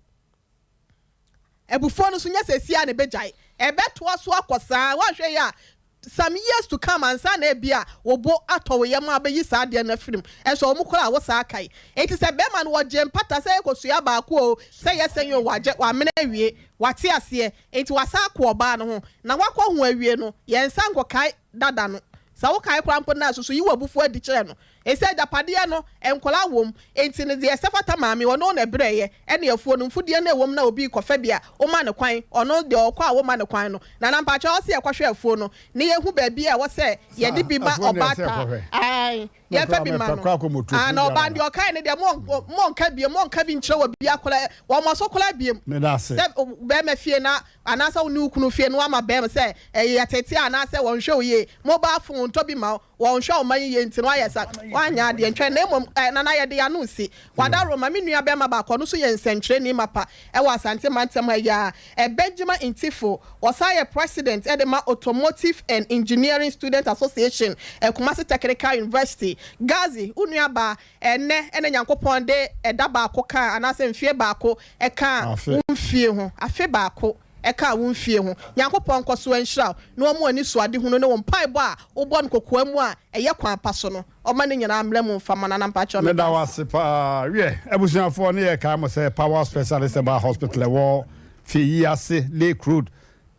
Abufuo no nso nyɛ seesei ara na ɛbɛgyae. Ɛbɛtoa so akɔ saa ara. Woanhwɛ yie a, some years to come ansa na ebia wo bo atɔ wo yam a wobɛyi saa adeɛ no afiri mu. Ɛnso wɔn koraa a wo saa kae. Enti sɛ barima no wɔgye mpata sɛ ɛyɛ kosua baako oo, sɛ ɛyɛ sɛn oo, wagye, wamene awie. Wate aseɛ. Enti wasan akɔ ɔbaa no ho. Na wakɔ ho awie no, yɛnsan nkɔkae dada no. Sɛ wokae koraa mpo no a, susu yi w'abufuo adi kyerɛ no. Efisɛ agyapadeɛ no, nkwadaa wom, enti no deɛ ɛsɛ fata maame, ɔno na ɛbrɛeɛ, ɛne afuo no, mfudeɛ no a ɛwom na obi rekɔfa bi a, woma no kwan, ɔno deɛ ɔkɔ a woma no kwan no. Nana mpakyɛw ɔse yɛkɔhwɛ afuo no, na yɛhu baabi a ɛwɔ sɛ yɛde bi ma ɔbaatan, ae, yɛmfa bi ma no, ae, na ɔbaa no deɛ ɔkaeɛ no deɛ mo, monka biom, monka bi nkyerɛ obiara koraa, wɔmmɔ so koraa biom, sɛ bɛrima fie na Anaasɛ wo ne wo kunu fie no woama bɛm sɛ ɛyɛ ateetee anaasɛ wɔnhwɛ wo yie, mobile phone ntɔ bi ma wo, wɔnhwɛ wo mma yi yie nti no woayɛ sa, woanyɛ adeɛ ntwɛn na mmom eh, Nana yɛde yɛn ano resi. W'adaworoma, me nua bɛrima baako ɔno nso yɛ nsɛntwerɛni mapa wɔ Asante mantam ha yi ara, eh, Benjamin Ntifo, ɔsan yɛ president de ma Automotive and Engineering Student Association, eh, Kumasi Technical University. Gazi, wo nua baa, Ɛnnɛ na Nyankopɔn de ɛda baako kaa anaasɛ mfeɛ baako kaa wo mfie ho, afe baako. ɛkaa wo mfie ho. Nyankopɔn nkɔ so nhyira wo na ɔmma w'anisoadehunu ne wo mpaebɔ a wobɔ no kokoa mu a ɛyɛ kwan pa so no, ɔmma ne nyinaa mmra mu mfa ma. Nana mpakyɛw Meda meda wo ase. ase paa. Wiɛ, abusuafoɔ, ne yɛkae mo sɛ Power Specialist Herbal Hospital ɛwɔ Feyi ase, Lake Road,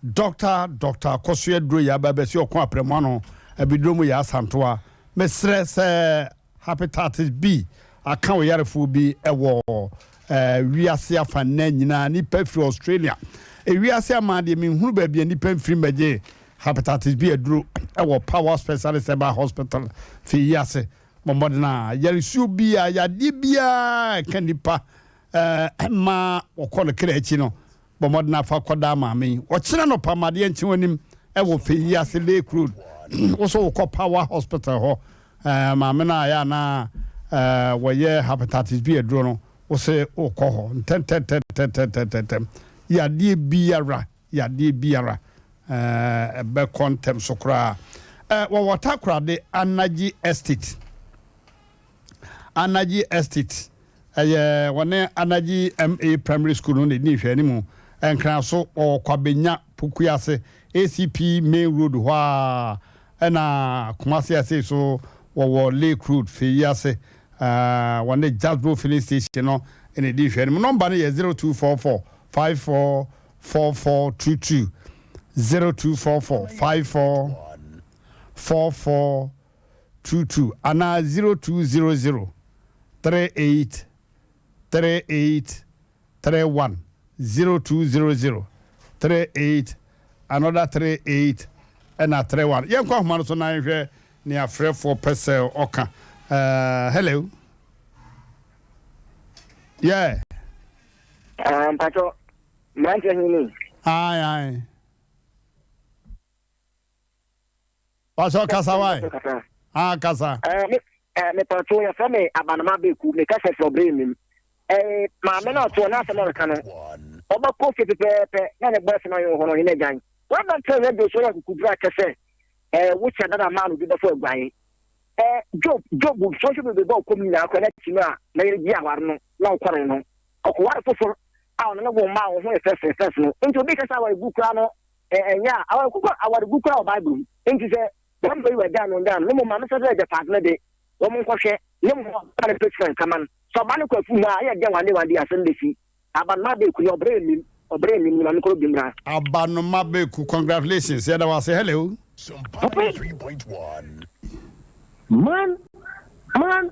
Dɔkta Dɔkta Akɔso Aduro yɛ aba abɛsi ɔko aprɛmo ano, abiduro mu yɛ Asantoa. Mesrɛ sɛ Hepatitis B aka ɔyarefoɔ bi wɔ wiase afa nnɛ nyinaa. Nnipa firi Australia, ewiase aman deɛ menhunu baabi a nnipa mfiri mmɛgye Hepatitis B aduro wɔ Power Specialist Herbal Hospital fi yi ase. Bɔ mmɔden a yaresuo biara, yadeɛ biara ɛka nnipa ma wɔkɔ no kra akyi no, Bɔ mmɔden na fa kɔda maame yi. Ɔkyena anɔpa ma adeɛ nkye w'anim wɔ Feyi ase Lake Road. Wo so wokɔ Power Hospital hɔ. Ɛɛ maame no a ɛyɛ a na ɛɛ wɔyɛ hepatitis B aduro no, wo se wokɔ hɔ ntɛntɛntɛntɛntɛntɛntɛm. Yadeɛ biara, yadeɛ biara ɛɛ ɛbɛkɔ ntɛm so koraa. Ɛɛ wɔwɔ Takoradi Anaji Estate. Anaji Estate, ɛyɛ wɔne Anaji MA Primary School no na ɛdi nhwɛanimu. Nkraso, wɔwɔ Kwabenya, Pokuase, ACP Main Road hɔ ara, ɛna Kumasi ase so wɔwɔ Lake Road, Feyi ase, wɔne Jasbo Filling Station no na ɛdi nhwɛanimu. Nɔmba no yɛ 0244 54 4422, 0244 54 44 22 anaa 0200 38 38 31 0200 38 another 38 ɛna 31 yɛnkɔ ahoma no so na yɛnhwɛ nea frɛfoɔ pɛ sɛ ɔka uh, hello yeah Ah, mpatsɔ mmeranteɛ he ni. Ae, ae. Pastor kasa wae. Ah kasa. Eh me eh me pato ya frɛ me abanoma beku me kasa frɛ ɔbrɛ mim. Eh maame na ɔto na asɛm ɔreka no. Ɔba kɔ fie pɛpɛɛpɛ na ne boyfriend na ɔyɛ hɔ no ɔne no agyan. Waba nkyɛn radio so yɛ akukuduru akyɛ sɛ eh wo kyɛ dada maa no bi bɛfo aguan. Eh Job Job social media bɔ kɔm nyinaa kɔ na ti no a na yɛ di aware no na ɔkɔre no. Ɔkɔware fofor a ɔno ne wo mma a wo ho yɛ fɛfɛ fɛfɛ no. Nti obi kasa aware gu koraa no Ɛnyɛ a, awaregu kora awaregu kora wɔ Bible mu. Enti sɛ wɔn bɛyi wɔ dan no dan no, ne mo maame sɛ sɛ agyapade no de, wɔn nkɔhwɛ, ne mo ɔba no pɛ sika nkama no. Sɛ ɔba no kɔ afuw mu a, ɛyɛ dɛn wande wande asɛm besi. Abanoma beku yɛ ɔbrɛ nnim, ɔbrɛ nnim ne maame koro bi mmra. Abanoma Beku congratulations yɛda wo ase hello. Papa yi. Man man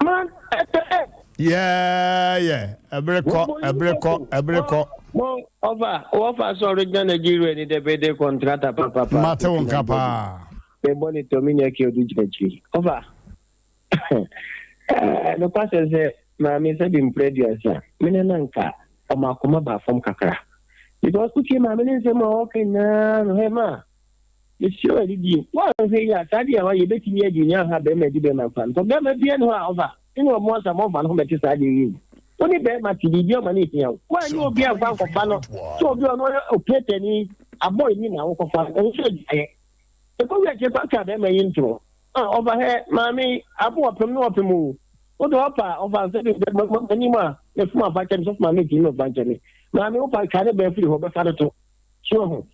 man ɛtɛ. Yeah yeah ɛbere kɔ ɛbere kɔ ɛbere kɔ. Mo ɔfa wɔfa sɛ ɔregyina Nigeria ni dɛ bɛde kɔntrata papapa. Mate wo nka paa. Mebɔ ne tɔ me nua kii ɔde gyina akyiri. Ɔfa ɛɛ nokwasɛm sɛ maame sɛ bi mpere aduasa me nana nka ɔma akoma ba fam kakra because wotie maame ne nsɛm a ɔka nyinaa no hɛ ma Mesrɛ wo adidie, woanhwɛ yie a, saa adeɛ a woayɛ bɛtumi adi nea aha barima adi barima kwan. Because barima biara nni hɔ a ɔfa ne ɔmo asa ma ɔmfa ne ho mmɛte saa adeɛ yi mu. Wo ne barima te, biribi ɔma no hia wo. Woanyɛ obi amfa ankɔfa no sɛ obi a ɔno ɔyɛ opiatani, abɔ ani na wokɔfa no, ɛho sɛ agyaeɛ. Ɛkɔ wie akyire kɔ atwa barima yi ntorɔ. Ah, ɔfa hɛ, maame yi, abo ɔpem ne ɔpem o. Wode ɔpa a, ɔfa nsɛ bi m'anim a, mefom afa kyɛ me, sɔfo maame ntumi mfa nkyɛ me. Maame, wopa twa ne bɛn firi hɔ, bɛfa no to. So wahu?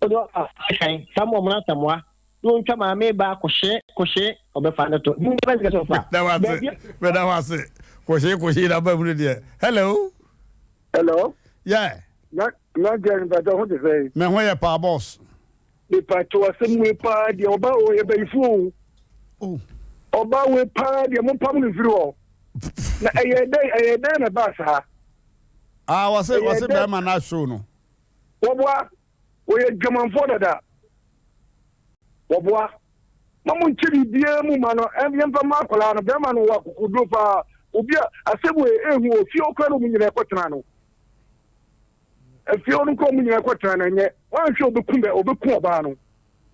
Wode ɔfa hwɛn Samuel mmra Asamoah na ɔntwa maame ba kɔhyee kɔhyee ɔbɛfa no to. Meda wase meda wase kɔhyee kɔhyee na ba mu no deɛ. Hello. Hello. Yeah. Na na jɛ mpatɔ ho te sɛ. Me ho yɛ paa boss. Mepatɔ asɛm wei paa deɛ ɔba o yɛ bɛyifoɔ o. Oh. Ɔba wei paa deɛ mo pam no mfiri hɔ. Na ɛyɛ dɛn ɛyɛ dɛn na ɛbaa saa. Ah wɔse wɔse bɛrima na show no. Wɔboa, wɔyɛ dwamanfoɔ dada. Wɔboa. Ma mo nkyɛ biribiara mu ma no, yɛmfa mma akwadaa no. Bɛrima no wɔ akokoduro paa. Obi a asɛm wei ehu wɔ fie hɔ koraa na wɔn nyinaa kɔtena no. Efie hɔ no koraa wɔn nyinaa kɔtena no ɛnyɛ. Wɔanhwɛ obeku bɛ obeku ɔbaa no.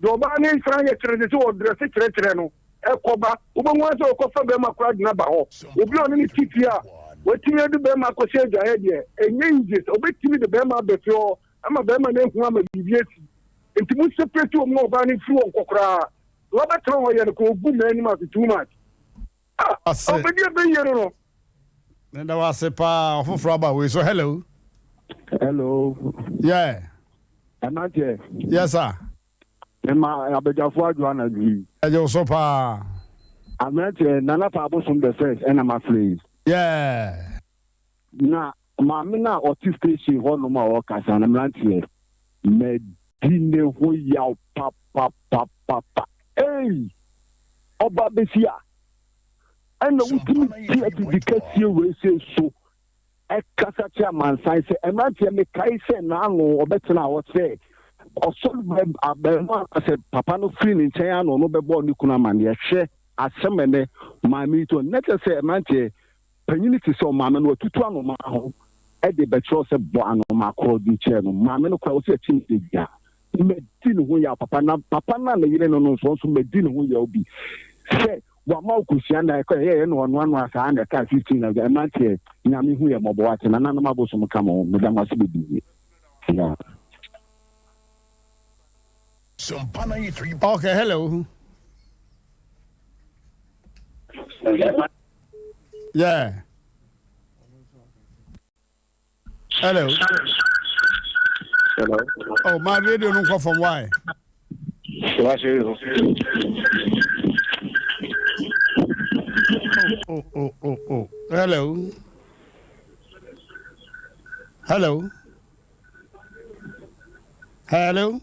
Deɛ ɔbaa no san yɛ kyerɛ sɛ ɔdrɛse kyerɛkyerɛ no ɛkɔba. Wobɛhu ara sɛ ɔkɔfa bɛrima koraa de no aba hɔ. Obi a ɔne no te fie a watumi ade bɛrima akɔhyɛ adwaeɛ deɛ, ɛnyɛ easy sɛ ɔbɛtumi de bɛrima aba fie hɔ ama bɛrima no ahu ama biribi asi. Nti mo separate wɔn na ɔbaa no mfiri hɔ nkɔ koraa. Deɛ wabɛtena hɔ yɛ no kɔ ɔgu mmaa anim ase too much. Ah, Ase. ɔbɛdi ɛbɛyie no no. Meda wo ase paa. Ɔfoforɔ aba wei so. Hello. Hello. Yeah. Ɛnanteɛ. Yes sir. Mema abadwafoɔ adwo anadwo yi. Ɛgye wo so paa. Aberanteɛ, Nana Paa Bosom the first ɛna mafrɛ yi. Yeah. Na maame no a ɔte station hɔ nom a ɔrekasa no, mmeranteɛ, madi ne ho yaw papapapapa. Ei! Ɔba bɛsi a, ɛna wotumi te afidi kɛseɛ wei sei so ɛkasa kyerɛ amansan sɛ, mmeranteɛ, mekae sɛ n'ano ɔbɛtena hɔ sɛ ɔsɔre abarimaa sɛ papa no firi ne nkyɛn ano no bɛbɔ ne kunu amanneɛ. Hwɛ asɛm ɛnɛ maame yi to. Na kyerɛ sɛ mmeranteɛ, Panyin te sɛ ɔmaame no, watutu anomaa ho de bɛkyerɛw sɛ bɔ anomaa korɔ din kyerɛ no. Maame no koraa, ɔse akyi no da biara, madi ne ho yaw papa. Na papa no a ne yere no no nso, ɔno nso madi ne ho yaw bi sɛ wama ɔkosua na ɛkɔ ɛyɛyɛ na ɔnoanoa saa na ɛkaa 15 na mmeranteɛ, Nyame hu yɛ mmɔbɔ wate, nananom abosom ka mo ho, meda mo ase bebree. Yeah. Okay, hello. Yeah. Hello. Hello. Oh, my radio no nkɔ fam why? Oh, oh, oh, oh. Hello. Hello. Hello.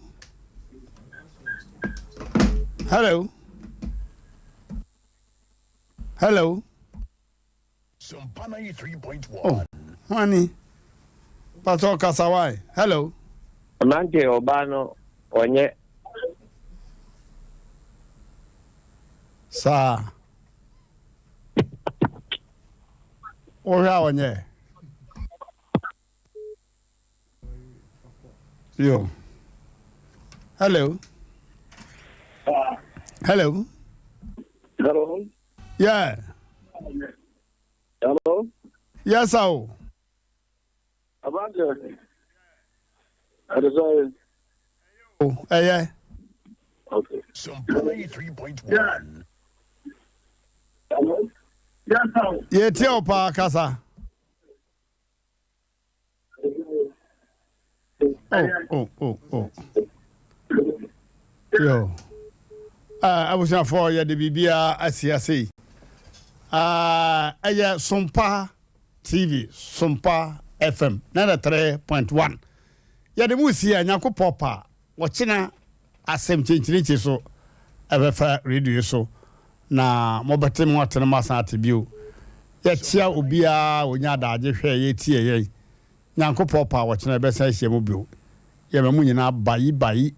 Hello. Hello. Oh, honey. Pastor Kasawai. Hello. Mmerante ɔbaa no ɔnyɛ. Saa. Wohwɛ a ɔnyɛ. Yo. Hello. Hello. Hello. Yeah. Hello. Yes, sir. Abrante. Ɛde Oh, ɛyɛ. Okay. Sompa 93.1. Hello. Yes, sir. Yɛtie wo paa kasa. Oh, oh, oh, oh. Yo. Ah, abusuafoɔ yɛde biribiara asi ase yi. Ah, ɛyɛ Sompa TV, Sompa FM 93.1. Yɛde mu si a Nyankopɔn pa Ɔkyena asɛm kyenkyerenkye so ɛbɛfa radio yi so na mobɛte mo ate no moasan ate bio. Yɛkyea obiara a ɔnya adagye hwɛɛ yɛ tiee yɛn. Nyankopɔn pɛ a ɔkyena yɛbɛsan ahyia mu bio. Yɛma mo nyinaa bayi bayi.